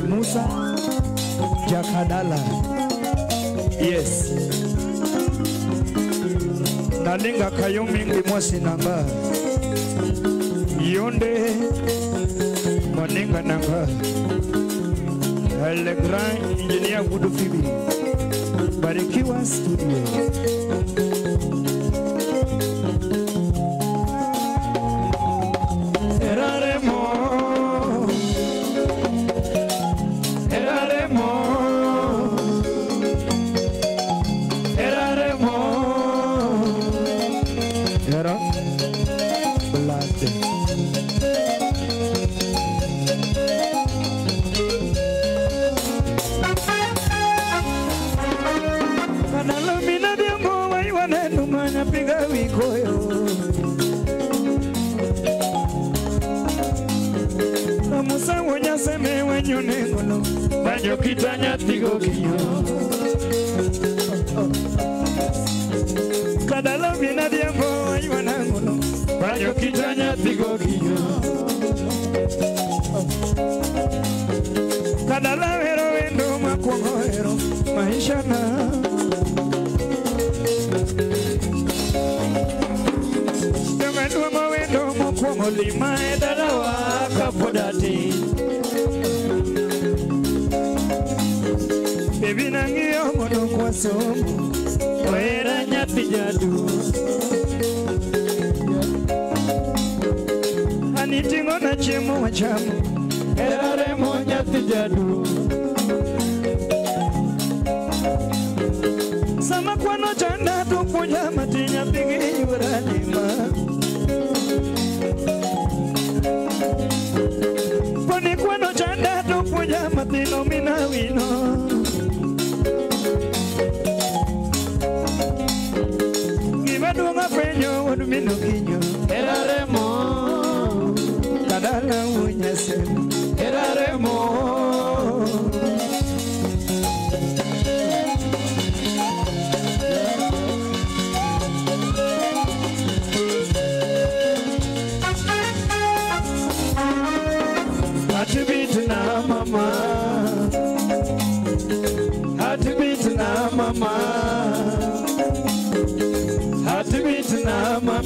Musa Jakadala. Yes. Nalinga kayo mingi mwasi nanga. Yonde moninga nanga. Le grand engineer Gudu Fibi. Barikiwa Studio.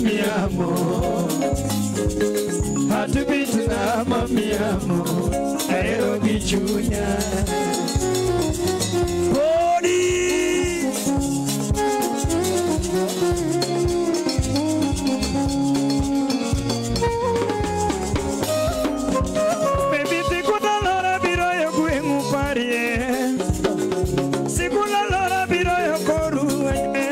mami amo. Heartbeat na mami amo. Ahero gi chunya. Podi. Baby sikuna lora biro yo gweng'u parie. Sikuna lora biro yo koru anye.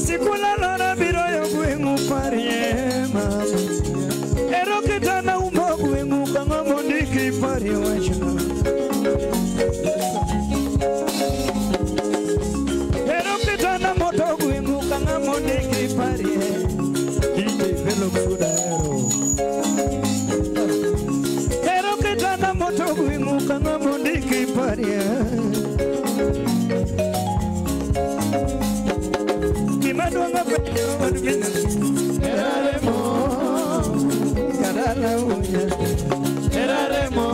Sikuna lora biro yo gweng'u parie mama. Ero kitana umo gweng'u kang'o mondiki parie wachno. Ero kitana moto gweng'u kang'o mondiki parie. DJ Velo Kuda ero. Ero kitana moto gweng'u kang'o mondiki parie. Gima duong' apenjo od bina. Eraremo, kadala unya. Eraremo.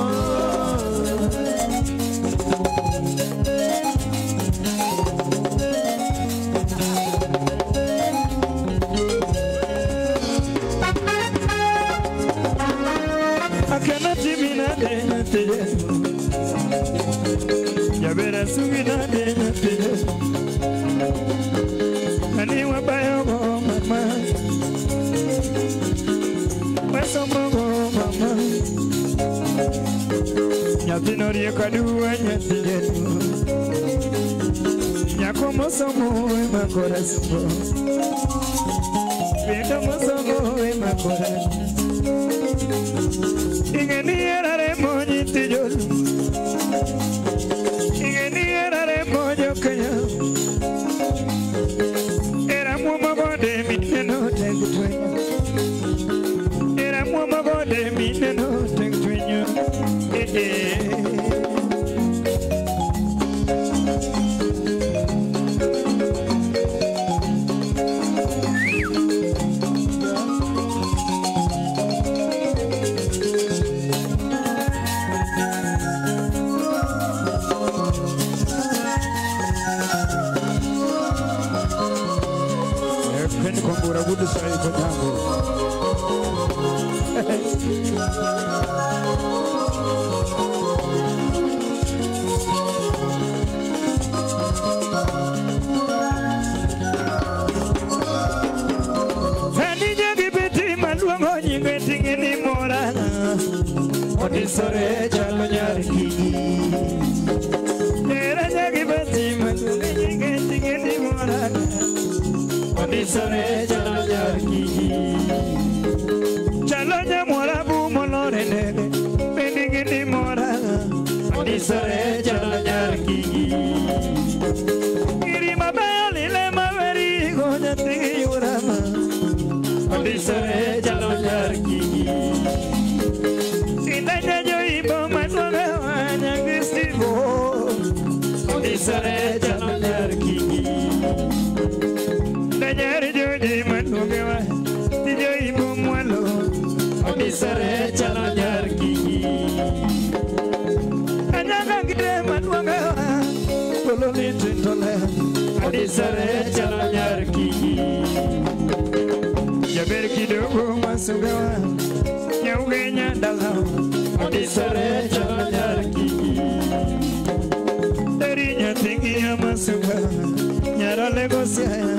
Akana timina de na teye. Yabera sugina de na teye. Ani wabayo go mama. Wasomo go mama. Nyathino riek aduwa nyathi jaduo. Nyako mosomo ema kora somo. Rieko mosomo ema kora. Ing'e ni eraremo nyithi joluo. Ing'e ni eraremo jokenya. Era muomo gode mineno tek twenyo. Era muomo gode mineno tek twenyo. Eh eh. Ken Kombura gudu sai konyango. Feni nyagi beti maluongo nyinge ting'e ni mora. Odisore chalo nyar kidi. Era nyagi beti maluongo nyinge ting'e ni mora. Odisore chalo nyar kidi. Chalo nyamwarabu molore nene. Bende ni mora. Odisore chalo nyar kidi. Giri mabeyo lile maweri go nyathi gi yurama. Odisore chalo nyar kidi. Indanya joimbo maluonge wanyagi Steve. Odisore chalo nyar kidi. Danyar joji maluonge wa tijoimbo mwalo. Odisore chalo nyar kidi. Anyaga gire maluonge wa polo ni tintole. Odisore chalo nyar kidi. Jaber kidogo masugawa nyauge nyandala. Odisore chalo nyar kidi. Eri nyathi ng'iya masuga nyarale gosiaya.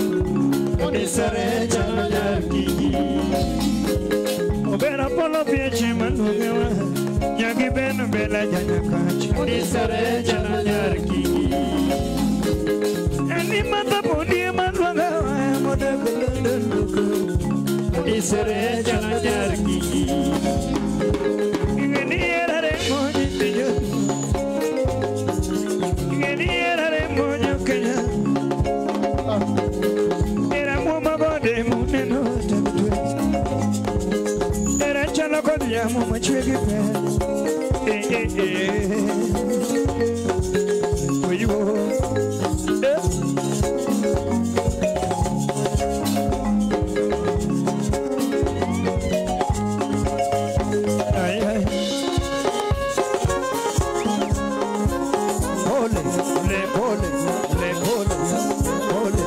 Odisore chalo nyar kidi. Obera polo pieche maluonge wa nyagi beno bela janyakach. Odisore chalo nyar kidi. Ani mata podi maluonge wa modak London duko. Odisore chalo nyar kidi. Ing'e ni eraremo nyithi joluo. Ing'e ni eraremo jokenya. Era muomo gode muneno tek twe. Era chalo kod yamo machwe gi pe. Eh eh eh. Oyo. Eh. Ay ay. Pole, le pole, le pole, pole.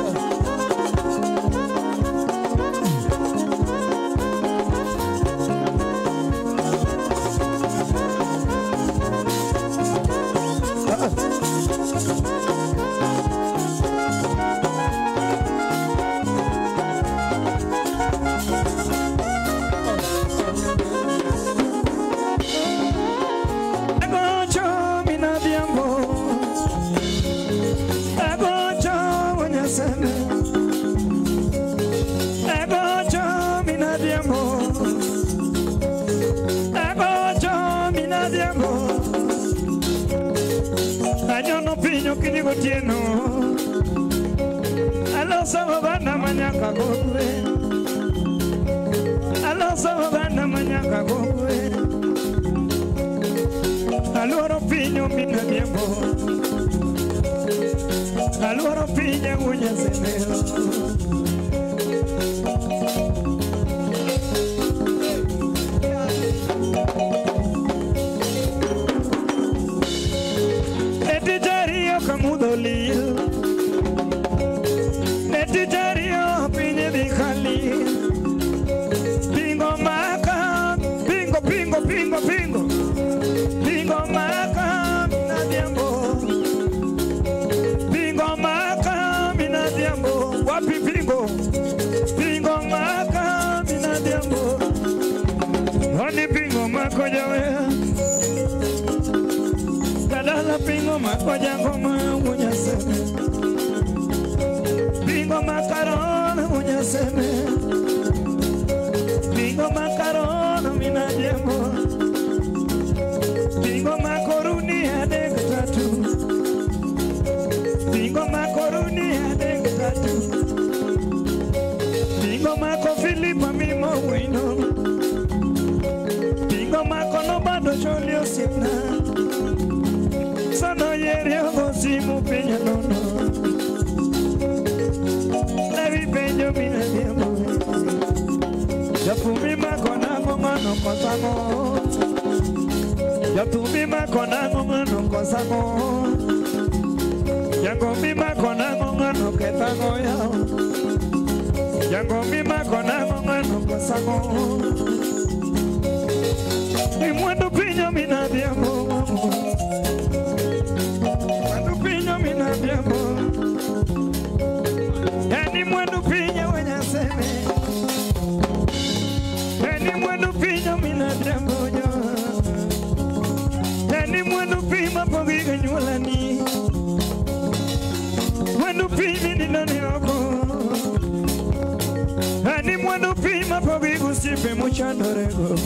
Anyono piny okinyi gotieno. Aloso oganda manyaka gokwe. Aloso oganda manyaka gokwe. Aluoro piny omina diembo. Aluoro piny awunya seneo. Kamudolil Netijario pinye dikali Pingo maka pingo pingo pingo pingo Pingo maka minadiambo Pingo maka minadiambo Wapi pingo Pingo maka minadiambo Wani pingo mako jawe Kadala pingo mako jangoma unyaseme Pingo macaron unyaseme Pingo macaron minajemo Pingo makoruni adek tatu Pingo makoruni adek tatu Pingo mako Filipa mimo wino Pingo mako no bado choli osiepna Sono yerio gosimu peña nono Navi peño mina diemo Jatumi makonango ngano kosango Jatumi makonango ngano kosango Yango mi makonango ngano ketango yao Yango mi makonango ngano kosango Imwendo piño mina diemo Yani mwandu pinya wenyaseme Yani mwandu pinya minadrambojo Yani mwandu pima pogiga nyulani Mwandu pimi ninani oko Yani mwandu pima pogiga usipe muchandorego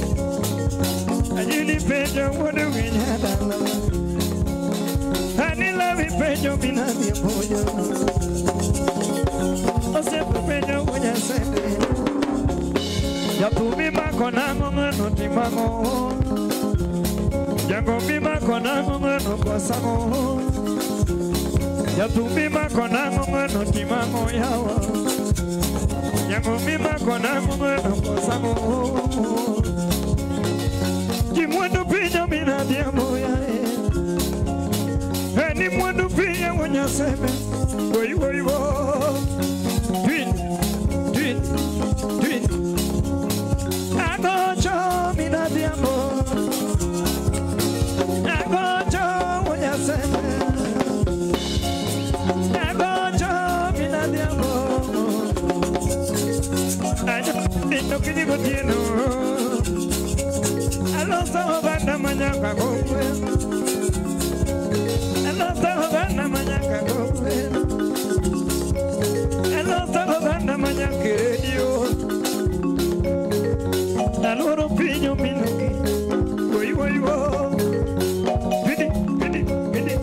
Anyini pejo mwandu winyadala Ani lavi pejo minadrambojo Osiepe penjo unyaseme Jatumi mako nang'o ng'ano timang'o Jango mi mako nang'o ng'ano kosang'o Jatumi mako nang'o ng'ano timang'o yawa Jango mi mako nang'o ng'ano kosang'o Jimwandu pinyo minadhiambo yae Eni mwandu pinyo unyaseme Woi woi wo Twin, twin, twin. Agocho minadiambo Agocho unyaseme Agocho minadiambo Ayo ino kinyigo tieno Aloso oganda manyaka gokwe Aloso oganda manyaka gokwe Aloso oganda manyaka redio Aloro pinyo minogi Woi woi wo Pidi pidi pidi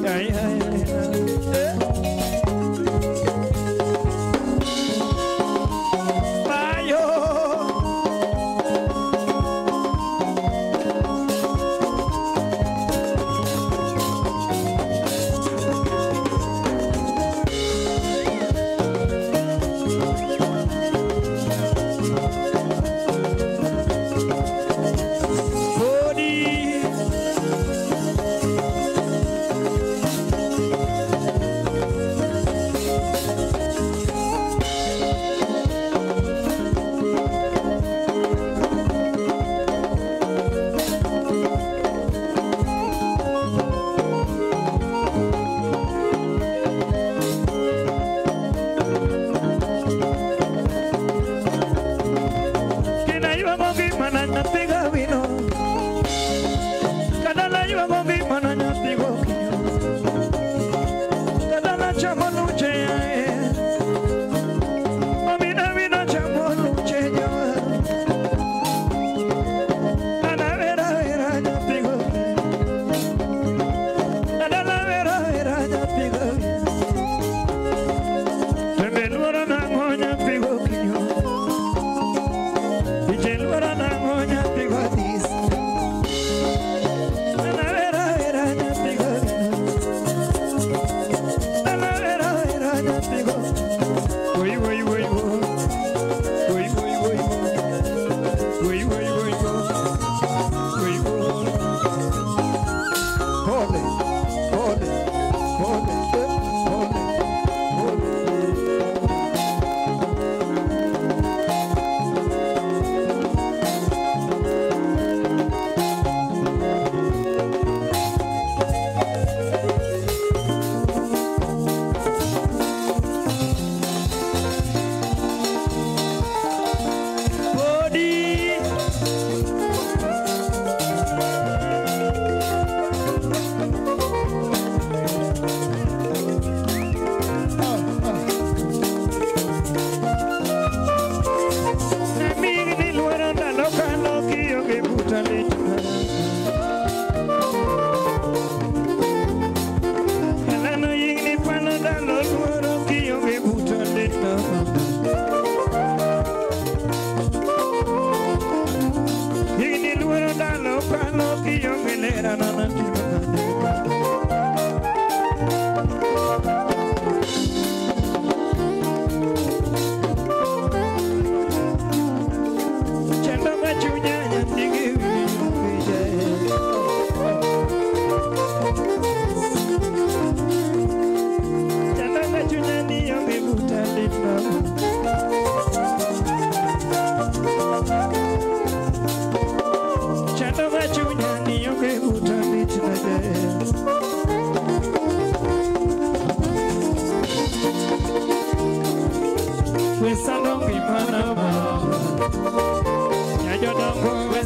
Ay ay ay ay Mayo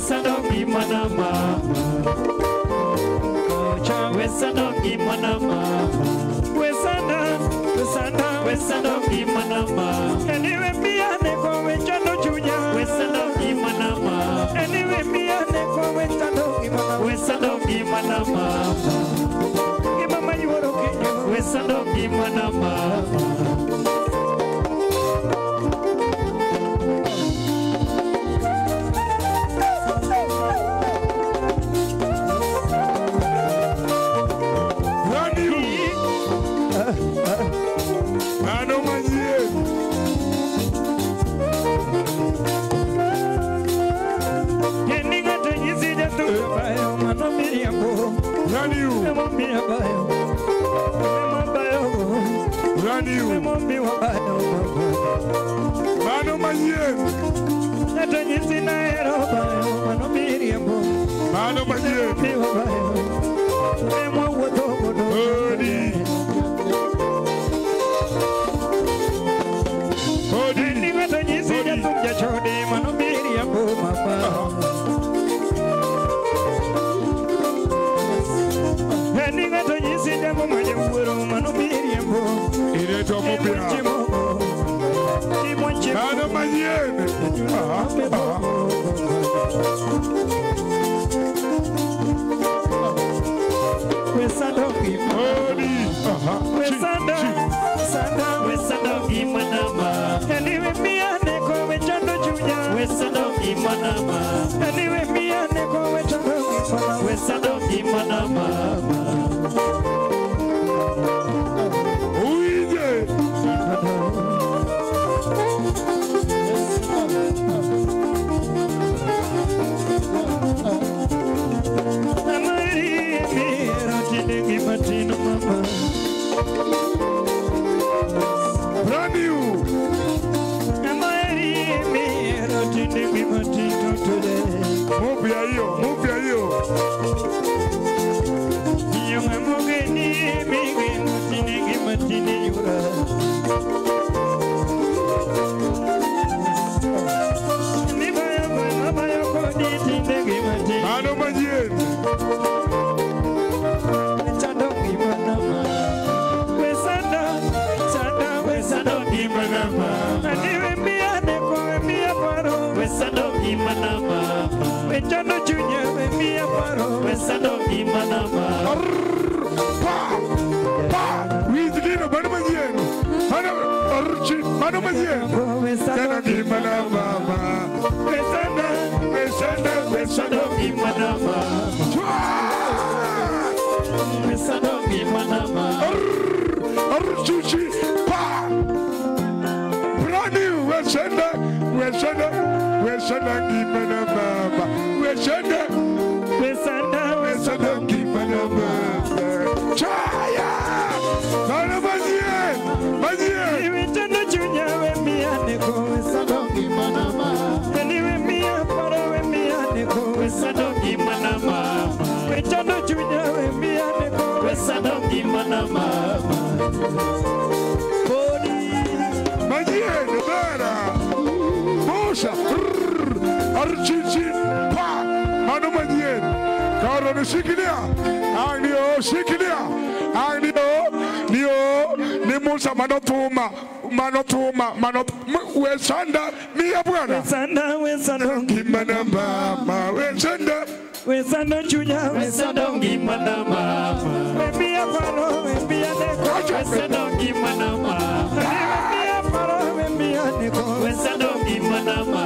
Wesando ngimana mama. Wesando ngimana mama. Wesanda, wesanda, Wesando ngimana mama. Anyway, mia neko wechando chunya. Wesando ngimana mama. Anyway, mia neko wechando ngimana. Wesando ngimana mama. Mama yuoro kinyo. Wesando ngimana mama. Mano manyien. Eni ng'ato nyisi jathum bayo mano miriambo. Brand new. Emomiyo bayo. Emo bayo. Brand new. Emomiyo bayo. Mano manyien. Ng'ato nyisi nahero bayo mano miriambo. Mano manyien. Emomiyo bayo. Emo wuotho godo. Odi. Eni ng'ato nyisi jathum jachode mano miriambo mama. Eni ng'ato nyisi jango ma jawuoro mano miriambo. Ireto mupya. Mano manyien. Wesando ngimana. Odi. Wesanda, sanda, Wesando ngimana mama. Anyway, mia neko wechando chunya. Wesando ngimana mama. Anyway, mia neko wechando ngimana. Wesando ngimana mama. Uije. Amari mera tinengi matino mama. Brand new. Amari mera tinengi matino today. Mupya hiyo, mupya hiyo. Yonga mugeni migeni tinengi matini yura. Nibaya mama yoko di tinengi matini. Mano manyien. Chando ngimana mama. Wesanda, chanda, Wesando ngimana mama. Andiwe mia neko mia paro. Wesando ngimana mama. Wechando chunya we mia paro. Wesando ngimana mama. Pa. Pa. Winj gino mano manyien. Mano archi mano manyien. Wesando Chando ngimana mama. Wesanda, Wesanda, wesanda. Wesando ngimana mama. Wesando ngimana mama. Archichi. Pa. Brand new. Wesanda, wesanda, wesanda ngimana mama. Wesanda, wesanda, wesanda ngimana mama. Chaya. Mano manyien. Manyien. Wechando chunya we mia neko. Wesando ngimana mama. Andiwe mia paro we mia neko. Wesando ngimana mama. Wechando chunya we mia neko. Wesando ngimana mama. Manyien bera. Musa. Archichi. Pa. Mano manyien. Karo nishikilia. Anio shikilia. Anio nio ni Musa mano tuma. Mano tuma. Mano wesanda mia bwana. Wesanda, wesando Ngimana mama. Wesanda. Wesando chunya Wesando ngimana mama. we mia paro we mia neko. Wesando ngimana mama. Andiwe mia paro we mia neko. Wesando ngimana mama.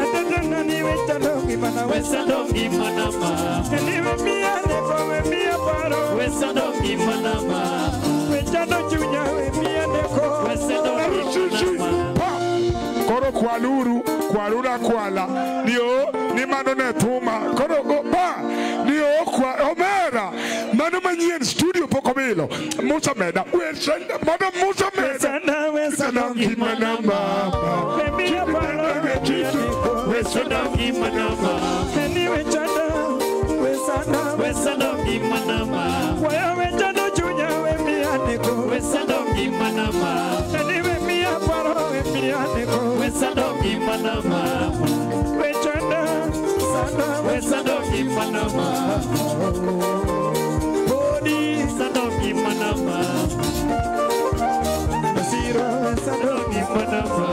Atata nani wechando ngimana. Wesando ngimana mama. Andiwe mia neko we mia paro. Wesando ngimana mama. Wechando chunya we mia neko. Wesando Archichi. ngimana mama. Pa. Koro kwaluru kwalura kwala nio ni mano ne thuma koro go pa nio kwa omera mano manyien studio pok omilo Musa meda wesanda mano Musa meda Wesanda, wesando ngimana mama we mia paro we mia neko. Wesando ngimana mama. Andiwe wechando wesanda, Wesando ngimana mama. Waya wechando chunya we mia neko. Wesando ngimana mama. Andiwe mia paro we mia neko. Wesando ngimana mama. Wechanda, Wesandogi manama. Podi sandogi manama. Siro sandogi manama.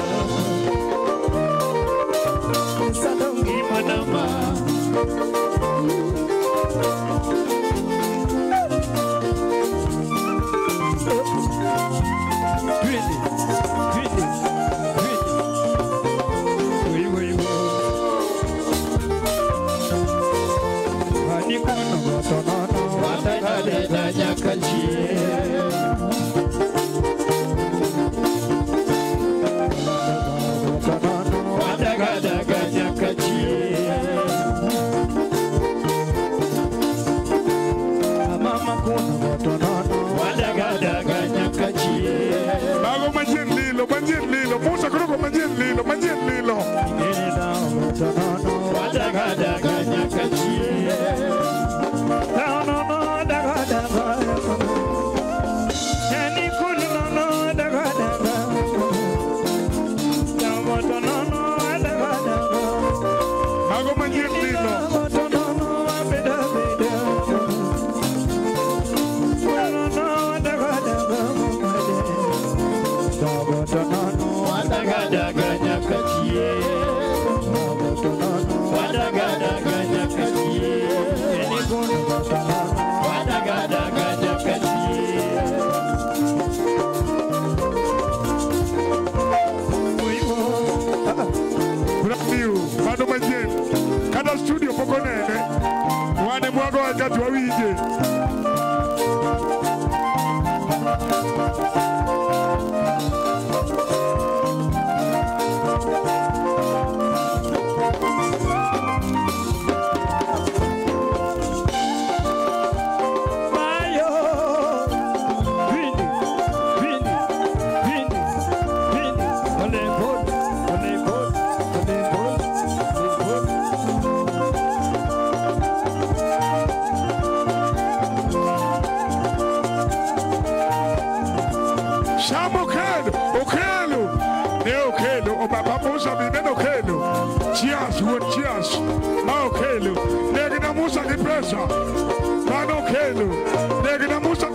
Sandogi manama. Twende, twende, twende. Wei wei wo. Ani kono gotonono watagada nyakachie. Gotonono watagada nyakachie. Mama kono gotonono watagada nyakachie. Mago manjien lilo, manjien lilo. Musa kuroko manjien lilo, manjien lilo. Watagada nyakachie. Mago manjien lilo. Brand new. Mano manjien. Kada studio poko nene. Wane mwago wakati wawije. Mayo, twende, twende, twende, twende. Ole bol, ole bol, ole bol, ole bol. Sham Okelo, Okelo. Ne Okelo, o baba Musa mi neno Okelo. Cheers, wuon cheers. Ma Okelo. Negina Musa gi pesa. Mano Okelo. Negina Musa.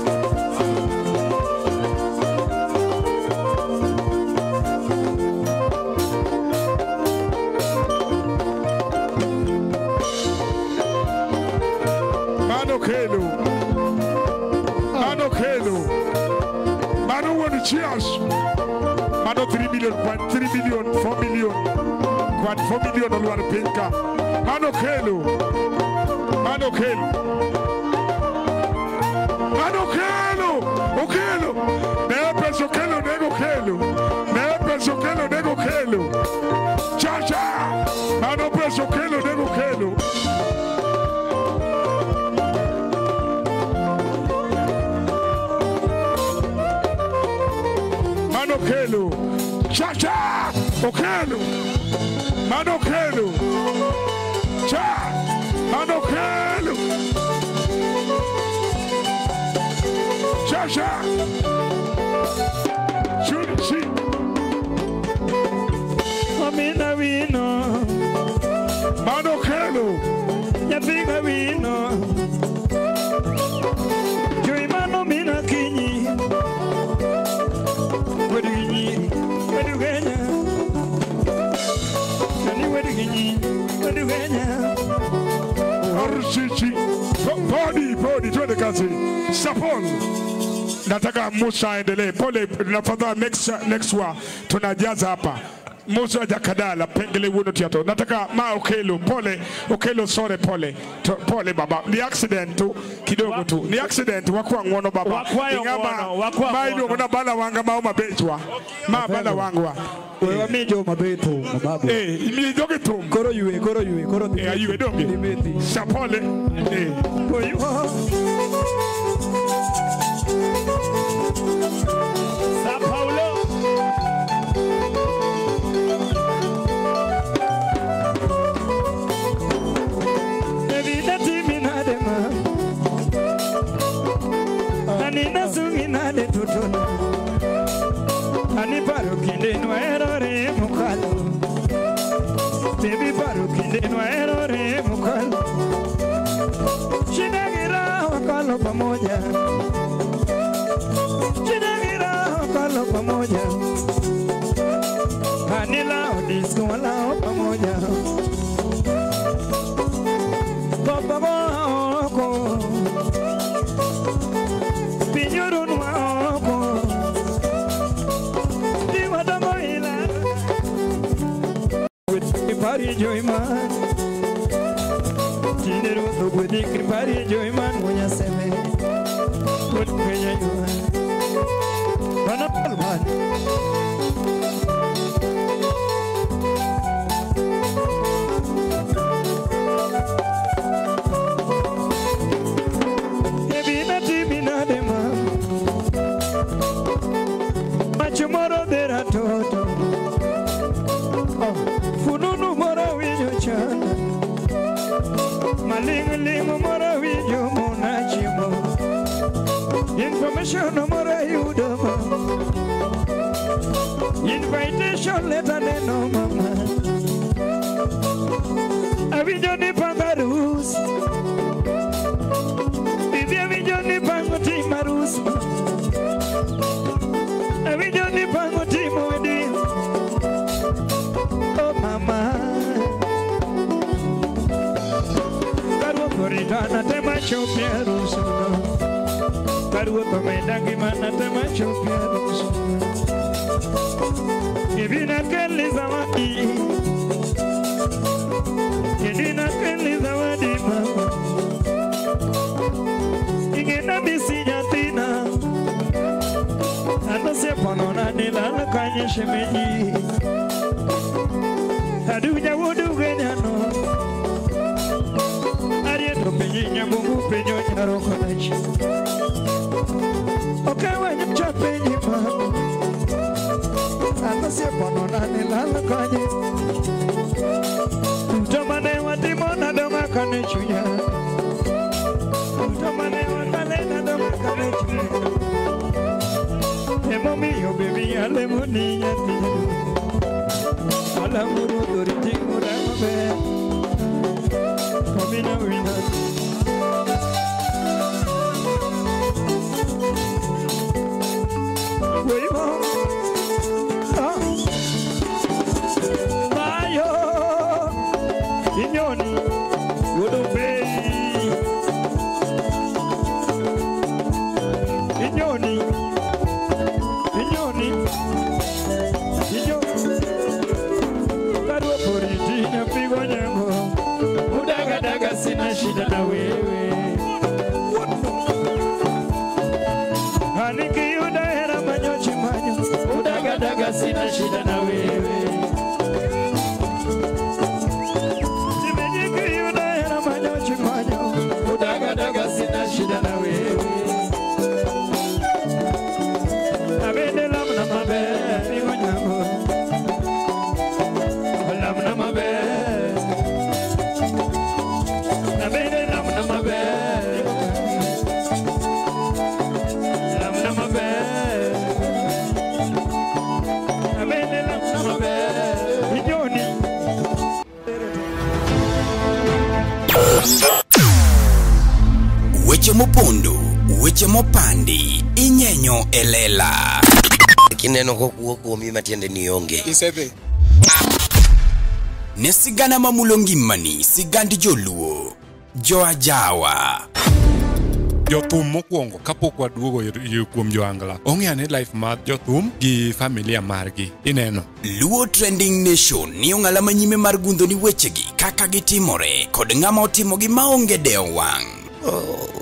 Mano Okelo. Mano Okelo. Mano wuon cheers. Mano 3 million, kwan 3 million, 4 million. Kwan 4 million olwar piny ka. Mano Okelo. Mano Okelo. Mano Okelo. Okelo. Ne pesa Okelo nego Okelo. Ne pesa Okelo nego Okelo. Cha cha. Mano pesa Okelo nego Okelo. Mano Okelo. Cha cha. Okelo. Mano Okelo. Cha. Mano Okelo. Cha cha. Chunchi. Amina wino, Mano Okelo. nyapiga wino. Joy mano mina kinyi. Wedu ginyi, wedu genya. Nani wedu ginyi, wedu genya. Archichi. Podi, podi, twende kazi. Sapol. Nataka Musa aendelee. Pole, nafadhali next one tunajaza hapa. Musa Jakadala pengele wuno tiato. Nataka ma Okelo, pole, Okelo sore pole. Pole baba. Ni accident tu kidogo tu. Ni accident wakwa ngono baba. Wakwayo ngono, wakwa Ma ngono. iluongo na bala wanga ma mabechwa. Ma bala wangwa. Wewe mijo mabeto mababu. Eh, imiyo jogi thum. Koro yue, koro yue, koro Eh, ayue donge. Dimeti. Sapole. Eh. Oyo. Sao Paulo. Evita timina dema. Anina sungina de tutona. Ani paro kinde no erore mukalo. Baby paro kinde no erore mukalo. pamoja. Chunya kalo pamoja. Anilao disco walao pamoja. Baba oko. Pinyurun wa oko. Dimadamo ila. With pari joyman. Tinero with pari joyman munya seme. With kenya yuan. Banapalman. Moro dera toto. Fununu moro winjo chana. Maling ling moro winjo mona chimo. Information moro yudo ma. Invitation letter neno mama. Awinjo ni pangarus. Bibi awinjo ni pango timarus. Awinjo ni pango timo wedi. Oh mama. Karuoth oritana tema chopi arusno. Karuoth omeda ngimana tema chopi arusno. Ibina keli zawadi. Ibina keli zawadi mama. Ingena bisi nyathina. Anoseponona nilala kanye shemeji. Adunya wudu genyano. Arieto penyi nyamungu penyo nyaro konachi. Okawa nyacha penyi mama. Anoseponona nilala kanye. Utomane watimona doma kane chunya. Utomane wakalena doma kane chunya. Emomiyo baby alemo ni nyathino. Alamuru doriti uramabe. Komina wina. Wei mo. Ah. Bayo. Inyoni. Wudu bei. Inyoni. Inyoni, inyo, karuo poriti nyapigo nyango, udaga daga sina shida na wewe. Aniki udahera manyo chimanyo, udaga daga sina shida na wewe. Chimenyiki udahera manyo chimanyo, udaga daga sina shida na wewe. Weche mopondo, weche mopandi, inyenyo elela. Kineno kokuo kuomi matiende ni onge. Isedhi. Ne sigana mamulo ngimani, sigand joluo, joajawa. Jothum mokwongo kapok waduogo kuom joangla ong'eyo ni life mar jothum gi familia margi ineno. Luo Trending Nation ni ong'ala manyime mar gundho ni wechegi kaka gitimore kod ng'ama otimogi maonge dewo wang'.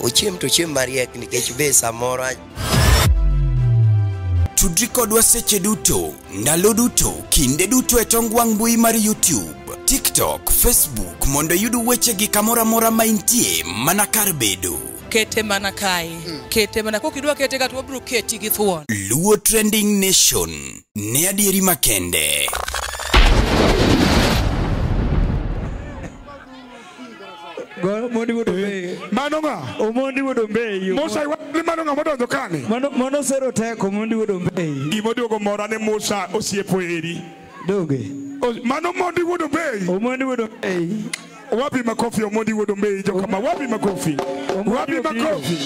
Ochiem to chiem mariek nikech be samoro. Tudri kodwa seche duto, ndalo duto, kinde duto e tong wang' mbui mar YouTube, TikTok, Facebook mondo iyud wechegi kamoro amora ma intie mana kar bedo. Kete mana kae, kete mana kokidwa kete ka to wabiro keti gi thuon. Luo Trending Nation ne adieri makende. Mano ng'a? Omondi wuod Ombei. Musa iwachni mano ng'a modonjo kani? Mano sero teko Omondi wuod Ombei. Gimoduogo mora ne Musa osiepo eri. Doge. Mano Omondi wuod Ombei. Omondi wuod Ombei. Wapi makofi Omondi Wuod Ombei jokama? Wapi makofi? Wapi makofi?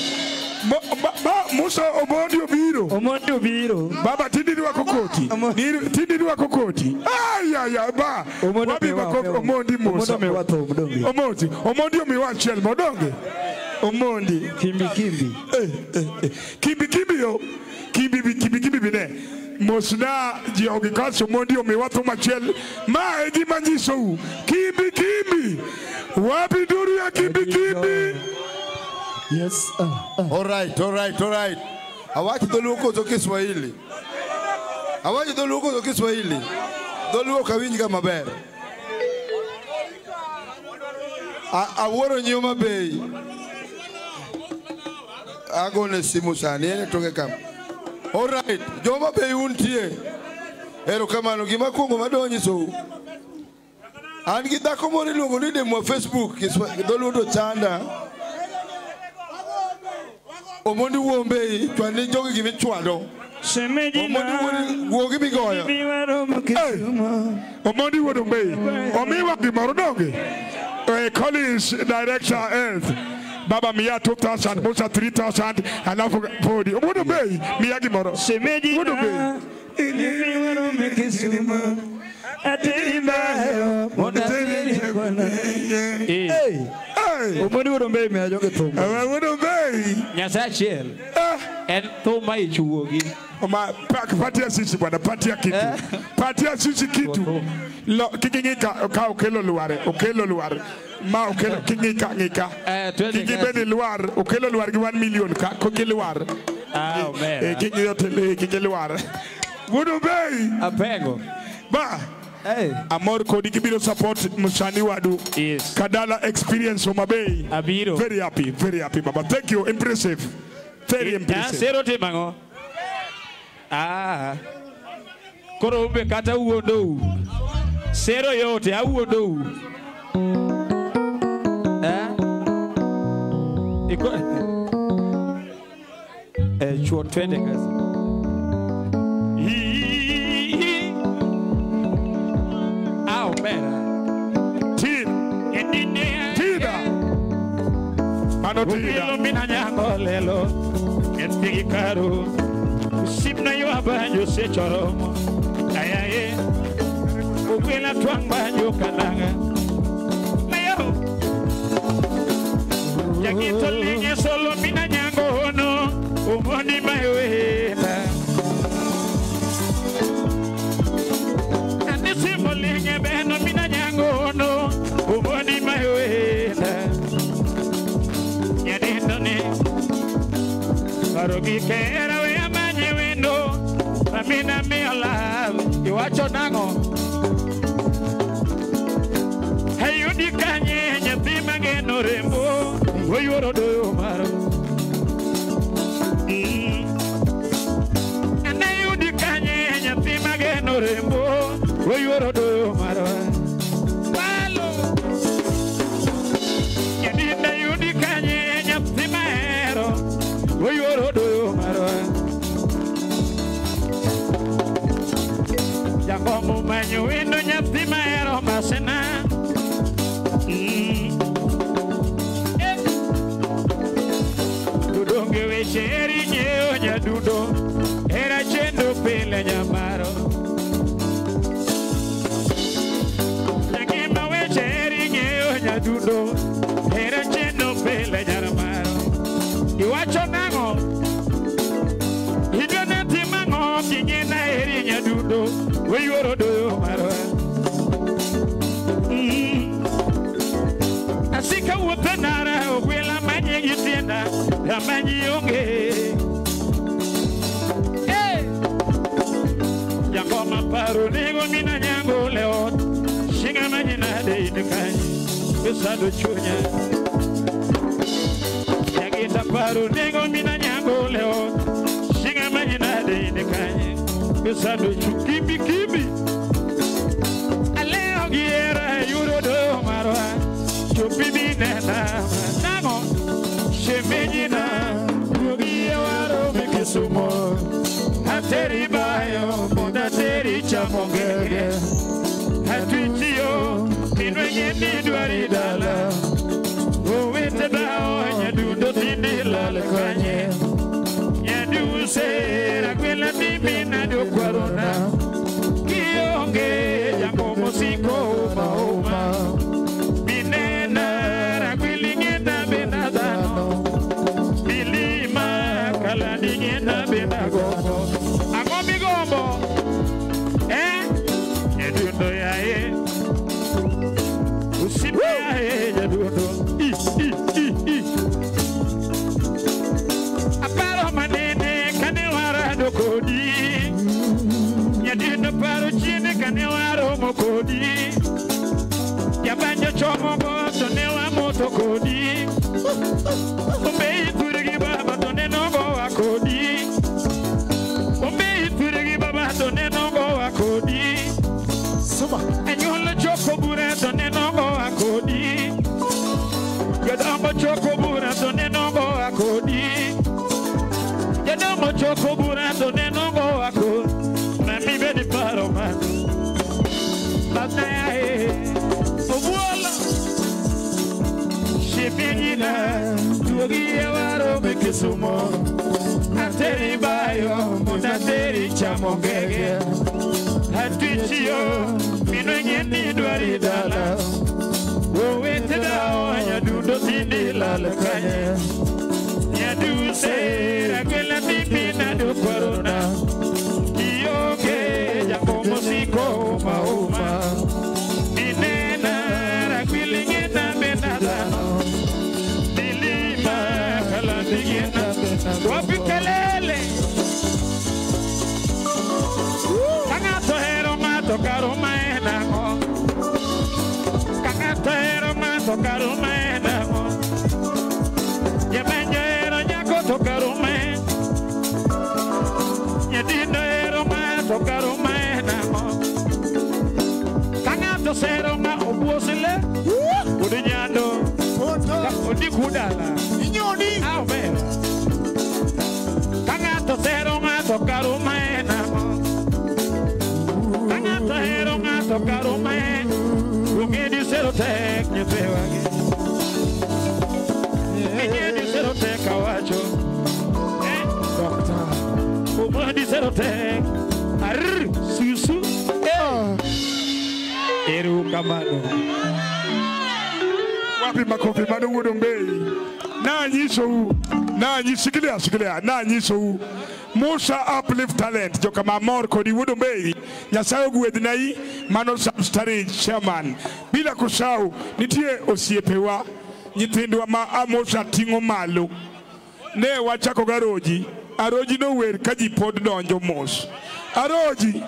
Musa Omondi obiro. Omondi obiro. Baba tindi rwako koti. Tindi rwako koti. Ay ba. Wapi makofi Omondi Musa? Omondi omiwa thum donge. Omondi omiwa achiel modonge. Omondi kimbi kimbi. Kimbi kimbi yo. Kimbi kimbi kimbi bine. Mosna jogi kaso Omondi omiwa thum achiel. Ma e gima nyisou. Kimbi kimbi. Wapi duru ya kimbi kimbi? Yes. All right. Awachi dholuo koso Kiswahili. Awachi dholuo koso Kiswahili. Dholuo kawinj ga maber. Awuoro nyiewo mabei. Agone simu sani en e toke kama. All right, joma bei untie. Erokamano gima kuongo madwa nyisou. An gi dhako moro iluongo ni Demwa Facebook, dholuo to chanda. Omondi Wuod Ombei chwani jogi gimichwado. Omondi wuo gimigoyo. Omondi Wuod Ombei omiwa gimoro donge. Collins Director Health. Baba mia 2,000, Musa 3,000, alafu podi. Omondi Ombei mia gimoro. Wuod Ombei. Omondi Wuod Ombei miya jogi thum. Wuod Ombei. Nyasaye achiel. En thum ma ichuogi. Patia sisi bwana, patia kitu. Patia sisi kitu. Kikingika ka okelo luare, okelo luare. Ma okelo kingika ngika. Kikibedi luar, okelo luar gi 1 million ka kokiluar. Ah, omera. Kingiyo tele kikiluar. Wuod Ombei. Apengo. Ba. Hey. Amor kodi kibiro support msani wadu. Yes. Kadala experience Homa Bay. Abiro. Very happy baba. Thank you. Impressive. Very impressive. Sero timango. Ah. Koro umbe kata uondou. Sero yote auondou. Eh? Iko chuo twende kazi. Tida. Mano tida. Mina nyango lelo. Entigi karo. Sibna yo abanyo se choromo. Ayaye. Ugwela twang banyo kananga. Mayo. Yakito linye solo mina nyango hono. Umoni maiwena. Anisimo linye beno mina nyango hono. Umoni maiwena. Nyanendone. Karogi kera we amanye wendo. Amina mi olav. Iwacho nango. Hayudi kanye nyathi mangeno rembo. Oyuoro doyo maro. Anayudi kanye nyathi mageno rembo. Oyuoro doyo maro. Malo. Anayudi kanye nyathi mahero. Oyuoro doyo maro. Jagomo manyo wendo nyathi mahero masena. Dudonge weche eri nyiewo nyadudo. Era chendo pile nyamaro. Nyakima weche eri nyiewo nyadudo. Era chendo pile nyamaro. Iwacho nang'o? Idone timang'o king'ena eri nyadudo. Weyuoro doyo maro. Asika wuotho nara ogwela manye gi tienda ramanyi onge. Jakoma paro nego mina nyango leot. Shinga manyi nade in kanyi Besado chunya. Jagita paro nego mina nyango leot. Shinga manyi nade in kanyi Besado chukibi kibi. Aleo giera yuro do marwa. Chupibi nena nango. Shemeji na rugi waro mekisumo. Hateri bayo monda teri chamongege. Hatuichio minwenge ni dwari dala. dukwarona kionge jango mosiko uma binena rakwilingenda benadano bilima kaladingenda benagogo ango migombo nyadundo yae usipe yae nyadundo i i i i aparo manene kane warado kodi nyadundo paro chine kane waromo kodi jabanjo chomo go to ne wamoto kodi ombe iturgi baba to ne nogo wakodi ombe iturgi baba to ne nogo wakodi suma enyulo choko bura to ne nogo wakodi jodongo choko bura to ne nogo wakodi jodongo choko bura to ne nogo wakodi mami bedi paro ma bataya obuola shipigina tuogi waro mekisumo ateri bayo munateri chamo ngege hatichio minwenye dwari dala owete dao nyadundo tindi lal kanye nyaduse rakela tipina dukwarona ionge jakomosiko mauma inena rakwilingena benadano dilima kaladigena wapi kelele kangato hero mato karuma enango kangato hero mato karuma enango yemenyo hero nyako to karuma nyedindo hero mato karuma enango kangato sero ma obuosile udinyando odikudala inyoni aomera kangato sero mato karuma enango kangato hero mato karuma ungedi sero tek nyefewagi ngedi sero tek awacho doctor umadi sero tek arr susu eru kamano wapi makofi mano wuod Ombei nanyiso nanyi shikilia shikilia nanyiso Musa uplift talent jokama mor kodi wuod Ombei Nyasaye ogwedhnai mano Samstari chairman bila kusahau nitie osiepewa nyithindwa ma Musa ting'o malo ne wachako garoji aroji nower ka ji pod donjo mos aroji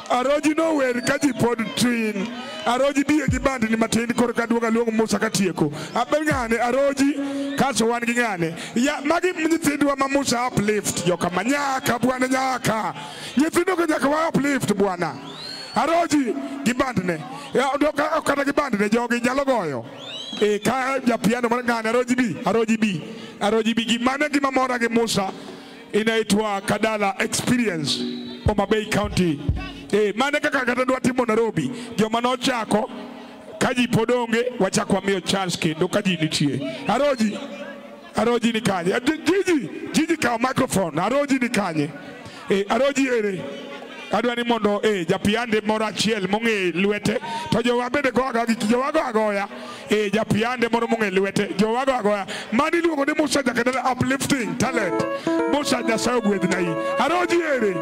aroji nower ka ji pod tin aroji biye gi bandni matin koro ka duoga luong Musa katieko aber ng'ane aroji kaso wan gi ng'ane ya magi nyithindwa ma Musa uplift jokama nyaka bwana nyaka nyithindo go nyaka wa uplift bwana aroji gi bandne ya kata gi bandne jogi nyalo goyo ka japiano mar ng'ane aroji bi aroji bi aroji bi gimane gima mora gi Musa inaitwa Kadala Experience Homa Bay County. Mane kaka kata dwa timo Nairobi joma nochako kaji pod onge wachako wamiyo chance kendo kaji nitie aroji aroji ni kanye jiji jiji kaw microphone aroji ni kanye aroji ere adwa ni mondo japiande moro achiel mong'e lwete to jowa bende go agoya jowa go agoya japiande moro mong'e lwete jowa go agoya mani iluongo ni Musa Jakadala uplifting talent Musa Nyasaye ogwedhnai aroji ere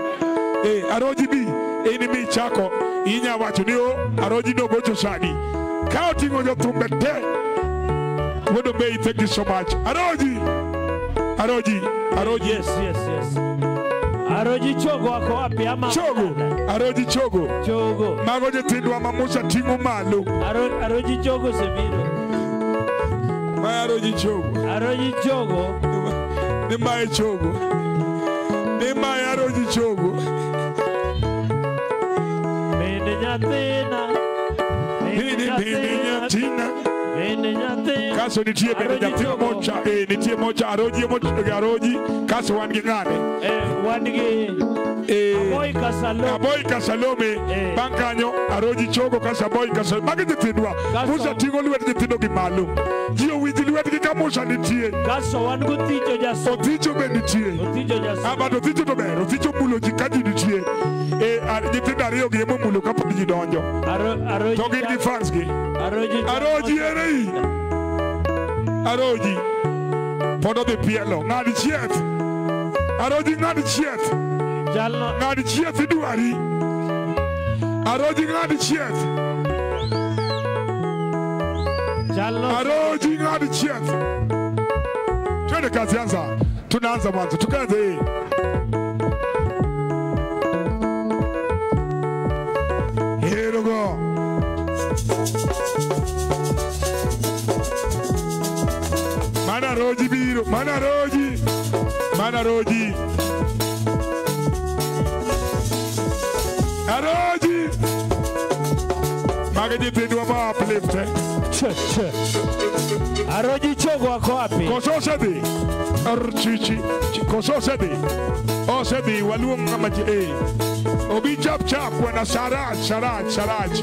aroji bi ini mi chako inya wacho ni o aroji nogocho sani ka oting'o jothumbe te Wuod Ombei thank you so much aroji aroji aroji yes yes yes Aroji Chogo ako wapi ama Chogo Aroji Chogo Chogo mago nyithindwa ma Musa ting'o malo Aroji Chogo osebiro ma Aroji Chogo Aroji Chogo ni mae Chogo ni mae Aroji Chogo Bende nyathina Bende nyathina Kaso nitie bende nyathi mocha, nitie mocha Aroji mocha Aroji. Kaso wan gi ng'ane? Wan gi Aboy Kasalome. Bang' kanyo Aroji chogo kaso Aboy Kasalome. Magi nyithindwa. Musa ting'o lwet nyithindo gi malo. Ji owinj lwetgi ka Musa nitie. Kaso wan go Othicho jaso. Othicho be nitie. Othicho jaso. But Othicho to ber. Othicho mulo ji ka ji nitie. Nyithindo ariyo gi emo mulo kapod ji donjo. To gin gi fans gi. Aroji ere i. Aroji. Pod odhi pielo. Ng'ad chieth. Aroji ng'ad chieth. Ng'ad chieth idwari. Aroji ng'ad chieth. Aroji ng'ad chieth. Twende kazi, anza. Tunaanza mwanzo. Tukaanze hii. Here we go. Mana Roji biro, mana Roji. Mana Roji. Aroji. Mage nyithindwa ma uplift. Aroji chogo wako wapi? Koso osedhi. Archichi. Koso osedhi. Osedhi waluong ng'ama ji Obi chap chap wana saraj saraj saraj.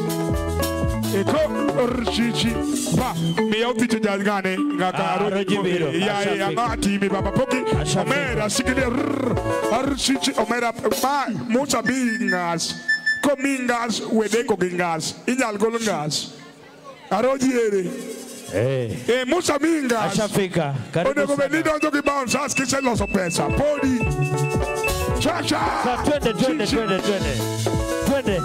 Eko archichi ba miya Othicho jangane ngaka Aroji biro. Ya ngati mi baba poki. Omera sikilia archichi omera ma Musa bi ngas. Komi ngas wedeko gi ngas. Inyal gol ngas. Aroji ere. Musa mi ngas. Ashafika. Onego bed ni donjo gi bouncers kiseloso pesa. Podi. Cha cha. Twende twende twende twende. Twende.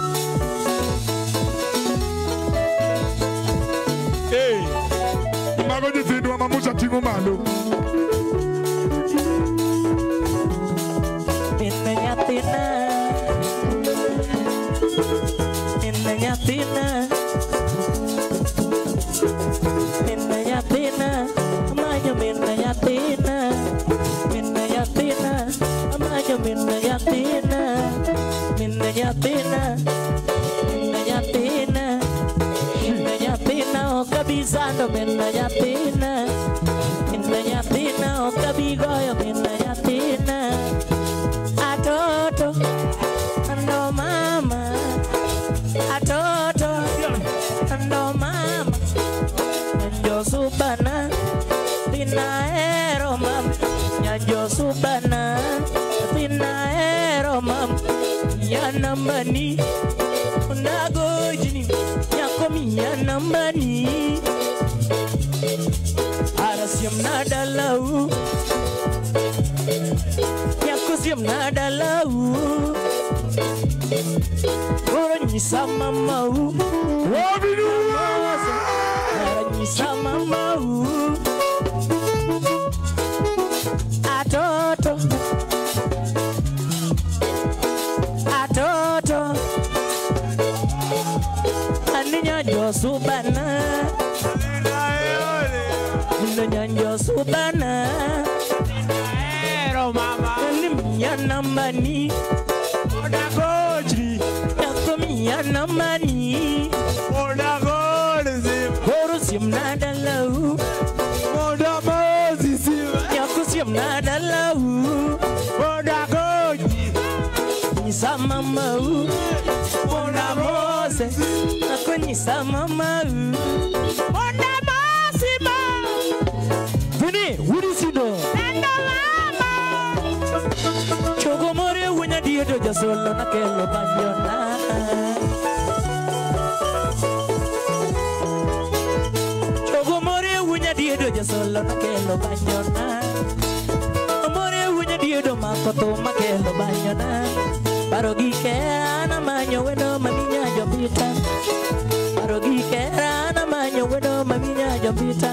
Mago nyithindwa ma Musa ting'o malo. Minne nyathina. Minne nyathina. Minne nyathina. Amanyo minne nyathina. Minne nyathina. Amanyo minne nyathina. Minne nyathina. Minne nyathina. Minne nyathina ok abi sando minne nyathina. Minne nyathina ok abi goyo minne nyathina. Atoto ando mama. Atoto ando mama. Nyanjo subana tinaero mam. Nyanjo subana tinaero mam. Nyanambani unagojini nyako minyanambani. Arasiam nadalau nyako siam nadalau. Koro nyisa mamau. Nyisa mamau. Atoto. Atoto. Ani subana. Nyanjo subana. Mama. Nyanambani. Odagoji. Nyako minyanambani. Odagoji. Koro simnadalau. Odamozi sim. Nyako simnadalau. Odagoji. Nyisa mamau. Odamose. Nyako nyisa mamau. Odamosi ma. Vini, wurisido. Chogo more wunya diedo jasolo na kelo banyona. Chogo more wunya diedo jasolo na kelo banyona. More wunya diedo makoto makelo banyona. Paro gi kera na manyo wendo maminya jopita. Paro gi kera na manyo wendo maminya jopita.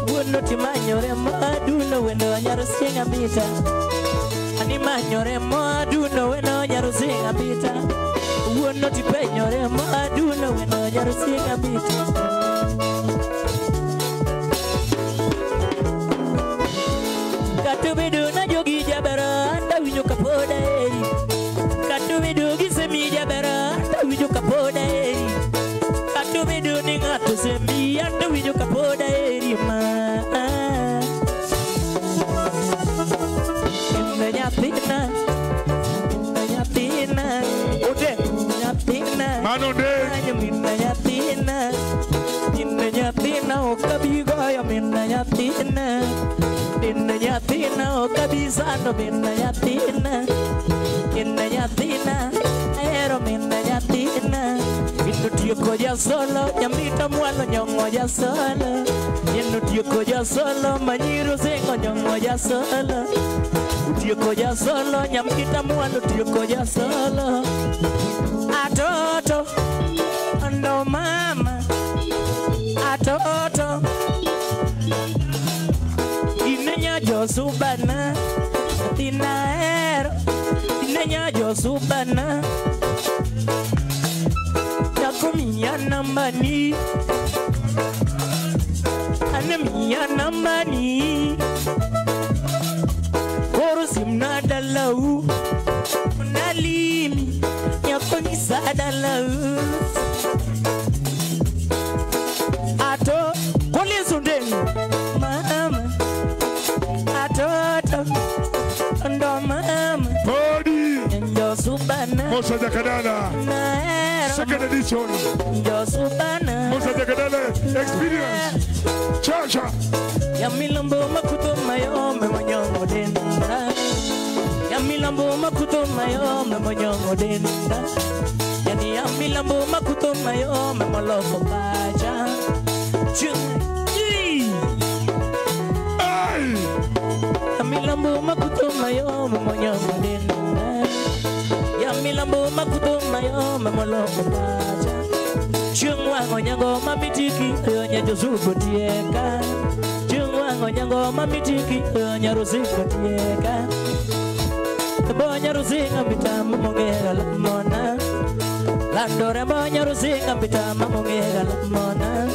Wuono timanyore maduno wendo nyaro singa mita. Ani manyore maduno wendo nyaro singa mita. Wuono tipenyore maduno wendo nyaro singa mita. Kata bedo na jogi jabera anda winjo kapoda eri. Kata bedo gi semi jabera anda winjo kapoda eri. Kata bedo ni ng'ato semi anda winjo kapoda. Mano de Minna nyathina. Minna nyathina ok abi goyo minna nyathina. Minna nyathina ok abi sando minna nyathina. Minna nyathina ahero minna nyathina. Minno tieko jasolo nyamita mwalo nyong'o jasolo. Minno tieko jasolo manyiro singo nyong'o jasolo. Tieko jasolo nyamita mwalo tieko jasolo. Atoto ndo mama atoto inenya josubana tinaero inenya josubana takumia nambani anemia nambani korosimna dalau nalimi nyakongisa dalau ato kolizundeni mama atoto ndo mama Bodi njosubana Musa Jakadala second edition njosubana Musa Jakadala experience Chacha Yamilambo makuto mayome monyongo denda Yamilambo makuto mayome monyongo denda Yani yamilambo makuto mayome moloko pacha Ay Yamilambo makuto mayome monyongo denda Yamilambo makuto mayome moloko pacha Chungwa nyango mamitiki onya josugo tieka Chungwa nyango mamitiki onya rusingo tieka Bonya rusinga bitama mongera lamona Landore bonya rusinga bitama mongera lamona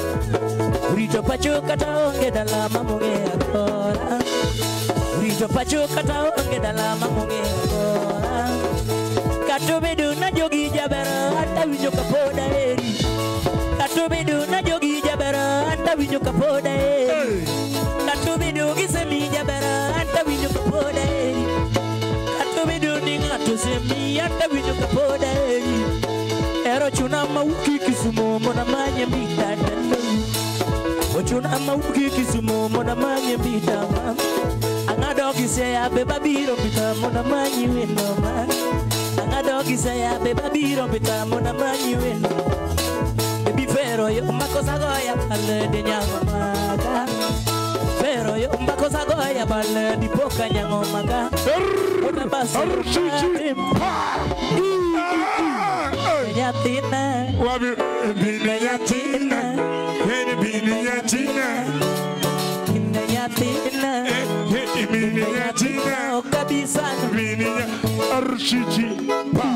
Rito pacho kata onge dala mongera kora Rito pacho kata onge dala mongera kora Kato bedo na jogi jabera ata winjo kapoda eri Kato bedo na jogi jabera ata winjo kapoda eri Kato bedo gisemi jabera ata winjo kapoda eri Kato bedo ni ng'ato semi ata winjo kapoda eri Ero chuna mauki Kisumo mona manye mbita dalo Ochuna mauki Kisumo mona manye mbita ma Ang'ado giseya be babiro mbita mona manyi wendo ma Ang'ado giseya be babiro mbita mona manyi wendo Baby fero yo makosa goya pale de nyango maka Fero yo makosa goya pale di poka nyango maka Ona basi Nyatina Wabi Nyatina Nyatina Nyatina Nyatina kabisa Arshiji pa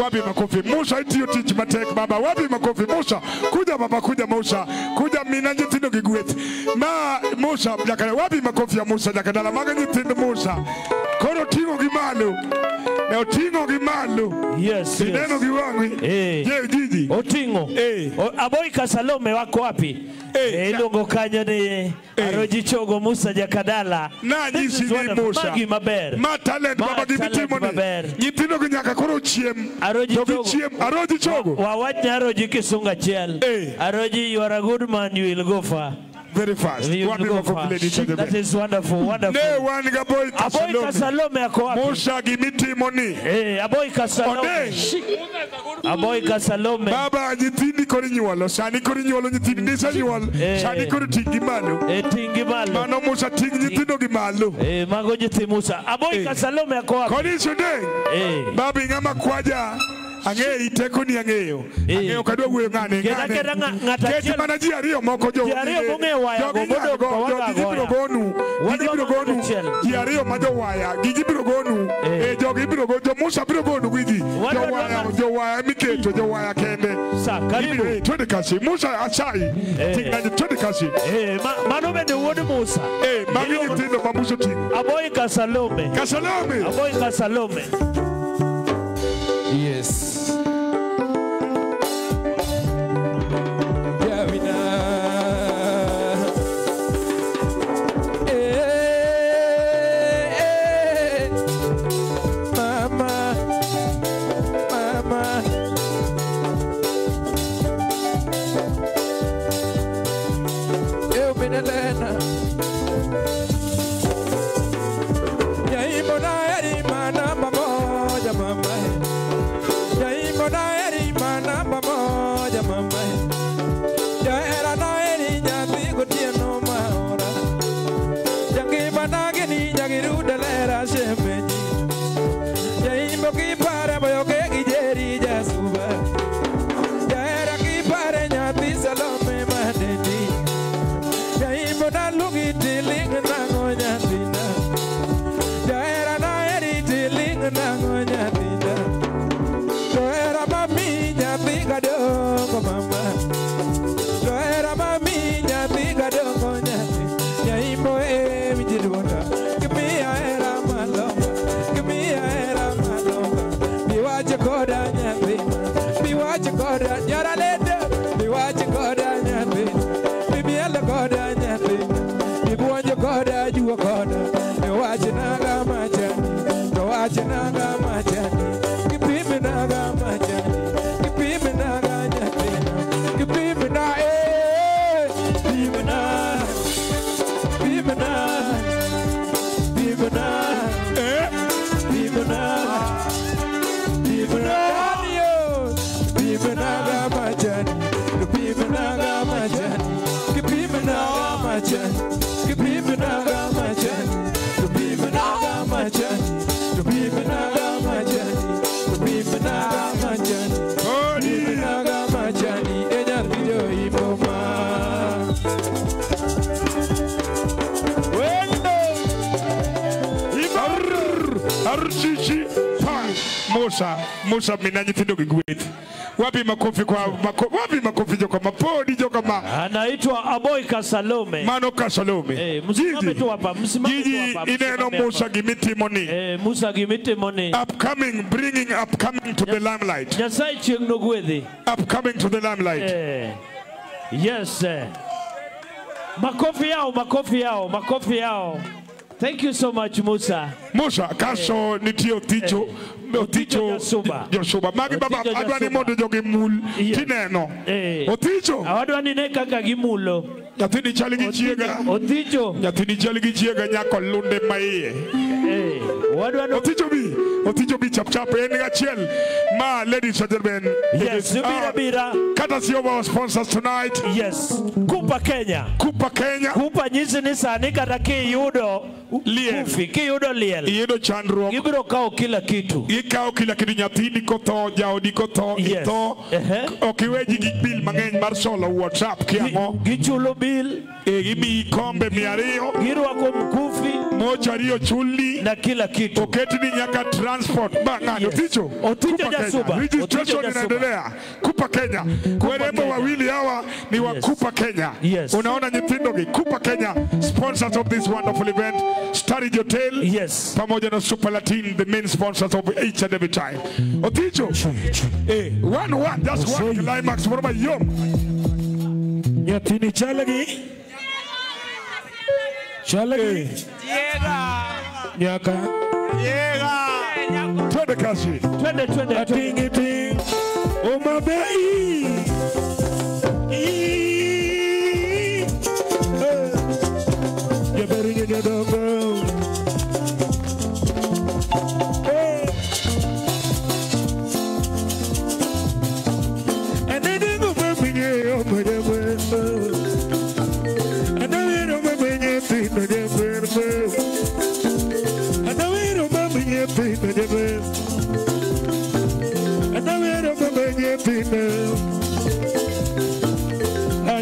Wapi makofi Musa itiyo tich matek baba wapi makofi Musa kuja baba kuja Musa kuja mina nyithindo gi gweth ma Musa Jakadala wapi makofi ya Musa Jakadala mago nyithind Musa koro ting'o gi malo ne oting'o gi malo yes ineno gi wang'i je jiji oting'o Aboy Kasalome wako wapi iluongo kanyo ni Aroji Chogo Musa Jakadala na nyisi ni Musa magi maber ma talent baba gimitimo ni nyithindo gi nyaka koro chiem Aroji to gichiem Aroji Chogo wawach ne Aroji kisunga achiel Aroji you are a good man you will go far very fast. That is wonderful, wonderful. Ne wan ga Aboy Aboy Kasalome ako wapi? Musa gimitimo ni. Aboy Kasalome. Aboy Kasalome. Baba nyithindi koro inyuolo, sani koro inyuolo nyithindi nisenyuol, sani koro ting' gi malo. Ting' gi malo. Mano Musa ting' nyithindo gi malo. Mago nyithi Musa. Aboy Kasalome ako wapi? Koni Sundeng. Baba ing'ama kwaja. Ang'eyi tekoni ang'eyo. Ang'eyo kadwa wuoyo ng'ane ng'ane. Ket mana ji ariyo moko jo. Ji ariyo mong'eyo waya go mondo jogi biro gonu. Gigi biro gonu. Ji ariyo ma jowaya. Gigi biro gonu. Jogi biro go. Jo Musa biro gonu gigi. Jowaya jowaya miketo jowaya kende. Sa karibu. Twende kasi. Musa achai. Ting'ani twende kasi. Mano bende wuod Musa. Magi nyithindo ma Musa oting'o. Aboy Kasalome. Kasalome. Aboy Kasalome. Yes. Mama, mama. na heri manamba moja mama. Jaimbo na heri manamba moja mama. Jahera na heri nyathi gotieno maora. Jangima na geni nyagirude lera shemeji. Jaimbo kipare boyoke gijeri jasuba. Jahera kipare nyathi Salome madedi. Jaimbo na lugi tiling nango nyathina. Jahera na heri tiling nango nyathina. Jahera mami nyathi kadongo mama. Jahera mami nyathi kadongo nyathi. Jaimbo e mijiduona. Gimiya hera malonga. Gimiya hera malonga. Biwache koda nyathi. Biwache koda nyaralede. Biwache koda nyathi. Bibiele koda nyathi. Bibuonjo koda juo koda. Biwache naga machani. Biwache naga machani. Kipime naga machani. Kipime naga nyathi. Kipime na eh. Pime na. Pime na. Pime na. Eh. Pime na. Pime na. Pime naga machani. Kipime naga machani. Kipime naga machani. Kipime naga machani. Kipime naga machani. Kipime naga machani. Kipime naga machani. Kipime naga machani. Enya video iboma. Wendo. Archichi pa Musa, Musa mina nyithindo gi gweth. Wapi makofi kwa wapi makofi joka mapodi joka ma. Anaitwa Aboy Kasalome. Mano Kasalome. Eh, msimame tu hapa, msimame tu hapa. Ineno Musa gimitimoni. Eh, Musa gimitimoni. Upcoming, bringing upcoming to the limelight. Nyasaye chieng' nogwedhi. Upcoming to the limelight. Eh. Yes. Makofi yao, makofi yao, makofi yao. Thank you so much, Musa. Musa, kaso nitie Othicho, Othicho Josuba. Magi baba, adwa ni mondo jogi mul tineno. Othicho. Adwa ni ne kaka gimulo. Nyathini chal gi chiega. Othicho. Nyathini chal gi chiega nyako lunde maiye. Wadwa no. Othicho bi, Othicho bi chap chap en achiel. Ma, ladies and gentlemen. Yes, bira bira. Courtesy of our sponsors tonight. Yes. Kupa Kenya. Kupa Kenya. Kupa nyisi ni sani kata kiyudo liel. Kufi, kiyudo liel. Iyudo chandruok. Gibiro kawo kila kitu. Gikawo kila kitu, nyathini kotho, jaodi kotho, itho. Ok iwe ji gi bill mang'eny mar solo WhatsApp kiang'o. Gichulo bill. Gimiyi kombe 200. Girwako mkufi. Mocha ariyo chulni. Na kila kitu. Oketni nyaka transport. Ba ng'ani, Othicho. Othicho Jasuba. Registration inaendelea. Kupa Kenya. Warembo wawili hawa ni wa Kupa Kenya. Yes. Unaona nyithindo gi Kupa Kenya, sponsors of this wonderful event. Starry Hotel. Yes. Pamoja na Super Latin, the main sponsors of each and every time. Othicho. One, just one climax for my yom. Nyathini chalgi. Chalgi. Nyaka. Twende kazi. Twende twende. Atingi ting. Oh my baby. Jabari nyadogo.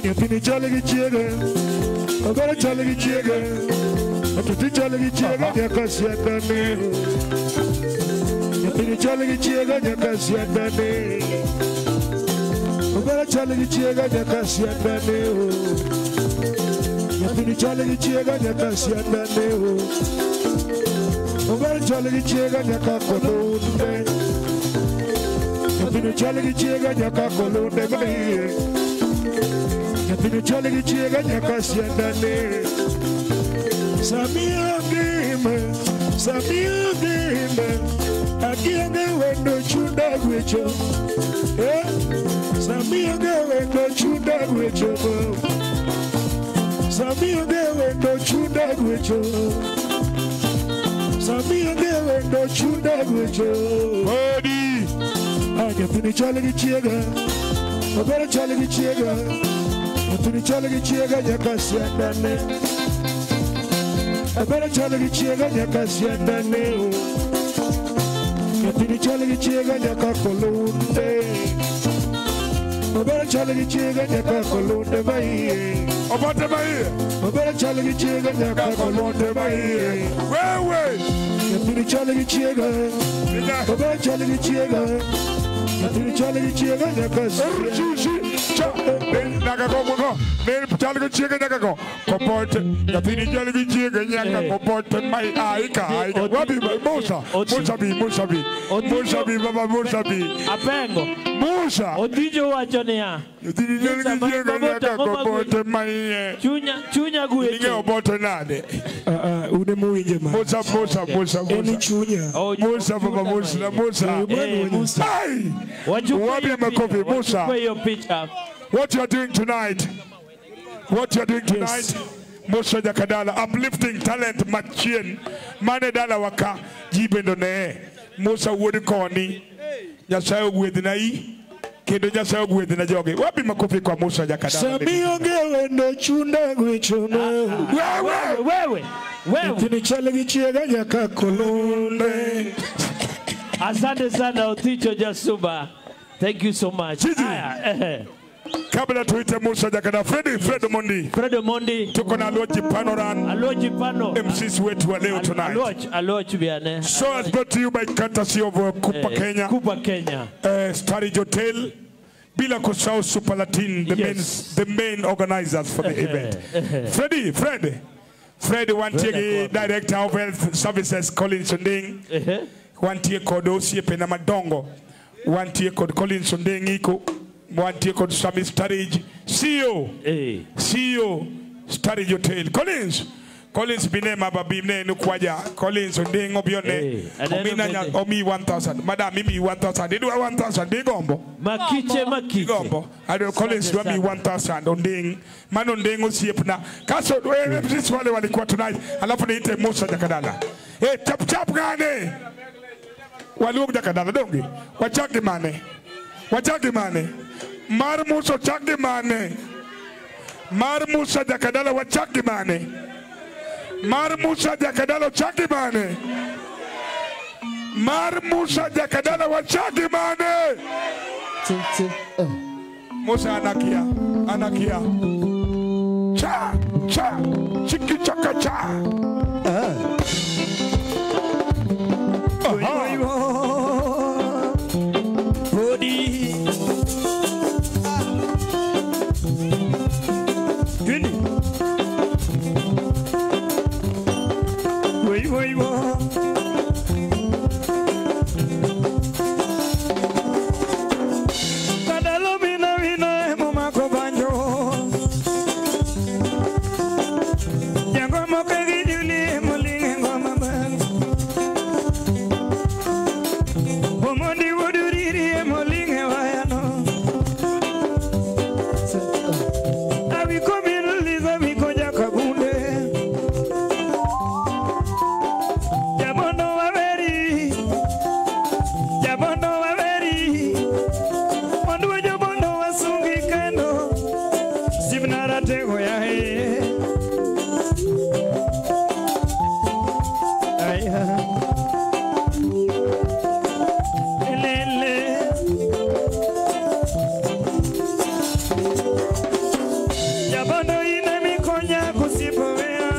Nyathini chal gi chiege, ogoro chal gi chiege, otuti chal gi chiege nyaka siandane. Nyathini chal gi chiege nyaka siandane. Ogoro chal gi chiege nyaka siandane. Nyathini chal gi chiege nyaka siandane. Ogoro chal gi chiege nyaka kolunde. Nyathini chal gi chiege nyaka kolunde maiye. Nyathini chal gi chiega nyaka siandane. Samia ngima, Samia ngima, akionge wendo chunda gwecho. Samia wendo chunda gwecho. Samia wendo chunda gwecho. Sami onge wendo chunda gwecho. Odi. Nyathini chal gi chiega. Obero chal gi chiega. Nyathini chal gi chiega nyaka siandane. Obero chal gi chiega nyaka siandane. Nyathini chal gi chiega nyaka kolunde. Obero chal gi chiega nyaka kolunde maiye. Obote maiye. Obero chal gi chiega nyaka kolunde maiye. Wewe. Nyathini chal gi chiega. Obero chal gi chiega. Nyathini chal gi chiega nyaka cha. Nyaka go. Ne chal gi chiega nyaka go. Kopote. Nyathini chal gi chiega nyaka kopote mai aika aika. Wapi Musa. Musa bi Musa bi. Musa bi baba Musa bi. Apengo. Musa. Odhijo wacho niya. Nyathini chal gi chiega nyaka kopote mai. Chunya chunya gwecho. Inge obote nade? Une muwinje ma. Musa Musa Musa Musa. Eni chunya. Musa baba Musa Musa. Musa. Wapi makofi Musa. What you are doing tonight? What you are doing tonight? Musa Jakadala, uplifting talent machien. Mane dala waka jibendo ne. Musa wuod koni. Nyasaye ogwedhna i. Kendo Nyasaye ogwedhna joge. Wapi makofi kwa Musa Jakadala? Sami onge wendo chunda gwecho no. Wewe wewe wewe. Nyathini chal gi chiega nyaka kolunde. Asante sana Othicho Jasuba. Thank you so much. Aya, Kabla tuite Musa Jakadala, Fred Omondi. Fred Omondi. Tuko na Alochi Panoran. Alochi Pano. MCs wetu wa leo tonight. Alochi biane. So as brought to you by courtesy of Kupa Kenya. Kupa Kenya. Starridge Hotel. Bila kusahau Super Latin, the yes. the main organizers for the event. Fred wantie Director of Health Services Collins Onding. Wantie kod osiepe na madongo. Wantie kod Collins Onding iko. Wantie kod Sami Starridge, CEO, CEO Starridge Hotel. Collins bine maba bine nukwaja. Collins Onding obione. Omina nya omi 1,000. Madam mimi 1,000. Idwa 1,000 digombo. Makiche makiche. Digombo. Ado Collins dwa mi 1,000 Onding. Man Onding osiepna. Kaso sisi wale walikuwa tonight. Alafu niite Musa Jakadala. Chap chap gane. Waluog Jakadala dongi. Wachaki mane. Wachaki mane. Mar Musa chaki mane. Mar Musa Jakadala wachaki mane. Mar Musa Jakadala chaki mane. Mar Musa Jakadala wachaki mane. Musa anakia. Anakia. Cha cha chiki chaka cha. Kadalo mina wina mumako banjo. Jango moke giduli mulinge ngoma bang. Omondi woduriri mulinge wayano. Awiko minuliza wiko jakabunde. Jabondo waveri. Jabondo waveri. Onduwe jabondo wasungi kendo. Sibnara tego ya he. Aya. Lele. Jabondo ine mikonya kusipowea.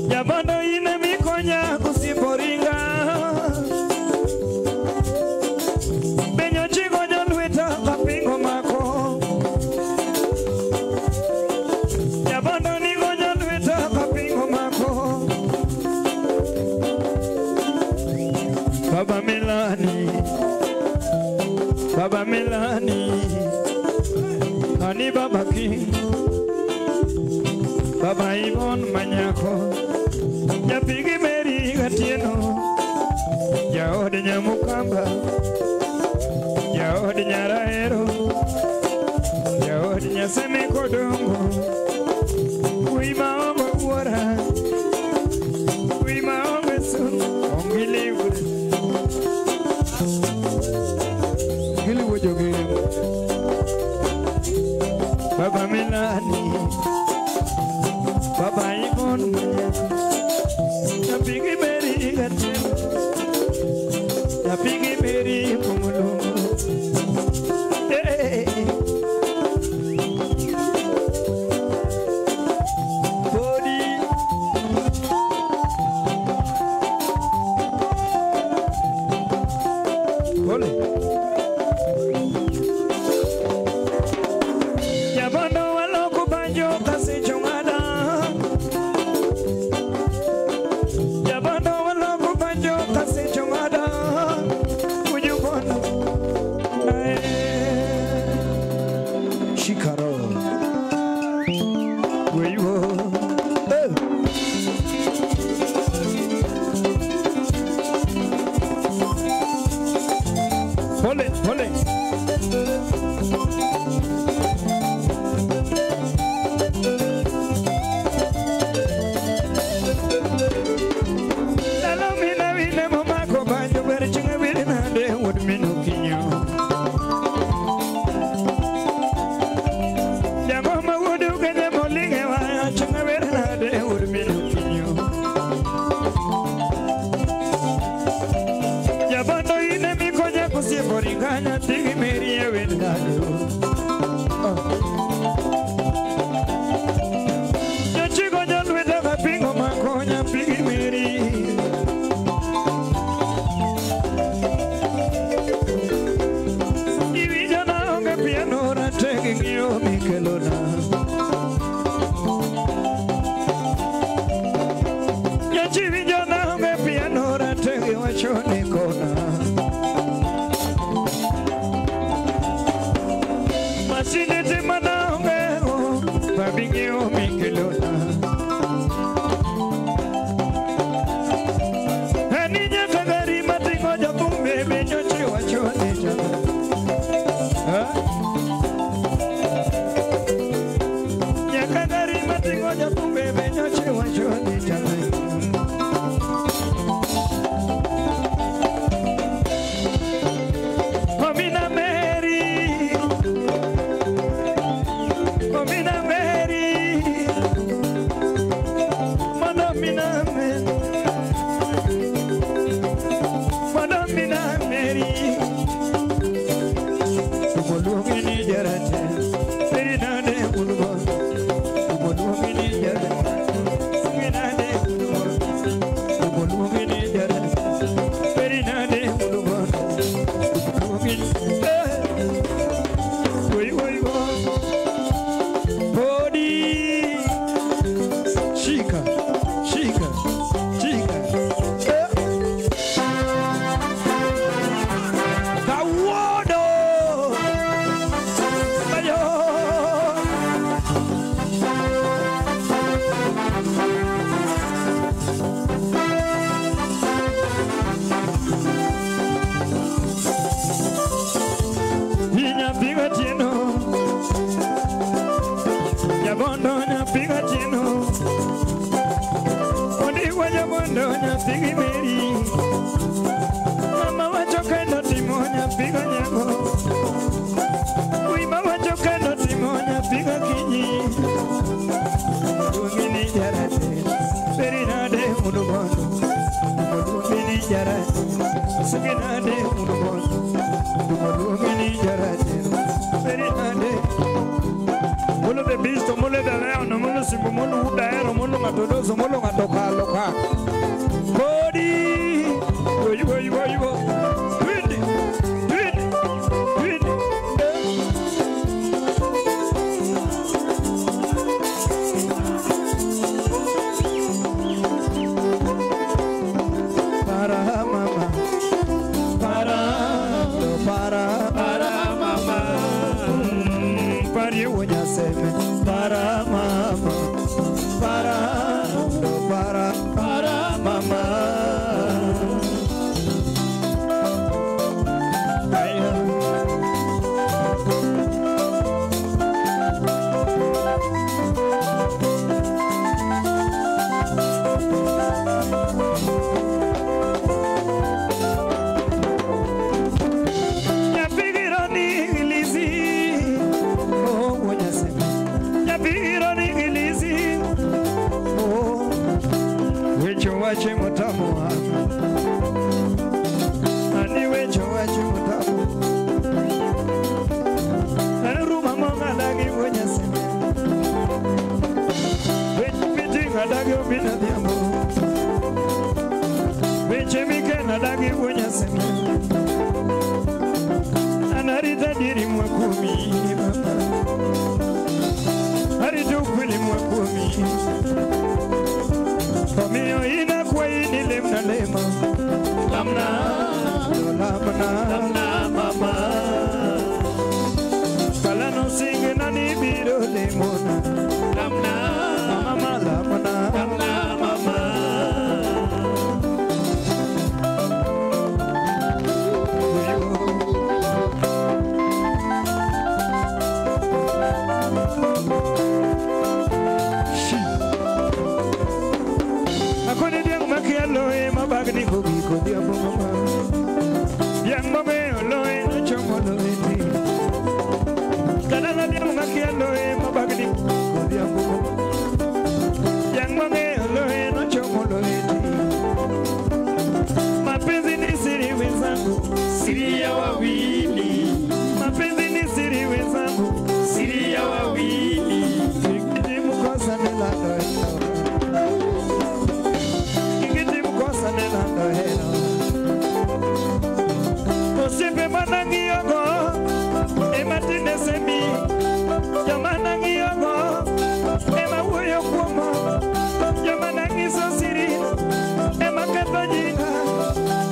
Jabondo ine mikonya kusiporinga. Benyo chigo jolweta kapingo mako. Jabondo nigo jolweta kapingo mako. Baba Milani, Baba Milani, Ani Baba King, Baba Ivon Manyako, Japigi Meri Gatieno, Jaode Nyamukamba, Jaode Nyaraero, Jaode Nyaseme Kodongo, Uima Ogo Uora, jabondo nyathigi Meri. Mama wacho kendo timo nyathigo nyango. Wima wacho kendo timo nyathigo kinyi. Luongi ni jarate, beri nade uno bondo. Luongi ni jarate, sugi nade uno bondo. Luongi ni jarate, beri nade. Molo de bisto, molo de leon, molo simbo, molo udaero, molo ngatodoso, molo ngatokaloka. Kodi, oy oy oy oy. Twende, twende, twende. Para mama, para, para, para mama. Pari unyaseme, para mama, para, para, para mama. Aya. Nyapigiro ni ilizi, oh unyaseme. Nyapigiro ni ilizi, oh. Wecho wache mutamu hapa. Ani wecho wache mutamu. Ani ruma monga dagi unyaseme. Wecho pitinga dagi ubina dhiambo. Weche mikena dagi unyaseme. Anarita diri mwakumi mama. Arito kweli mwakumi. Omiyo ina kwa ini lemna lema. Lamna, lamna, lamna mama. Kalano singe nani biro lemona. Lamna, mama, lamna, lamna mama. Akoni diang makialo e mabagni kogi kodi abo mama. Diang mame oloe no chomo loe. Kadala diang makialo e mabagni kodi abo mama. Diang mame oloe no chomo loe. Mapenzi ni siri wenzangu, siri ya wawili. Mapenzi ni siri wenzangu, siri ya wawili. Kikiti mkosa nelando hero. Kikiti mkosa nelando hero. Osiepe manang'iyogo, ema tinde semi. Joma nang'iyogo, ema wuoyo kuoma. Joma nang'iso siri, ema ketho nyinga.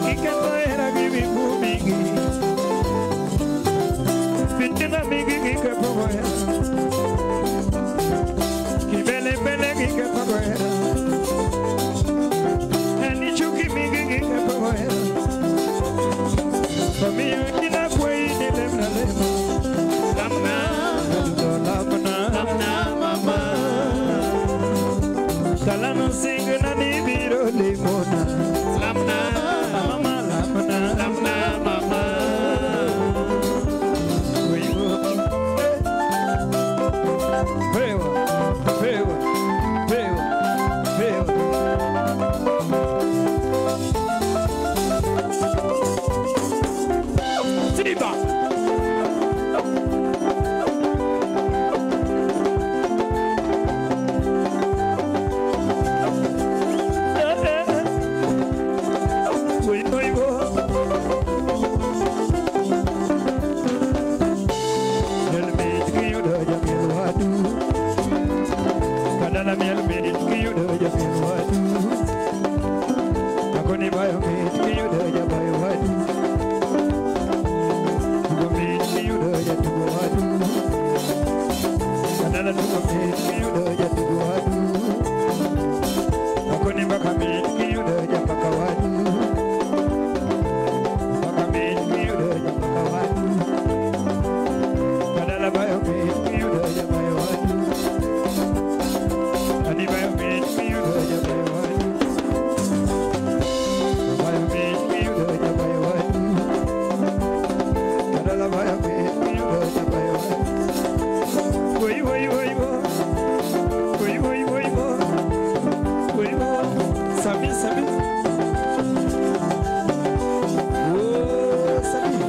Giketho hera gi wigu mingi. Fitina mingi giketho go hera. Kibelebele giketho go hera. Ani chuki mingi giketho go hera. Omiyo ina kwei ni lemna lema. Lamna, lamna, lamna mama. Kalano singe nani biro lemona. Lamna, mama, lamna, lamna mama. Pewa, pewa, pewa, pewa. Siba. Oi, oi, oi. Miel mit kiyudo jamiel wadu. Kadala miel mit kiyudo jamiel wadu. Akoni bayo mit kiyudo jabayo wadu. Tugo mit kiyudo jatugo wadu. Kadala tugo mit kiyudo jatugo wadu. Akoni baka mit kiyudo jambaka wadu. Baka mit kiyudo jambaka wadu. Kadala bayo mit kiyudo jabayo wadu. Ani bayo mit kiyudo jabayo wadu. Oh, Sami.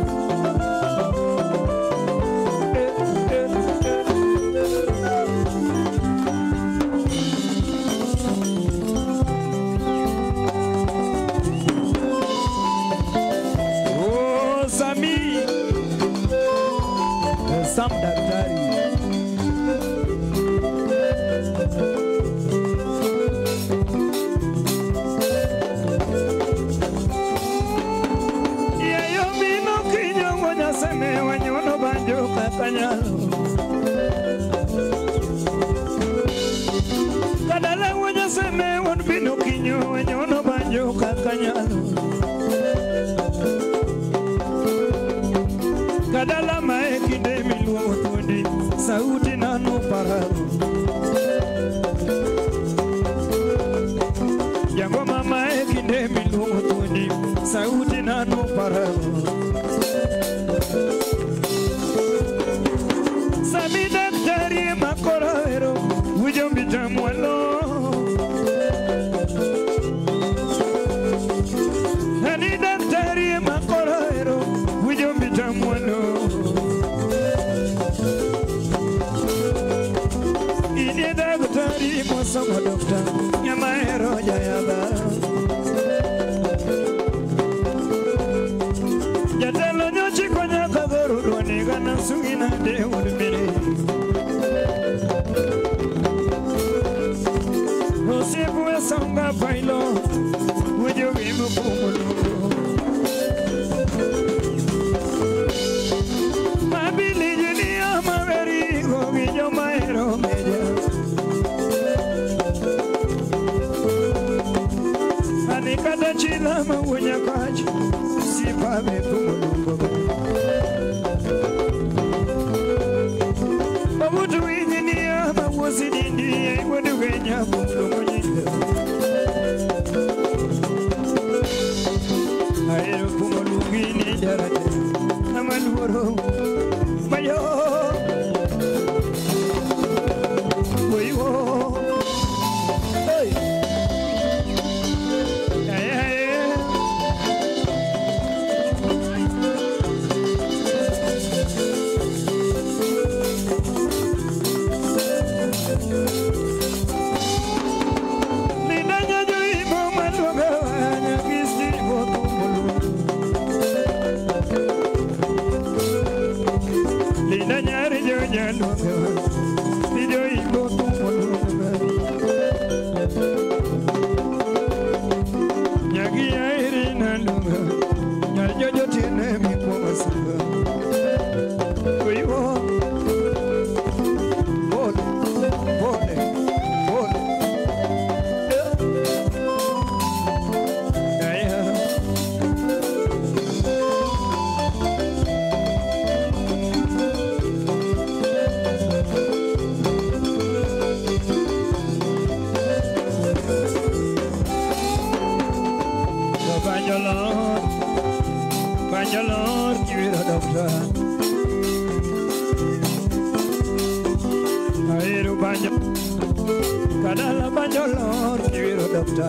Oh, Sami. Sam daktari. Yeyo bino kinyongo nyaseme wanyono banjo kakanyalo. Kadala wanyaseme wan bino kinyo wanyono banjo kakanyalo. Kadala mae kinde miluongo thuondi sauti nano pararo. Jangoma mae kinde miluongo thuondi sauti nano pararo. Sami daktari makoro ero wujo mitamwalo. Ani daktari makoro ero wujo mitamwalo. Ine daktari mosomo dokta nyama ero jayaba. Jatelo nyochi konya kagoro duone gana sungina de udmire. Osiepu esonga bailo wujo wimu kumulu. Mabili junia maveri gogi joma ero meja. Ani kata chila mawunya kachi sipa me pumulu. Obutu winyinia mawusi dindi iwodu wenya pumulu nyinda. Aero pumulu gini jarate amaluoro mayo. Oiwo. Hey. Hey, hey. Linda nyari jo nyaluonga Nijo ibo tumuluonga Nyagi airi naluonga Nyar jojo tiene mikuongo samba Oiwo. Pole, pole, pole. Aya. Banjalor, Banjalor, kibiro dokta. Airu banjo, kadala Banjalor, kibiro dokta.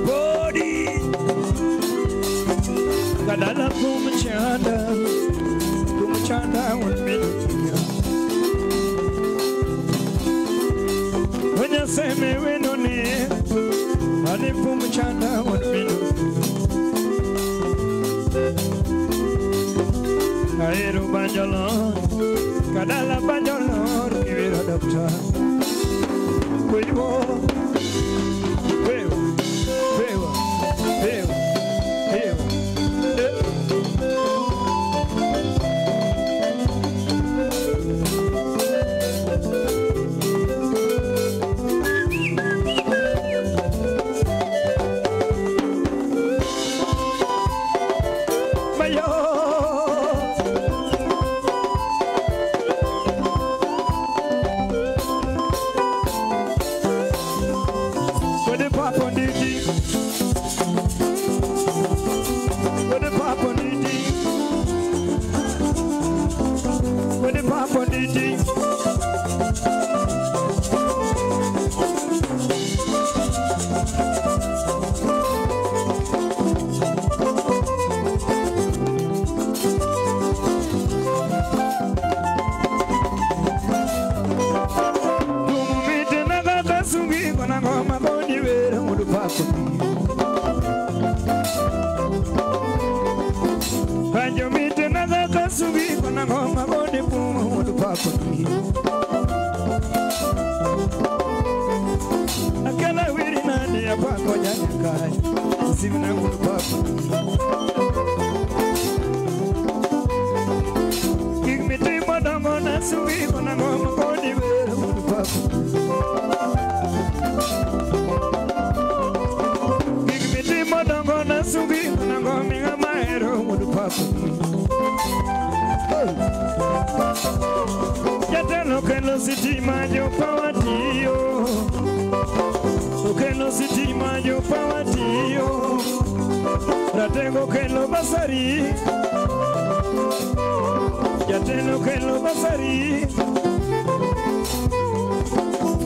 Bodi, kadala kumchanda, kumchanda unminukia. Wanyaseme wenone, ani kumchanda unminukia. Aero Banjalor, kadala Banjalor, kibiro dokta. Wewo, wewo, wewo, wewo, wewo. Mayo. Banjo mite na kasugi kona ngoma gode pumo wuod papa Akala wiri nani apako nyanyakai Simna wuod papa Gik mitimo dongo na sugi kona ngoma gode wero wuod papa Gik mitimo dongo na sugi kona ngoma ng'ama hero wuod papa Jatelo kelo sitima jopawa tiyo Okelo sitima jopawa tiyo Ratego kelo basari Jatelo kelo basari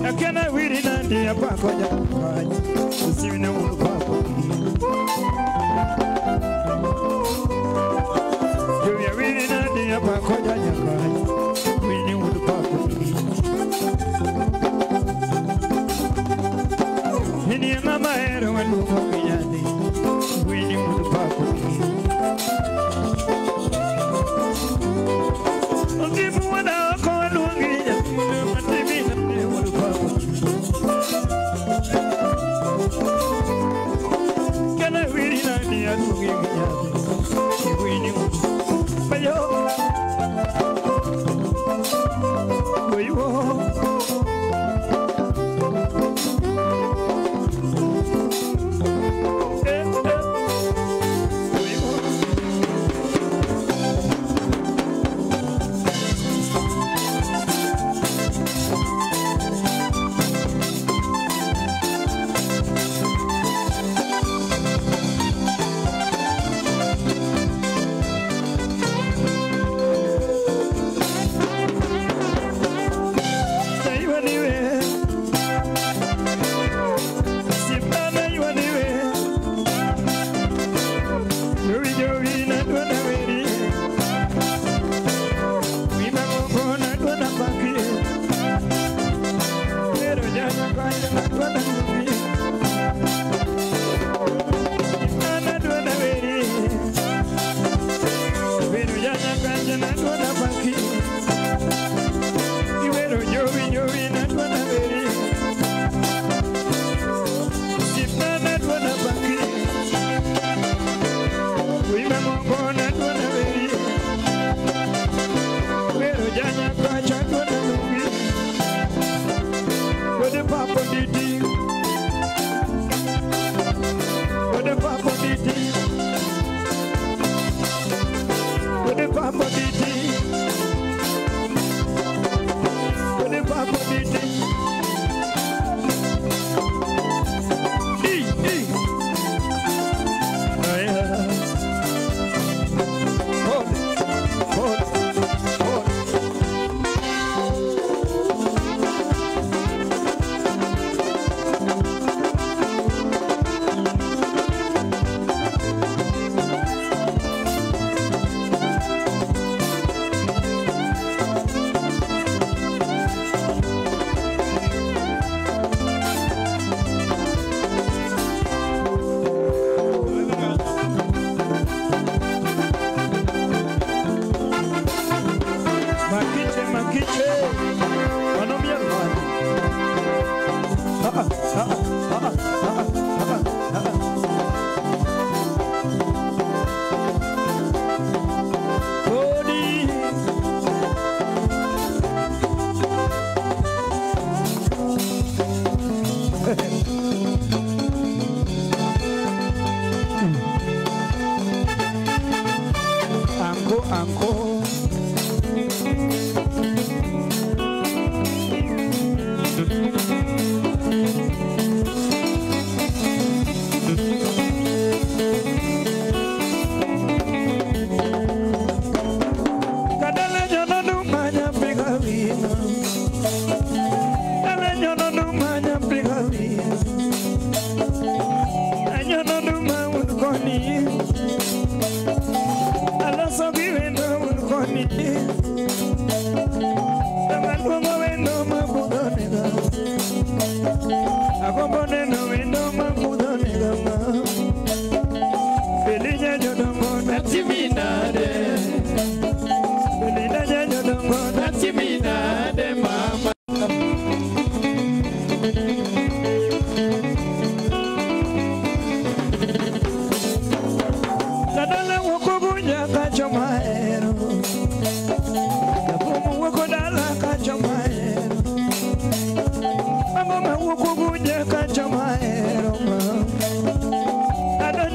Akena wiri nandi apako japai Usimine wuod papa Jowi wiri nandi apako japai Wini wuod papa Nini mama hero waluongo gi nyathi Wini wuod papa Otifu wuoda oko waluongi nyathi matimi nade wuod papa Kana wiri nandi aluongi gi nyathi Wini wuod Bayo Bayo Agombo neno wendo mabudho.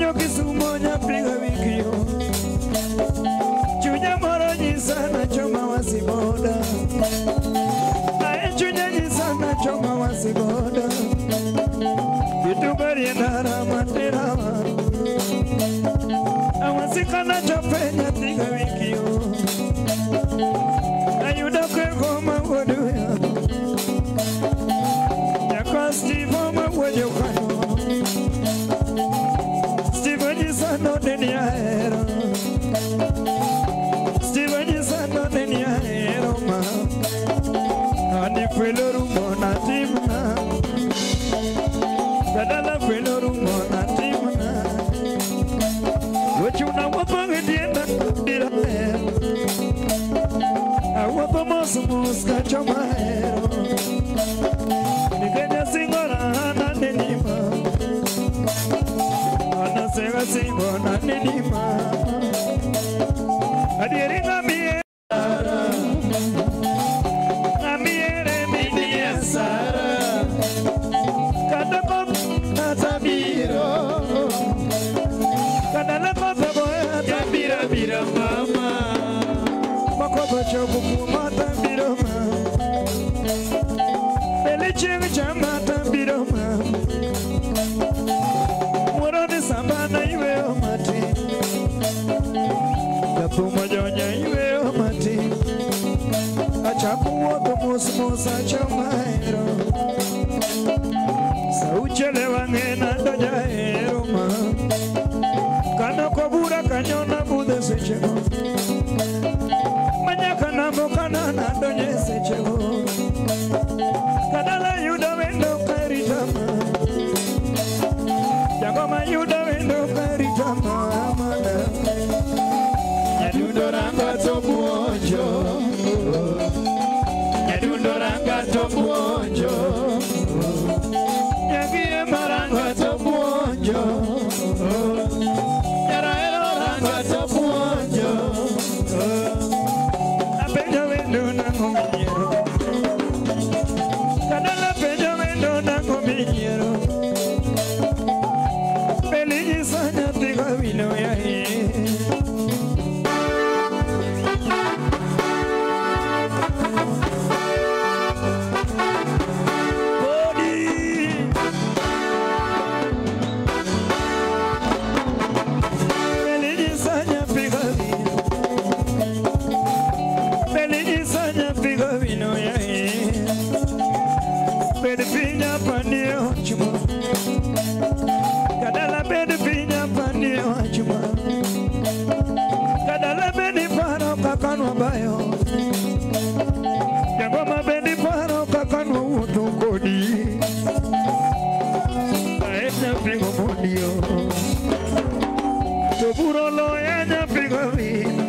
Adonjo Kisumo nyapiga wikio. Chunya moro nyisa nachoma wasiboda. Ae chunya nyisa nachoma wasiboda. Vitugari ndara materawa. Awasikana chope nyapiga wikio. Ayuda kwegoma woduya. Nyakwa Steve oma wojokanyo. Steve nyisa no deni ahero. Steve nyisa no deni ahero ma. Ani kwelo rumo na timna. Dadala kwelo rumo na timna. Wochuna wuotho gi tienda dira hero. Awuotho mos mos kachoma hero. Nikech asingora an aneni ma. Anasega singo naneni ma. Adieri ng'amiere. Ng'amiere mini asara. Kata koth atabiro. Kadala koth ogoya tabiro biro mama. Makoth ochopo kuoma tabiro ma. Bele chieng' chama tabiro ma. Wuoro ni samba na yweyo matin. Jathum ojonya yweyo matin. Achako wuotho mos mos achoma hero. Sauchiel e wang'e nadonjo ahero ma. Kanoko bura kanyo nabudho sechego. Manyaka nambo kana nadonjo e sechego. Kadala yudo wendo karita ma. Jagoma yudo wendo karita ma. Nyadundo ranga to buonjo. Nyadundo ranga to buonjo. Nyagie maranga to buonjo. Nyaraero ranga to buonjo. Apenjo wendo nang'o minyiero. Kadala penjo wendo nang'o minyiero. Beli nyisa nyathi gawino yaye. Kadala bed pinya panie wachuma. Kadala bed paro kakanwa bayo. Jagoma bed paro kakanwa wuotho kodi. Ae nyapigo mondio. To buro loya nyapigo wino.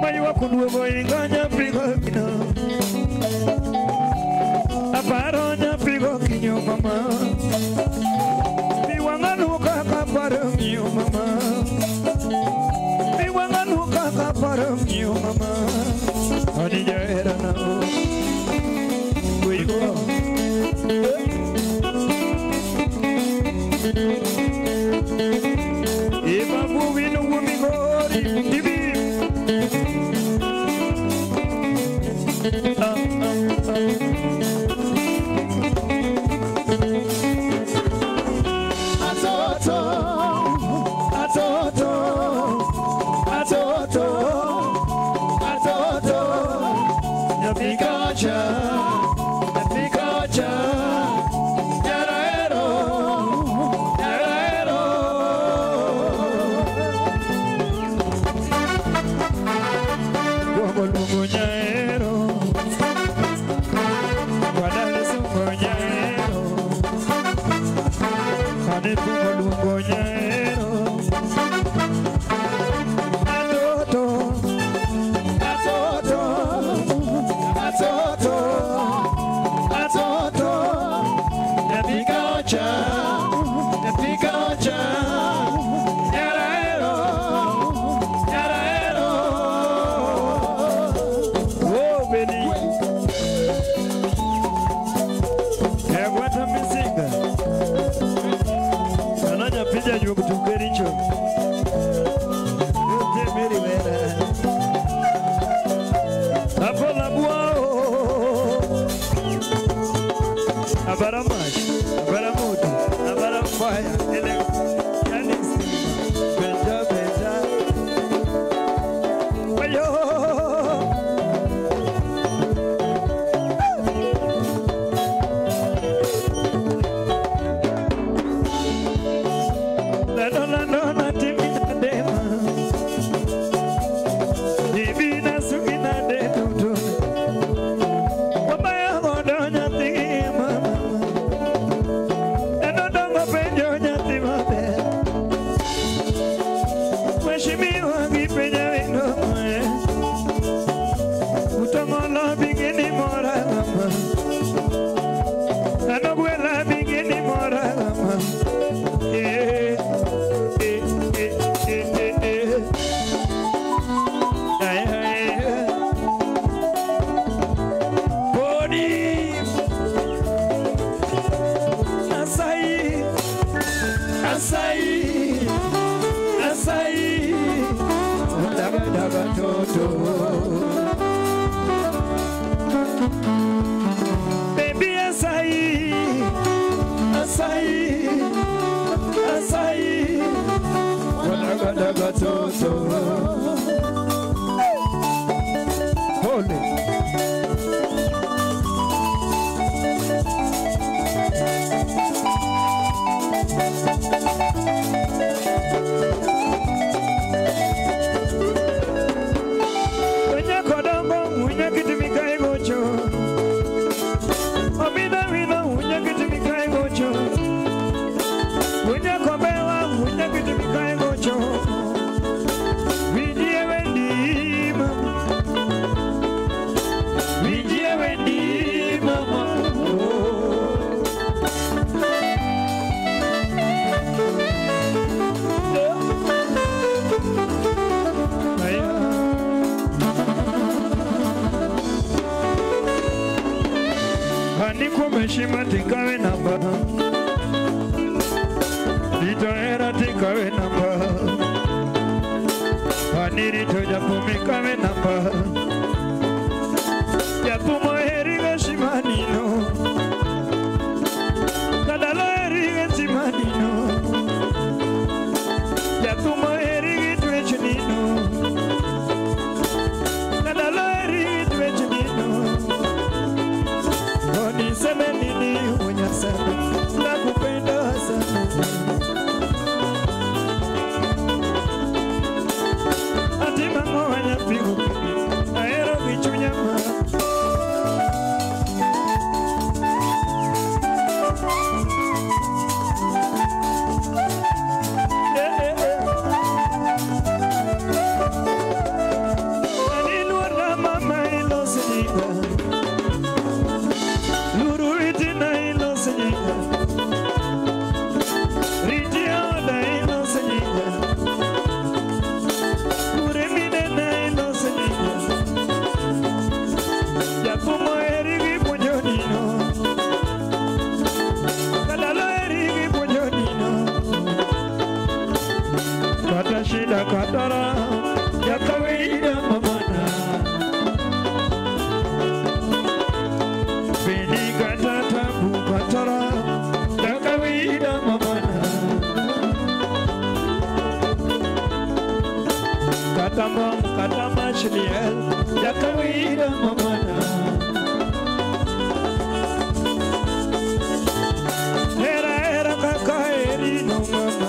Maywak oduogo inga nyapigo wino. Aparo nyapigo kinyo mama. Biwanga luka kaparo miyo mama. Biwanga luka kaparo miyo mama. Ani jahera na o. Kuigo. Eba buwino wumigori dibi. Ah ah ah. Atoto, atoto, atoto, nyathi kocha, nyathi kocha, nyaraero, nyaraero. Luongo luongo nyaero, wadale sungo nyaero, ane pungo luongo nyaero. Atoto, atoto, atoto, atoto, nyathi kocha, nyathi kocha, nyaraero, nyaraero. Oh, Beni. Egwata misinga. Ana nyathi nyathi jajuok tuke richo. Yote meri wera. Apola buao. Abara mach, abara moto, abara fire. Ele yani stima. Benja benja. Ayo. Baby, asai, asai, asai, wadaga daga toto. Holy. Heshima tikawe namba, litoera tikawe namba, anirito japumikawe namba, japumo heri heshima nino, kadalo heri heshima nino, japumo heri gitwech nino, kadalo heri gitwech nino. Niseme nini unyasema nakupenda sana. Ati mama wanyapigo aero vichunyama. Ani mama ilosiniga. Shida katara ya kawaida mamana bini kata tabu katara ya kawaida mamana kata mom kata mashliel ya kawaida mamana era era kakaeri no mama.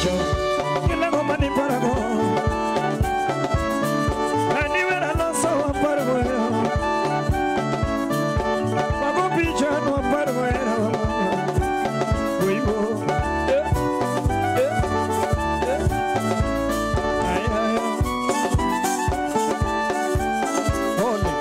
wacho Kilango mani parago Ani wera loso wapargo Wago picha no wapargo Wiwo Ay ay Ole.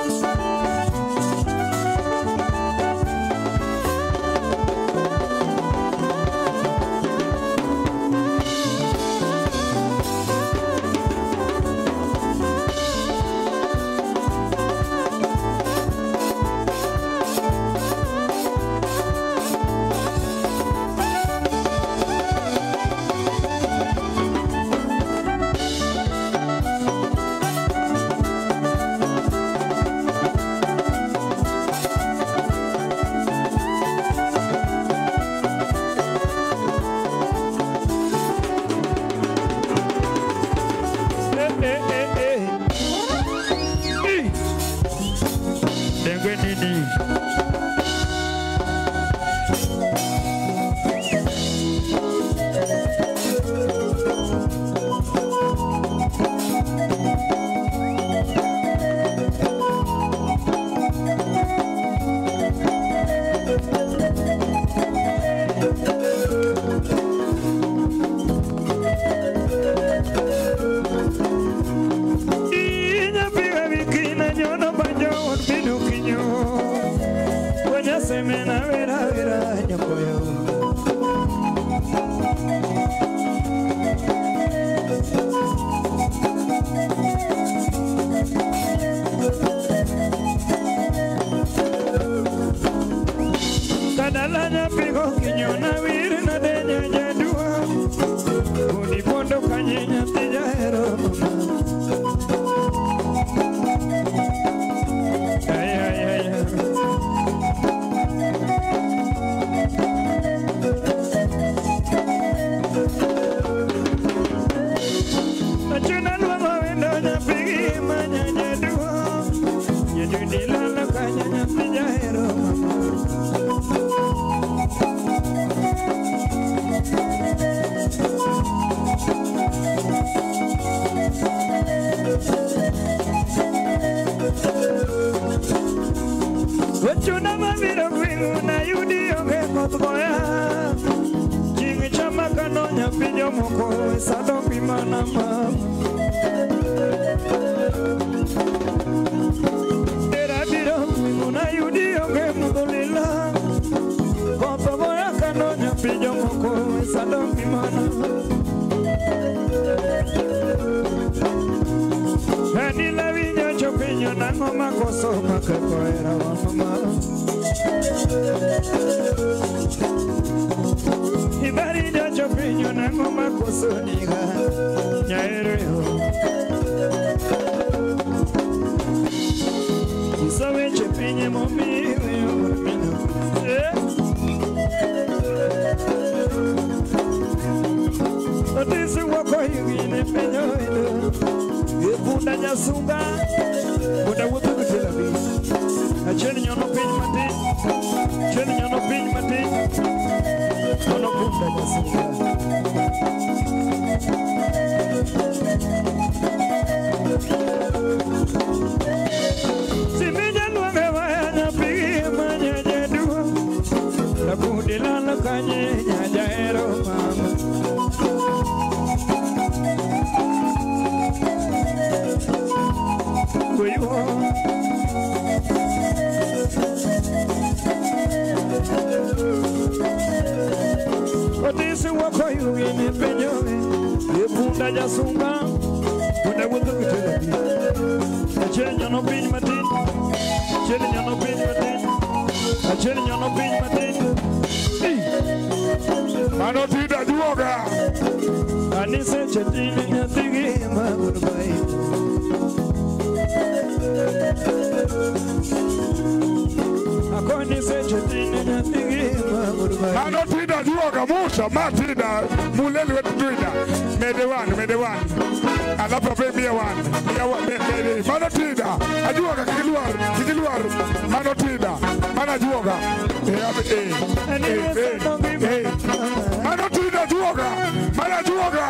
ajuoga.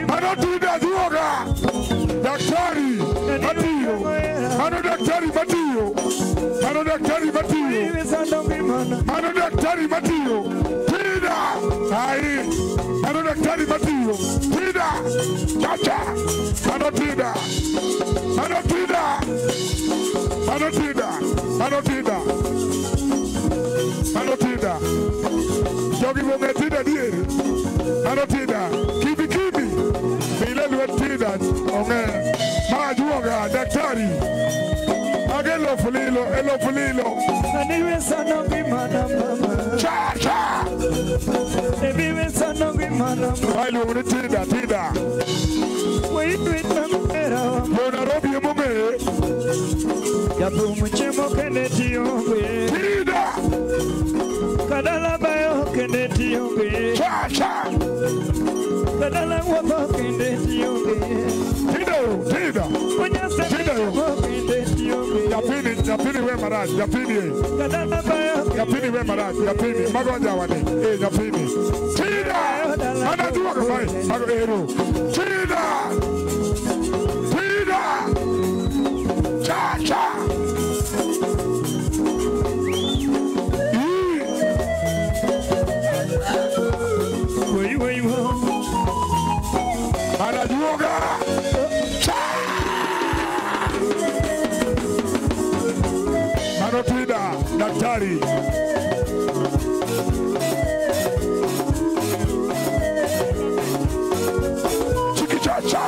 Mano Tida ajuoga. Daktari matiyo. Mano daktari matiyo. Mano daktari matiyo. Mano daktari matiyo. Tida. Ai. Mano daktari matiyo. Tida. Chacha. Mano Tida. Mano Tida. Mano Tida. Mano Tida. Mano Tida. Jogi bonge Tida dier. Mano Tida. Kibi kibi. Mile lwet Tida. Onge. Ma ajuoga daktari. Agelo fulilo, elo fulilo. Cha cha. Ai luongo ni Tida, Tida. Jo Nairobi emong'eye. Jathum chiemo kende tionge. Tida. Kadala bayo kende tionge. Cha cha. Kadala wuotho kende tionge. Tida yo, Tida. Tida yo. Nyathini, nyathini we marach, nyathini e. Nyathini we marach, nyathini. Mago jawani, e nyathini. Tida! Mana ajuoga mae, mago ero. Tida! Tida! Cha cha! Wei wei wo. Mana ajuoga! Cha! Mano Tida, daktari. Chiki cha cha.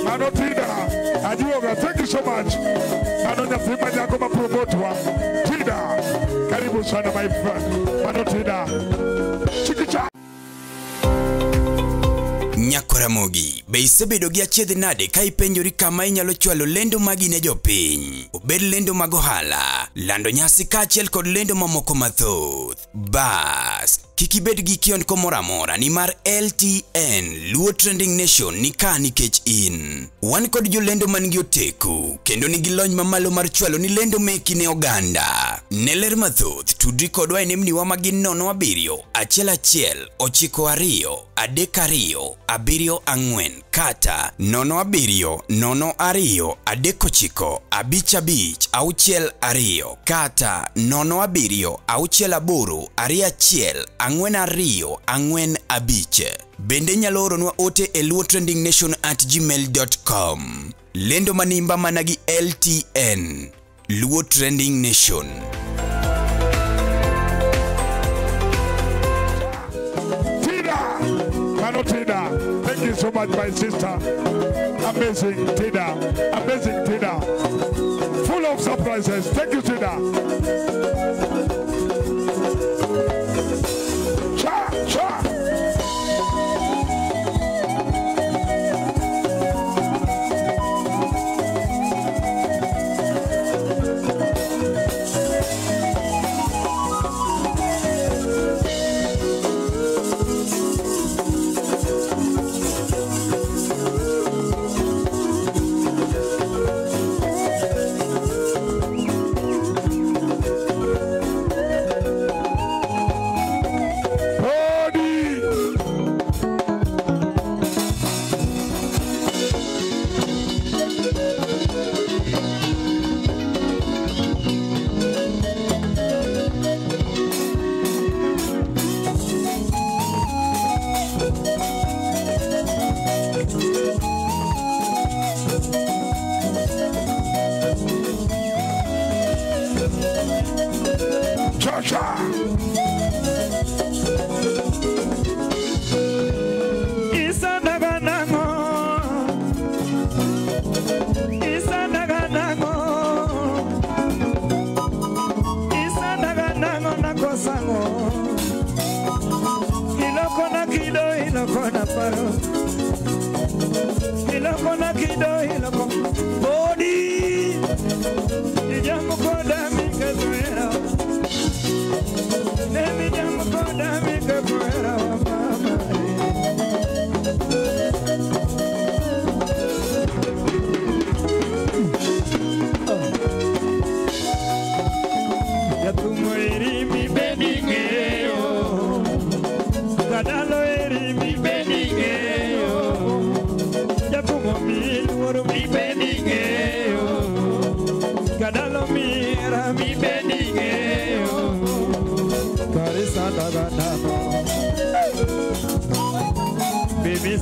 Mano Tida, ajuoga, thank you so much. Mano nyathi ma nyako ma promotwa. Tida, karibu sana my friend. Mano Tida. Chiki cha. Nyakoramogi, be isebedo gi achiedh nade ka ipenjori kama inyalo chwalo lendo magi ne jopiny? Obed lendo mag ohala, lando nyasi kaachiel kod lendo mamoko mathoth. Bas, kik ibed gi kiondko moro amora nimar LTN Luo Trending Nation ni ka nikech in. Wan kod jolendo man gi oteku kendo nigi lony mamalo mar chwalo ni lendo meki ne oganda. Ne ler mathoth, tudri kodwa e nembniwa ma gin 07 11 92 32 74 kata 07 02 39 55 62 kata 07 68 21 42 45. Bende nyalo oronwa ote e luotrendingnation@gmail.com. Lendo manimba mana gi LTN Luo Trending Nation. Tida, Mano Tida, thank you so much, my sister. Amazing Tida, amazing Tida, full of surprises. Thank you, Tida. Cha cha.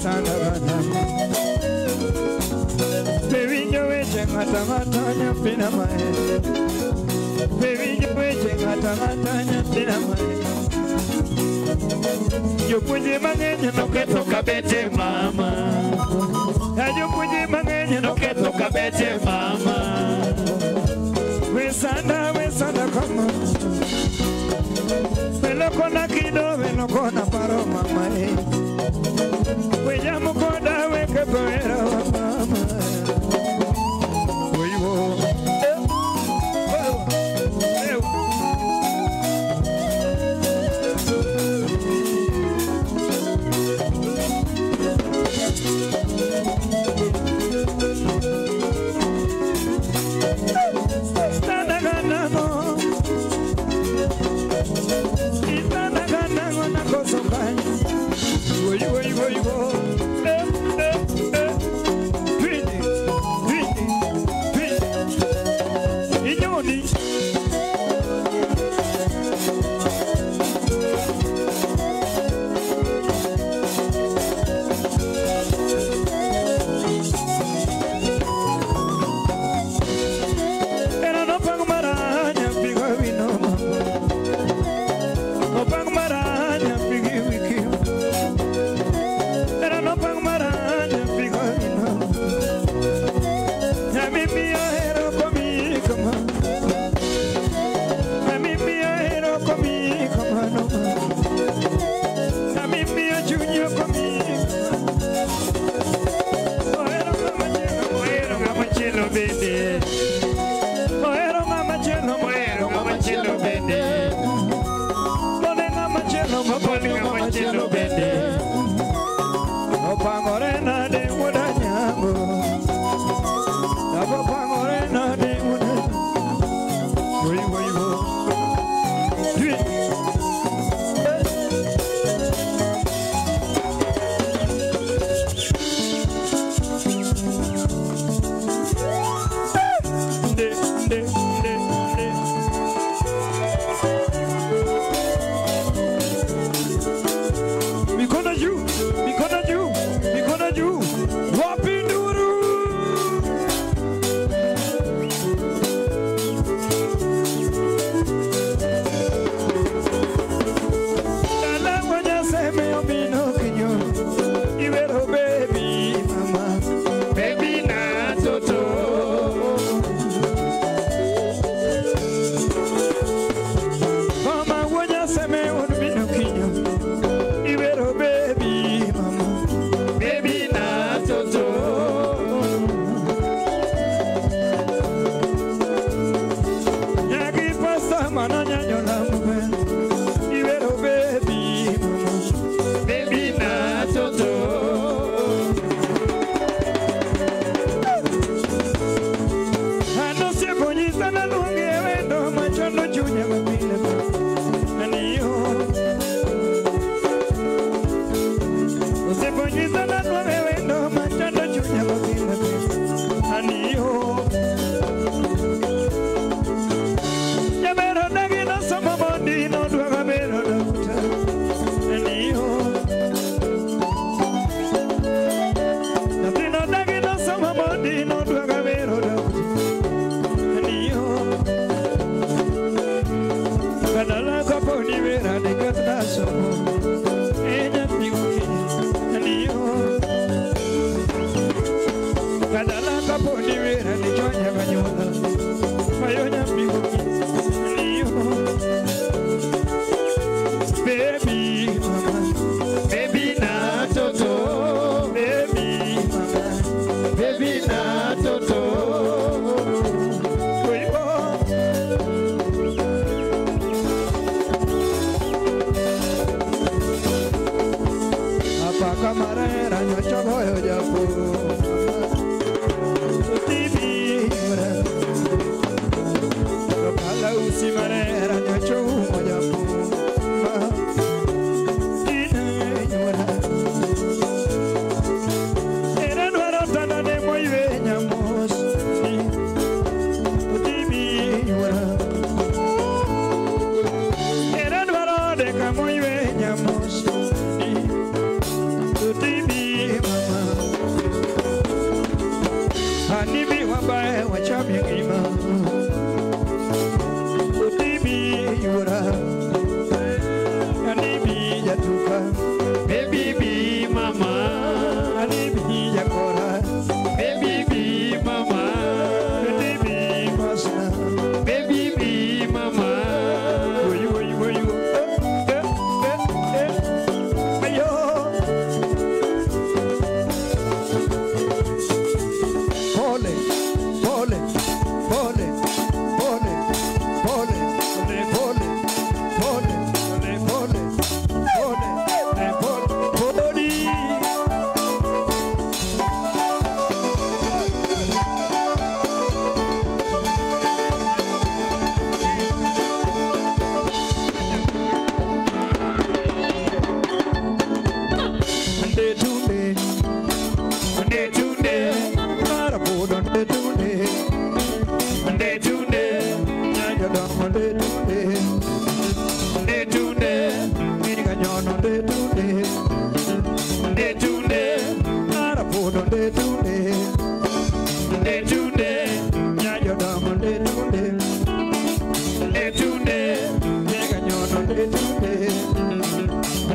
Wesanda ganamo. Be winjo weche ng'ata ng'ata nyathina mahero. Be winjo weche ng'ata ng'ata nyathina mahero. Jopuonje mang'eny noketho kabete mama. Jopuonje mang'eny noketho kabete mama. Wesanda, wesanda kama. Welokona kido, welokona paro mama e. Wejamo koda weketho hera mama. Oiwo.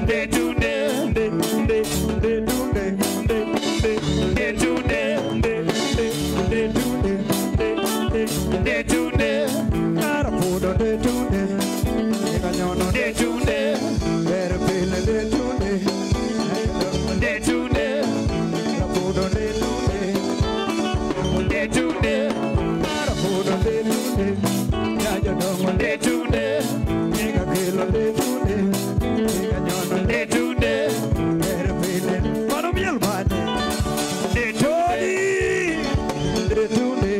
nde tunde nde nde nde tunde nde nde nde tunde nde nde nde tunde nde nde nde tunde Arapudo nde tunde Nyikanyono nde tunde Ber pile nde tunde nde tunde Arapudo nde tunde nde tunde Arapudo nde tunde Nyajodongo nde tunde Nyikakelo nde tunde Nyikanyono nde tunde Ber pile Mano miel mane nde tunde Nde tunde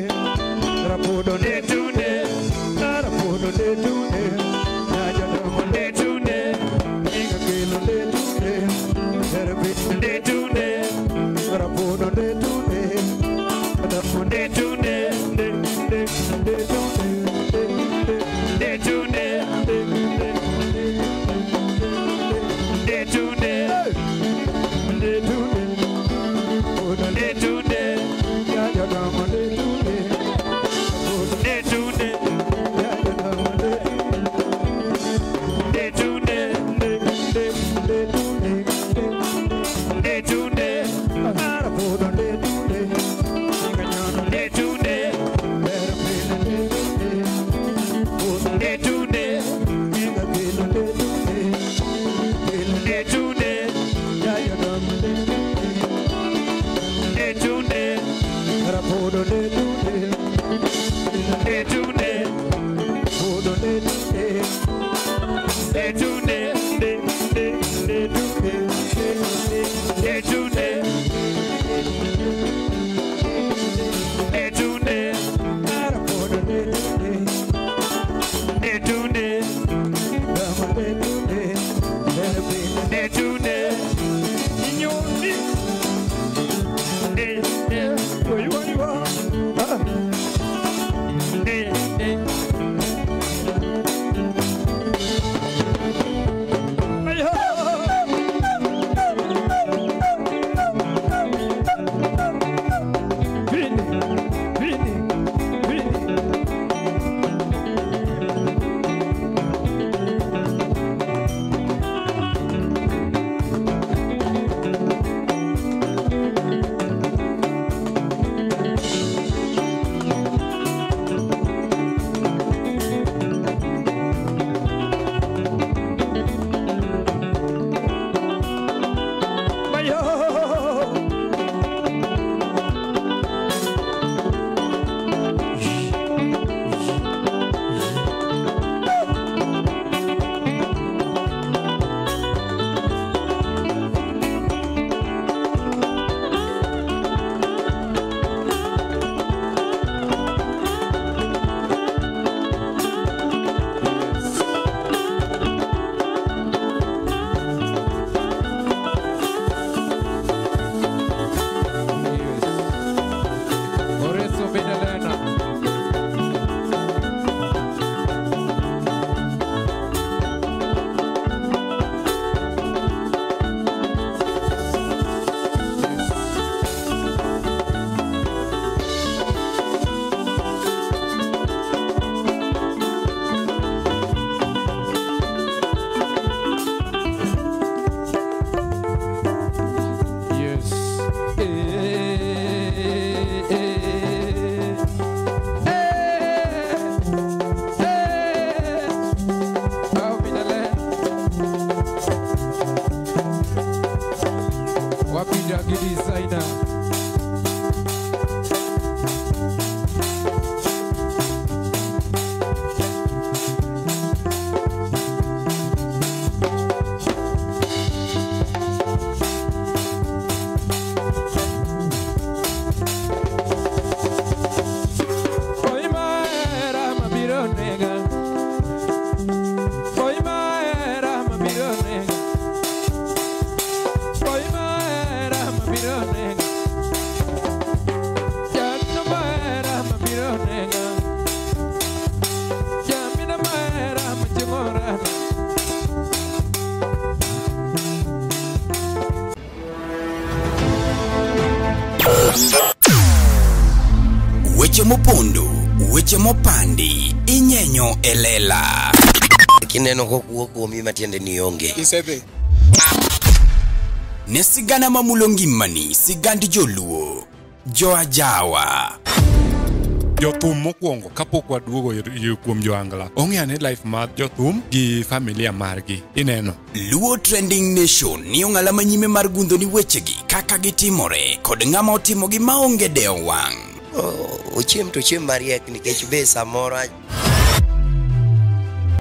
Arapudo nde tunde Arapudo nde tunde Nyajodongo nde tunde Nyikakelo nde tunde Ber pile nde tunde Arapudo nde tunde nde tunde nde nde nde tunde nde nde nde tunde nde tunde nde tunde nde tunde Nyajodongo nde tunde nde tunde Nyajodongo nde nde tunde nde nde nde tunde nde tunde Arapudo nde tunde Nyikanyono nde tunde Ber pile nde tunde nde tunde Nyikakelo nde tunde Pile nde tunde Nyajodongo nde nde tunde Arapudo nde tunde nde tunde Pudo nde tunde nde tunde nde nde nde tunde nde tunde nde tunde Arapudo nde tunde nde tunde Dama nde tunde Ber pile nde tunde Inyoni nde nde Oi oi wa Ah nde nde Ayo Vini Vini Vini Ayo Oreso Benelena. Yes. Wapi Jagi designer? Oi maera mabiro nega. Oi maera mabiro nega. Oi maera mabiro nega. Janno maera mabiro nega. Jamina maera machingora. Weche mopondo, weche mopandi, inyenyo e lela. Kineno kokuo kuomi matiende ni onge. Isedhi. Ne sigana mamulo ngimani, sigand joluo, joajawa. Jothum mokwongo kapok waduogo kuom joangla ong'e ane life mar jothum gi familia margi ineno. Luo Trending Nation ni ong'ala manyime mar gundho ni wechegi kaka gitimore kod ng'ama otimogi maonge dewo wang'. Ochiem to ochiem mariek nikech be samoro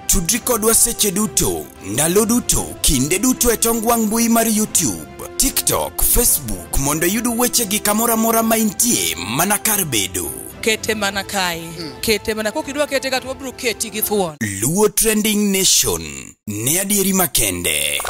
Tudri kodwa seche duto, ndalo duto, kinde duto e tong wang' mbui mar YouTube, TikTok, Facebook mondo iyud wechegi kamoro amora ma intie mana kar bedo. Kete mana kae. Kete mana kokidwa kete ka to wabiro keti gi thuon. Luo Trending Nation ne adieri makende.